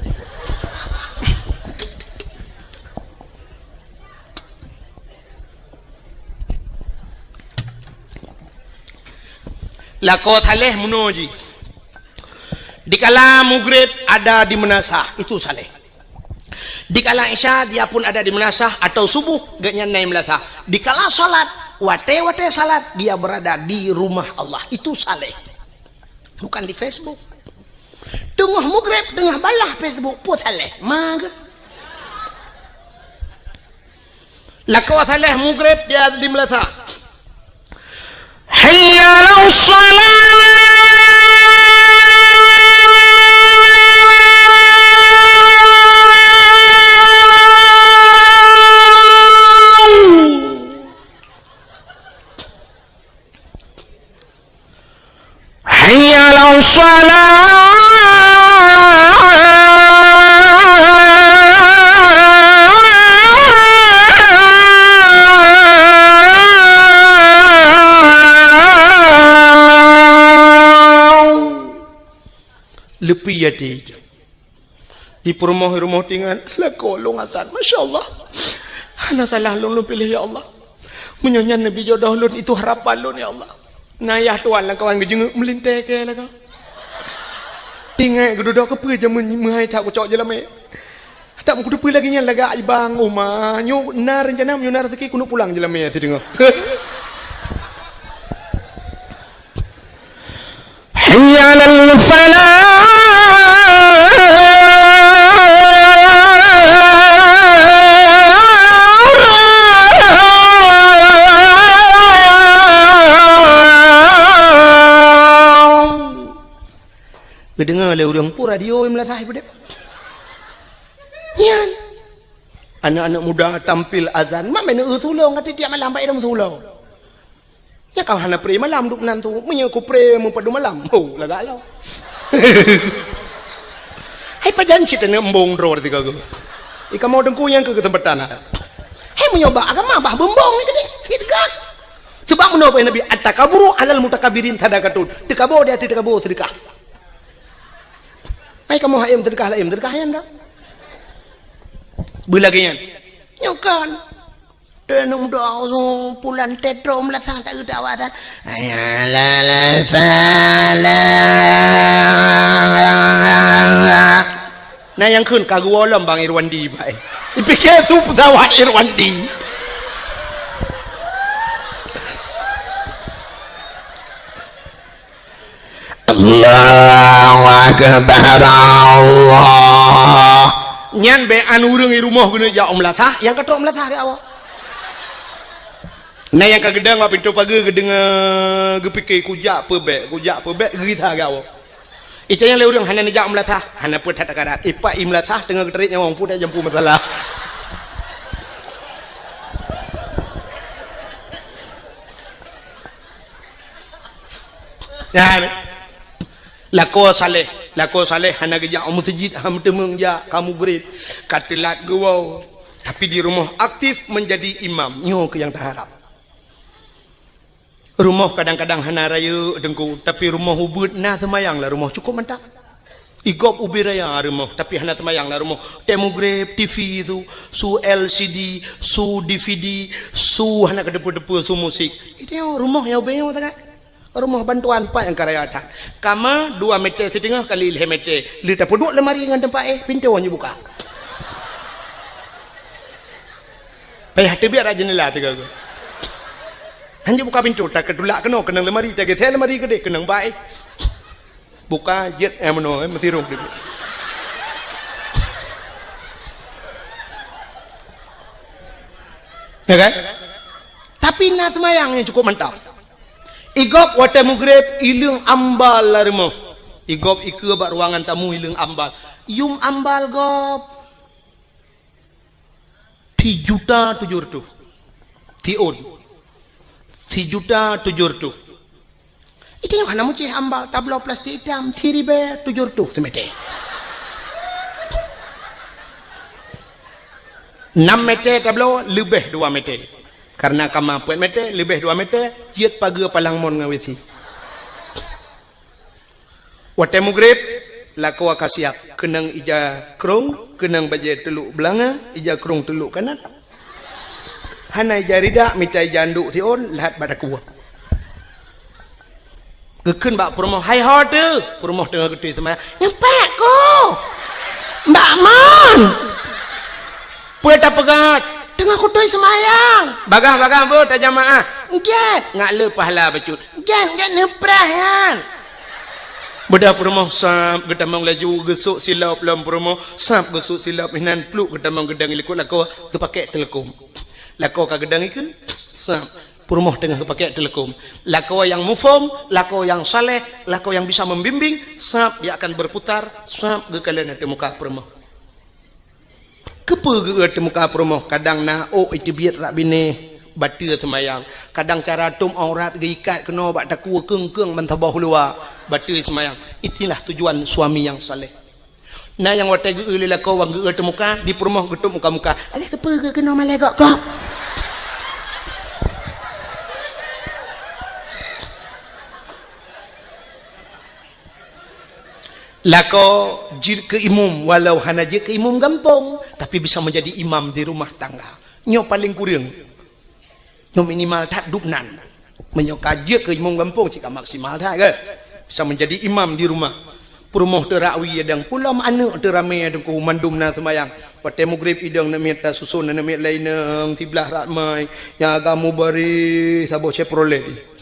Lakoe saleh meunoe jih. Dikala mugreb ada di meunasah, itu saleh. Dikala isya dia pun ada di meunasah atau subuh gobnyan na i meunasah. Dikala salat, watée-watée salat dia berada di rumah Allah, itu saleh. Bukan di Facebook. Teungoh mugreb, teungoh balah Facebook, peue Saleh. Ma geuh. Lakoe Saleh mugreb di, di meulasah. Hayya 'alas shalah. Hayya 'alas shalah. Leupie até. Di peurumoh-rumoh tingan, lakoe lôn azan. Masya Allah. Hana salah lôn, lôn piléh, ya Allah. Meunyoe nyan neubi jodoh lôn, itu harapan lôn, ya Allah. Na yah tuan lam kawan geujeungeuk meulintèe keu lakoe. Tingat geududoe keupeue jameun meuhai that kucok jeulamèe. Tak meukuteupeu lagèe nyan lagak ibang uma. Nyoe na reuncana, nyoe na raseuki keuneuk pulang jeulamèe sideungoe. Hayya 'alal falah. Geudeungoe lé ureueng peue radio i meulasah peudeh. Nyan. Aneuk-aneuk muda tampil azan, mak meuneuk eu sulong, ka tiep-tiep malam bak idong sulong. Nyan ka hana pré malam duek nan tu, meunyoe ku pré meupadum malam, ho, lagak lom. Hai pajan cit aneuk embong droe tiga go. Ikamoe teungku nyang keu keuseumpatan. Hai meunyoe bak agama bah beumbong ni keudeh, sit gat. Seubab meunoe Nabi, "At-takaburu 'alal mutakabbirin sadaqatun." Teukabo di ateueh teukabo seudeukah. Hai kamoe hayom seudeukah, hayom seudeukah nyan dah. Beulagèe nyan. Nyoe kan. Teuh aneuk muda, oh, pulan tetro meulasah tak geutak awak tan. Hayya 'alal falah. Na nyang kheun ka geuwoe lom Bang Irwandi, bai. Dipike su peusawat Irwandi. Allahu Akbar, Allah. Nyan bèk an ureueng i rumoh geuneuk jak u meulasah, nyang ka trok meulasah keu awak. Na nyang ka geudong bak pintoe pageue geudeungoe, geupike, "Kujak peubèk, kujak peubèk," geugisa keu awak. Itanyong lé ureueng, "Hana neujak u meulasah?" "Hana, peue that takarat." Ipak i meulasah teungoh geutarek nyawöng, peue that jampu masalah. Nyan. Lakoe Saleh, lakoe Saleh hana geujak u meuseujid, hana meuteumèe jak, ka mugreb, ka teulat geuwoe. Tapi di rumoh aktif meunjadi imam. Nyoe keuh nyang taharab. Rumoh kadang-kadang hana rayeuk teungku, tapi rumoh ubeuet na seumayang lam rumoh cukôp mantap. Igop ubé raya rumoh, tapi hana seumayang lam rumoh. Watèe mugreb, TV su, su LCD, su DVD, su hana keudeupeue-deupeue, su musik. Itu rumoh nyang ubé nyoe sangat. Rumoh bantuan pat nyang ka raya that. Kama dua meter siteungoh kali lhèe meter. Lheuh tapeuduek lemari ngon teumpat éh, pintoe hana buka. Payah teubiet rot jeundela tiga go. Hana buka pintoe, takeutulak keunoe, keunong lemari, tageusé lemari keudeh, keunong bak éh. Buka jeuet, eh, meunoe, eh, meusirong dulu. Ya kan? Tapi na seumayang nyang cukup mantap. Igop watèe mugreb, ileueng ambal lam rumoh. Igop ikeue bak ruangan tamu, ileueng ambal. Yum ambal gop. Sijuta tujoh reutôh. Siôn. Sijuta tujoh reutôh. Itu nyang hana meucéh ambal, tabloe plastik itam, siribèe tujoh reutôh simeter. Enam meter tabloe, leubeh dua meter. Karena kama peuet meter, leubeh dua meter, jeuet pageue palang mon ngon WC. Watèe mugreb, lakoe ka siap, keunong ija krông, keunong bajèe teulok beulanga, ija krông teulok kanan. Hana ija ridak, mita ija andok siôn, lheuh bak takue. Geukheun bak peurumoh, "Hai ho teuh?" Peurumoh teungoh geutôi seumayang. "Nyan pat, Ko." "Bak mon?" "Peue tapeugah?" "Teungoh kutôi seumayang." "Bagaih-bagaih beuh tajamaah?" "Gèt." "Ngat le pahala bacut." "Gèt, gèt neupreh nyan." Beudah peurumoh sab geutamong laju geusok silop lom peurumoh, sab geusok silop hinan pluek geutamong geudang likot lakoe geupakèk teuleukom. Lakoe ka geudang ikeu, sab peurumoh teungoh geupakèk teuleukom. Lakoe nyang muphom, lakoe nyang saleh, lakoe nyang bisa membimbing, sab dia akan berputar, sab geukalon ateueh muka peurumoh. Keupeue geuôt teuh muka peurumoh? Kadang na ôk iteubiet rak binéh, bateue seumayang. Kadang cara tom aurat geuikat keunoe bak takue keung-keung ban saboh luwa, bateue seumayang. Itulah tujuan suami nyang saleh. Na nyang watèe geuôt lé lakoe wan geuôt teuh muka, di peurumoh geutot muka-muka. Alah keupeue geuôt keunoe malèe gok-gok? Lakoe jeuet keu imum, walau hana jeuet keu imum gampông, tapi bisa menjadi imam di rumah tangga. Nyoe paleng kureueng. Nyoe minimal that dubnan. Meunyoe ka jeuet keu imum gampông, cit ka maksimal that, kan? Bisa menjadi imam di rumah. Peurumoh teurakwi idong, pulom aneuk teuramé teungku, mandum na seumayang. Watèe mugrib idong neuk miet tasuson, neuk miet laineueng siblah ramai. Nyang agam mubareh saboh Chevrolet.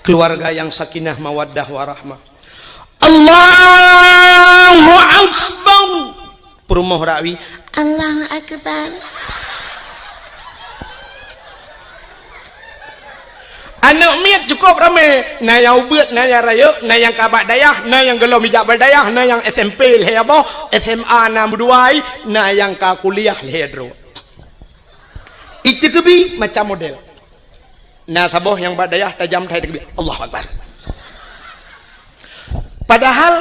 Keluarga yang sakinah, mawaddah, warahmah. Allahu Akbar. Peurumoh rakwi, Allahu Akbar. Aneuk miet cukôp ramé, na nyang ubeuet, na nyang rayeuk, na nyang ka bak dayah, na nyang gohlom ijak bak dayah, na nyang S M P lhèe boh, S M A na meudua, na nyang ka kuliah lhèe droe. Iteukeubi macam model. Na saboh nyang bak dayah tajam that iteukeubi, Allahu Akbar. Padahal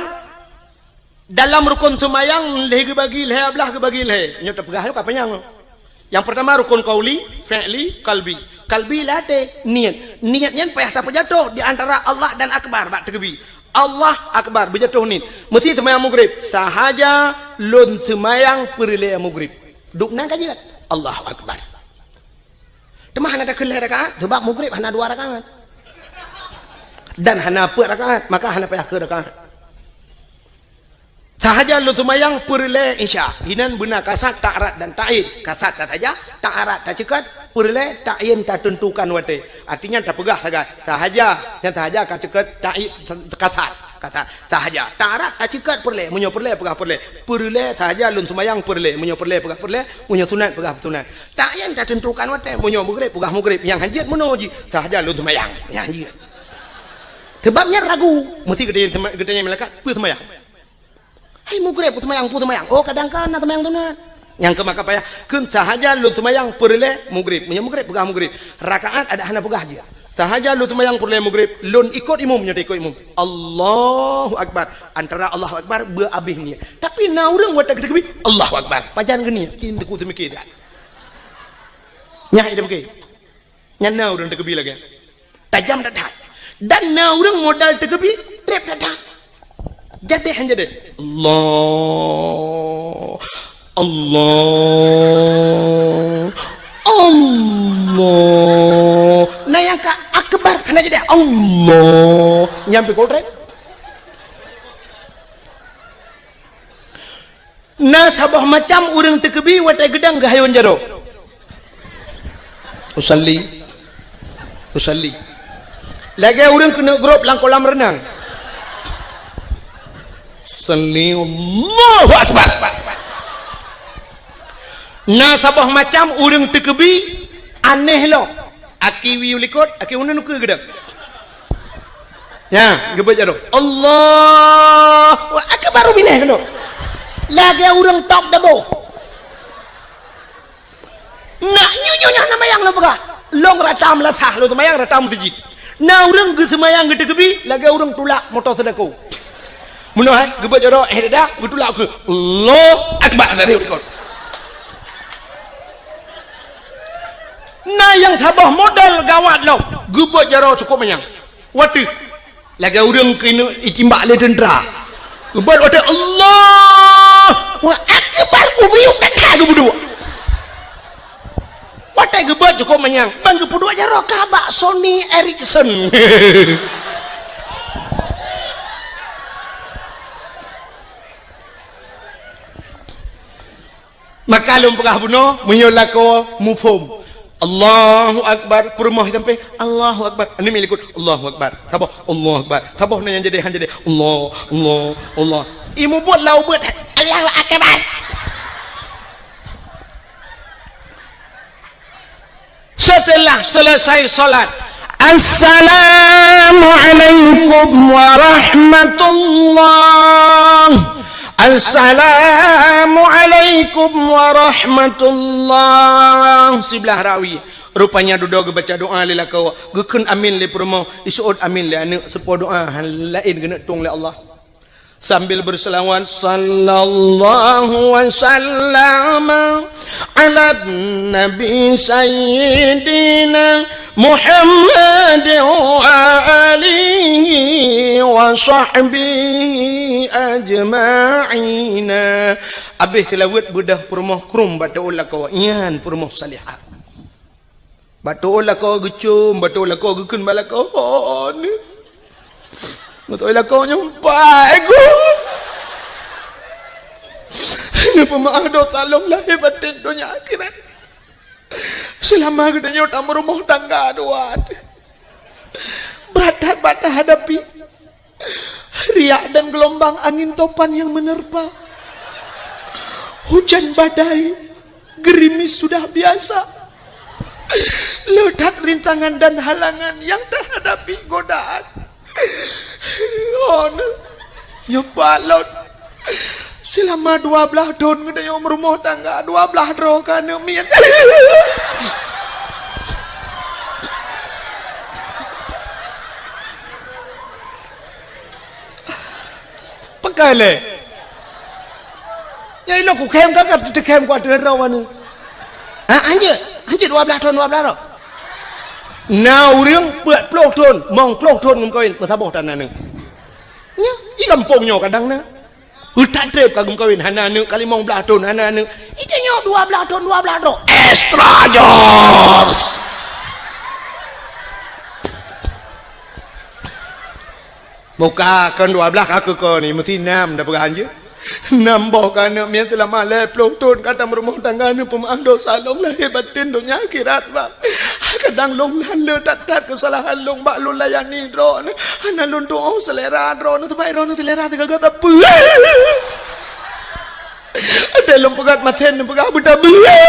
dalam rukon seumayang lhèe geubagi lhèe, blah geubagi lhèe. Nyoe teupeugah nyoe ka panyang. Nyang peurtama rukon qauli, fi'li, qalbi. Qalbi lam até, niet. Niet nyan payah tapeujatoh di antara Allah dan Akbar bak teukeubi. Allah Akbar, beujatoh niet. Meusti seumayang mugrib. Sahaja lôn seumayang peureulèe mugrib. Dubnan ka jeuet. Allahu Akbar. Teuma hana takheun lhèe rakaat, sabab mugrib hana dua rakaat. Dan hana peuet rakaat, maka hana payah keu rakaat. Sahaja lôn seumayang peureulèe Isya. Inan beuna kasat, ta'rad dan ta'yin. Kasat tasaja, ta'rad taceukat, peureulèe ta'yin tateuntukan watèe. Artinya tapeugah sagai. Sahaja, nyang sahaja ka ceukat ta'yin kasat. Kasat sahaja. Ta'rad taceukat peureulèe, meunyoe peureulèe peugah peureulèe. Peureulèe sahaja lôn seumayang peureulèe, meunyoe peureulèe peugah peureulèe, meunyoe sunat peugah sunat. Ta'yin tateuntukan watèe, meunyoe mugrib peugah mugrib, nyang hanjeuet meunoe jih sahaja lôn seumayang, nyang hanjeuet. Sebab nyan ragu, meusti geutanyong, geutanyong malaikat, peue seumayang? Hai mugrib, peue seumayang, peue seumayang? Oh, kadang kan na seumayang sunat. Nyang keu maka payah, kheun sahaja lôn seumayang peureulèe mugrib. Meunyoe mugrib peugah mugrib, rakaat adak hana peugah jih. Sahaja lôn seumayang peureulèe mugrib, lôn ikot imum, nyoe ikot imum. Allahu Akbar. Antara Allahu Akbar beu abéh niet. Tapi na ureueng watèe geuteukeubi, Allahu Akbar. Pajan geuniet, cit teungku seumiké that. Nyan hai teupike. Nyan na ureueng teukeubi lagèe. Tajam that-that. Dan na ureueng modal teukeubi, trép that-that. Jadéh han jadéh. Allah. Allah. Allah. Na nyang ka akbar hana jadéh. Allah. Nyan pih kok trép. Na saboh macam ureueng teukeubi watèe geudang geuhayôn jaroe. Usalli. Usalli. Lagèe ureueng keuneuk grob lam kolam reunang. Usalli, Allahu Akbar. Na saboh macam ureueng teukeubi anéh lom. Aki wiyeu likot, aki uneun ukeue geudang. Nya, geubeuet jaroe. Allahu Akbar, binéh keunoe. Lagèe ureueng top dabo. Nak nyoe, nyoe, nyoe na mayang lôn peugah. Lôn rata meulasah, lôn seumayang rata meuseujid. Na ureueng geuseumayang geuteukeubi, lagèe ureueng tulak moto seudako. Meunoe hai, geubeuet jaroe, eh, dada, geutulak ukeue. Allahu Akbar, dari likot. Na nyang saboh modal gawat lom, geubeuet jaroe cukôp manyang. Watèe, lagèe ureueng keuneuk itimbak lé teuntra. Geubeuet watèe, Allahu Akbar, ubiyuk that-that geubeuduek. Watèe geubeuet cukôp manyang, ban geupeuduek jaroe ka bak Sony Ericsson. Maka lôn peugah bunoe, meunyoe lakoe muphom, Allahu Akbar, peurumoh sampai, Allahu Akbar. Aneuk miet likot, Allahu Akbar. Saboh, Allahu Akbar. Saboh na nyang jadi, han jadi, Allah, Allah, Allah. Imeubeuet lam ubeut, Allahu Akbar. Setelah selesai salat, "Assalamualaikum warahmatullah. Assalamualaikum warahmatullah." Siblah rawi. Rupanya dudoe geubaca doa lé lakoe, geukheun amin lé peurumoh, iseuôt amin lé aneuk, seupôt doa han laén geuneuk tueng lé Allah. Sambil berselawat, "Sallallahu wa sallama ala nabi sayyidina Muhammad wa alihi wa sahbihi ajma'ina." Abéh seulaweuet beudôh peurumoh krum bak teuôt lakoe, nyan peurumoh salihah. Bak teuôt lakoe geucôm, bak teuôt lakoe geukheun bak lakoe, "Oh, ni." Bak teuôt lakoe nyoe, "Pai, Gu." Neupeumaáh dosa lôn lahé batén donya akhirat. Seulama geutanyoe tameurumoh tangga dua. Brat that bak tahadapi. Riak dan gelombang angin topan yang menerpa. Hujan badai, gerimis sudah biasa. Le that rintangan dan halangan yang tahadapi godaan. Oh, nyoe pat lôn. Seulama dua blaih thon geutanyoe meurumoh tangga, dua blaih droe keu aneuk miet. Pakai lé. Nyang inoe kukhém ka, ka teukhém ku ateueh droe aneuk. Ha, hanjeuet, hanjeuet dua blaih thon, dua blaih droe. Na ureuëng peuet ploh thon, mong ploh thon geumeukawen, meusaboh tan aneuk. Nyoe, di gampông nyoe kadang na. Utak treb ka geumeukawen, hana aneuk, ka limong blaih thon, hana aneuk. Di tanyoe dua blaih thon, dua blaih droe. Extra jobs. Buka kon dua blaih ka keu kon ni, meusti nam dah peugah hanjeuet. Nam boh ka aneuk miet seulama lhée ploh thon ka tameurumoh tangga, neupeumaáh dosa lôn lahé batén donya akhirat, Bang. Kadang lôn hana le that-that keusalahan lôn bak lôn layani droeneuh. Hana lôn tuoh seulera droeneuh, teuma droeneuh seulera teugaga sapeue. Ada lôn peugah masen, lôn peugah beutabeue.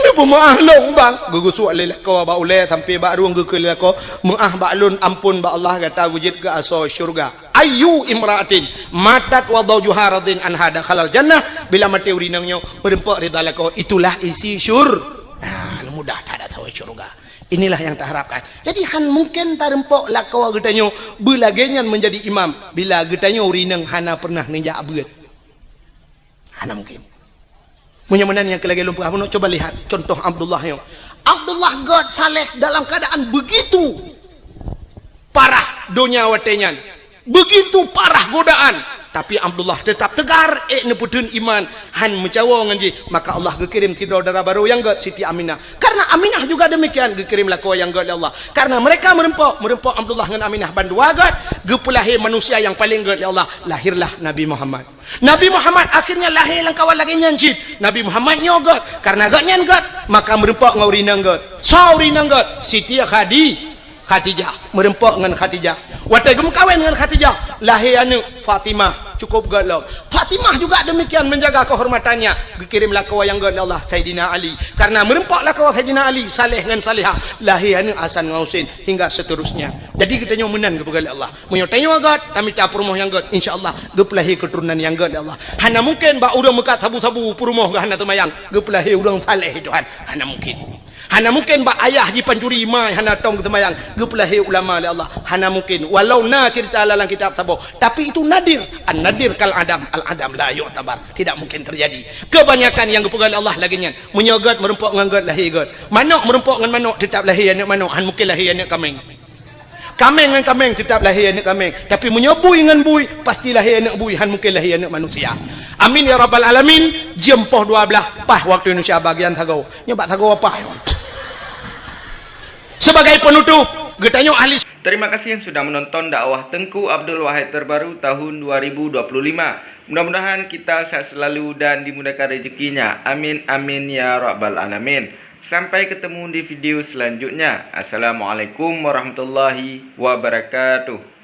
Neupeumaáh lôn, Bang. Geugeusuek lé lakoe bak ulée sampai bak rueng geukheun lé lakoe, "Meuáh bak lôn, amphon bak Allah, gata geujeuet keu asoe syeuruga." Ayyu imra'atin matat wa zawjuha radin anha dakhalal jannah. Bila maté ureuëng inong nyoe meureumpok ridha lakoe, itulah isi syur-, nah, mudah that asoe syeuruga. Inilah yang taharapkan. Jadi, han mungken tareumpok lakoe geutanyoe beulagée nyan meunjadi imam bila geutanyoe ureuëng inong hana pernah neujak beuet. Hana mungken. Meunyoe meunan nyang keu lagée lôn peugah bunoe, coba lihat contoh Abdullah nyoe. Abdullah gét saleh dalam keadaan begitu parah donya watée nyan. Begitu parah godaan, tapi Abdullah tetap tegar, ék neupeutheun iman, han meucawo ngon jih. Maka Allah geukirém sidroe dara barô nyang gét, Siti Aminah. Karena Aminah juga demikian, geukirém lakoe nyang gét lé Allah. Karena mereka meureumpok, meureumpok Abdullah ngon Aminah bandua gét, geupeulahé manusia nyang paleng gét lé Allah. Lahirlah Nabi Muhammad. Nabi Muhammad akhirnya lahé lam kawan lagée nyan cit. Nabi Muhammad nyoe gét, karena gét nyan gét, maka meureumpok ngon ureuëng inong gét. Soe ureuëng inong gét? Siti Khadi-, Khadijah. Meureumpok ngon Khadijah. Watée geumeukawen ngon Khadijah, lahé aneuk Fatimah, cukup gét lom. Fatimah juga demikian menjaga kehormatannya. Geukirém lakoe nyang gét lé Allah, Saidina Ali. Karena meureumpok lakoe Saidina Ali, saleh ngon salehah, lahé aneuk Hasan ngon Husein, hingga seterusnya. Jadi geutanyoe meunan geupeugah lé Allah. Meunyoe tanyoe gét, tamita peurumoh nyang gét, insya Allah geupeulahé keuturonan nyang gét lé Allah. Hana mungken bak ureuëng meukat sabu-sabu peurumoh geuh hana teumayang, geupeulahé ureuëng saleh Tuhan. Hana mungken. Hana mungken bak ayah jipancuri ma hana tong geuseumbayang, geupeulahé ulama lé Allah. Hana mungken. Walau na cerita lam kitab saboh, tapi itu nadir. An-nadir kal adam, al-adam la yu'tabar. Tidak mungkin terjadi. Kebanyakan nyang geupeugah lé Allah lagée nyan. Meunyoe gét meureumpok ngon gét, lahé gét. Manok meureumpok ngon manok, teutap lahé aneuk manok, han mungken lahé aneuk kaméng. Kaméng ngon kaméng teutap lahé aneuk kaméng. Tapi meunyoe bui ngon bui, pasti lahé aneuk bui, han mungken lahé aneuk manusia. Amin ya rabbal alamin. Jeuem poh dua blaih, paih waktu Indonesia bagian sagoe. Nyoe bak sagoe paih. Sebagai penutup, geutanyoe ahli Terima kasih yang sudah menonton dakwah Tengku Abdul Wahid terbaru tahun dua ribu dua puluh lima. Mudah-mudahan kita sehat selalu dan dimudahkan rezekinya. Amin, amin, ya rabbal alamin. Sampai ketemu di video selanjutnya. Assalamualaikum warahmatullahi wabarakatuh.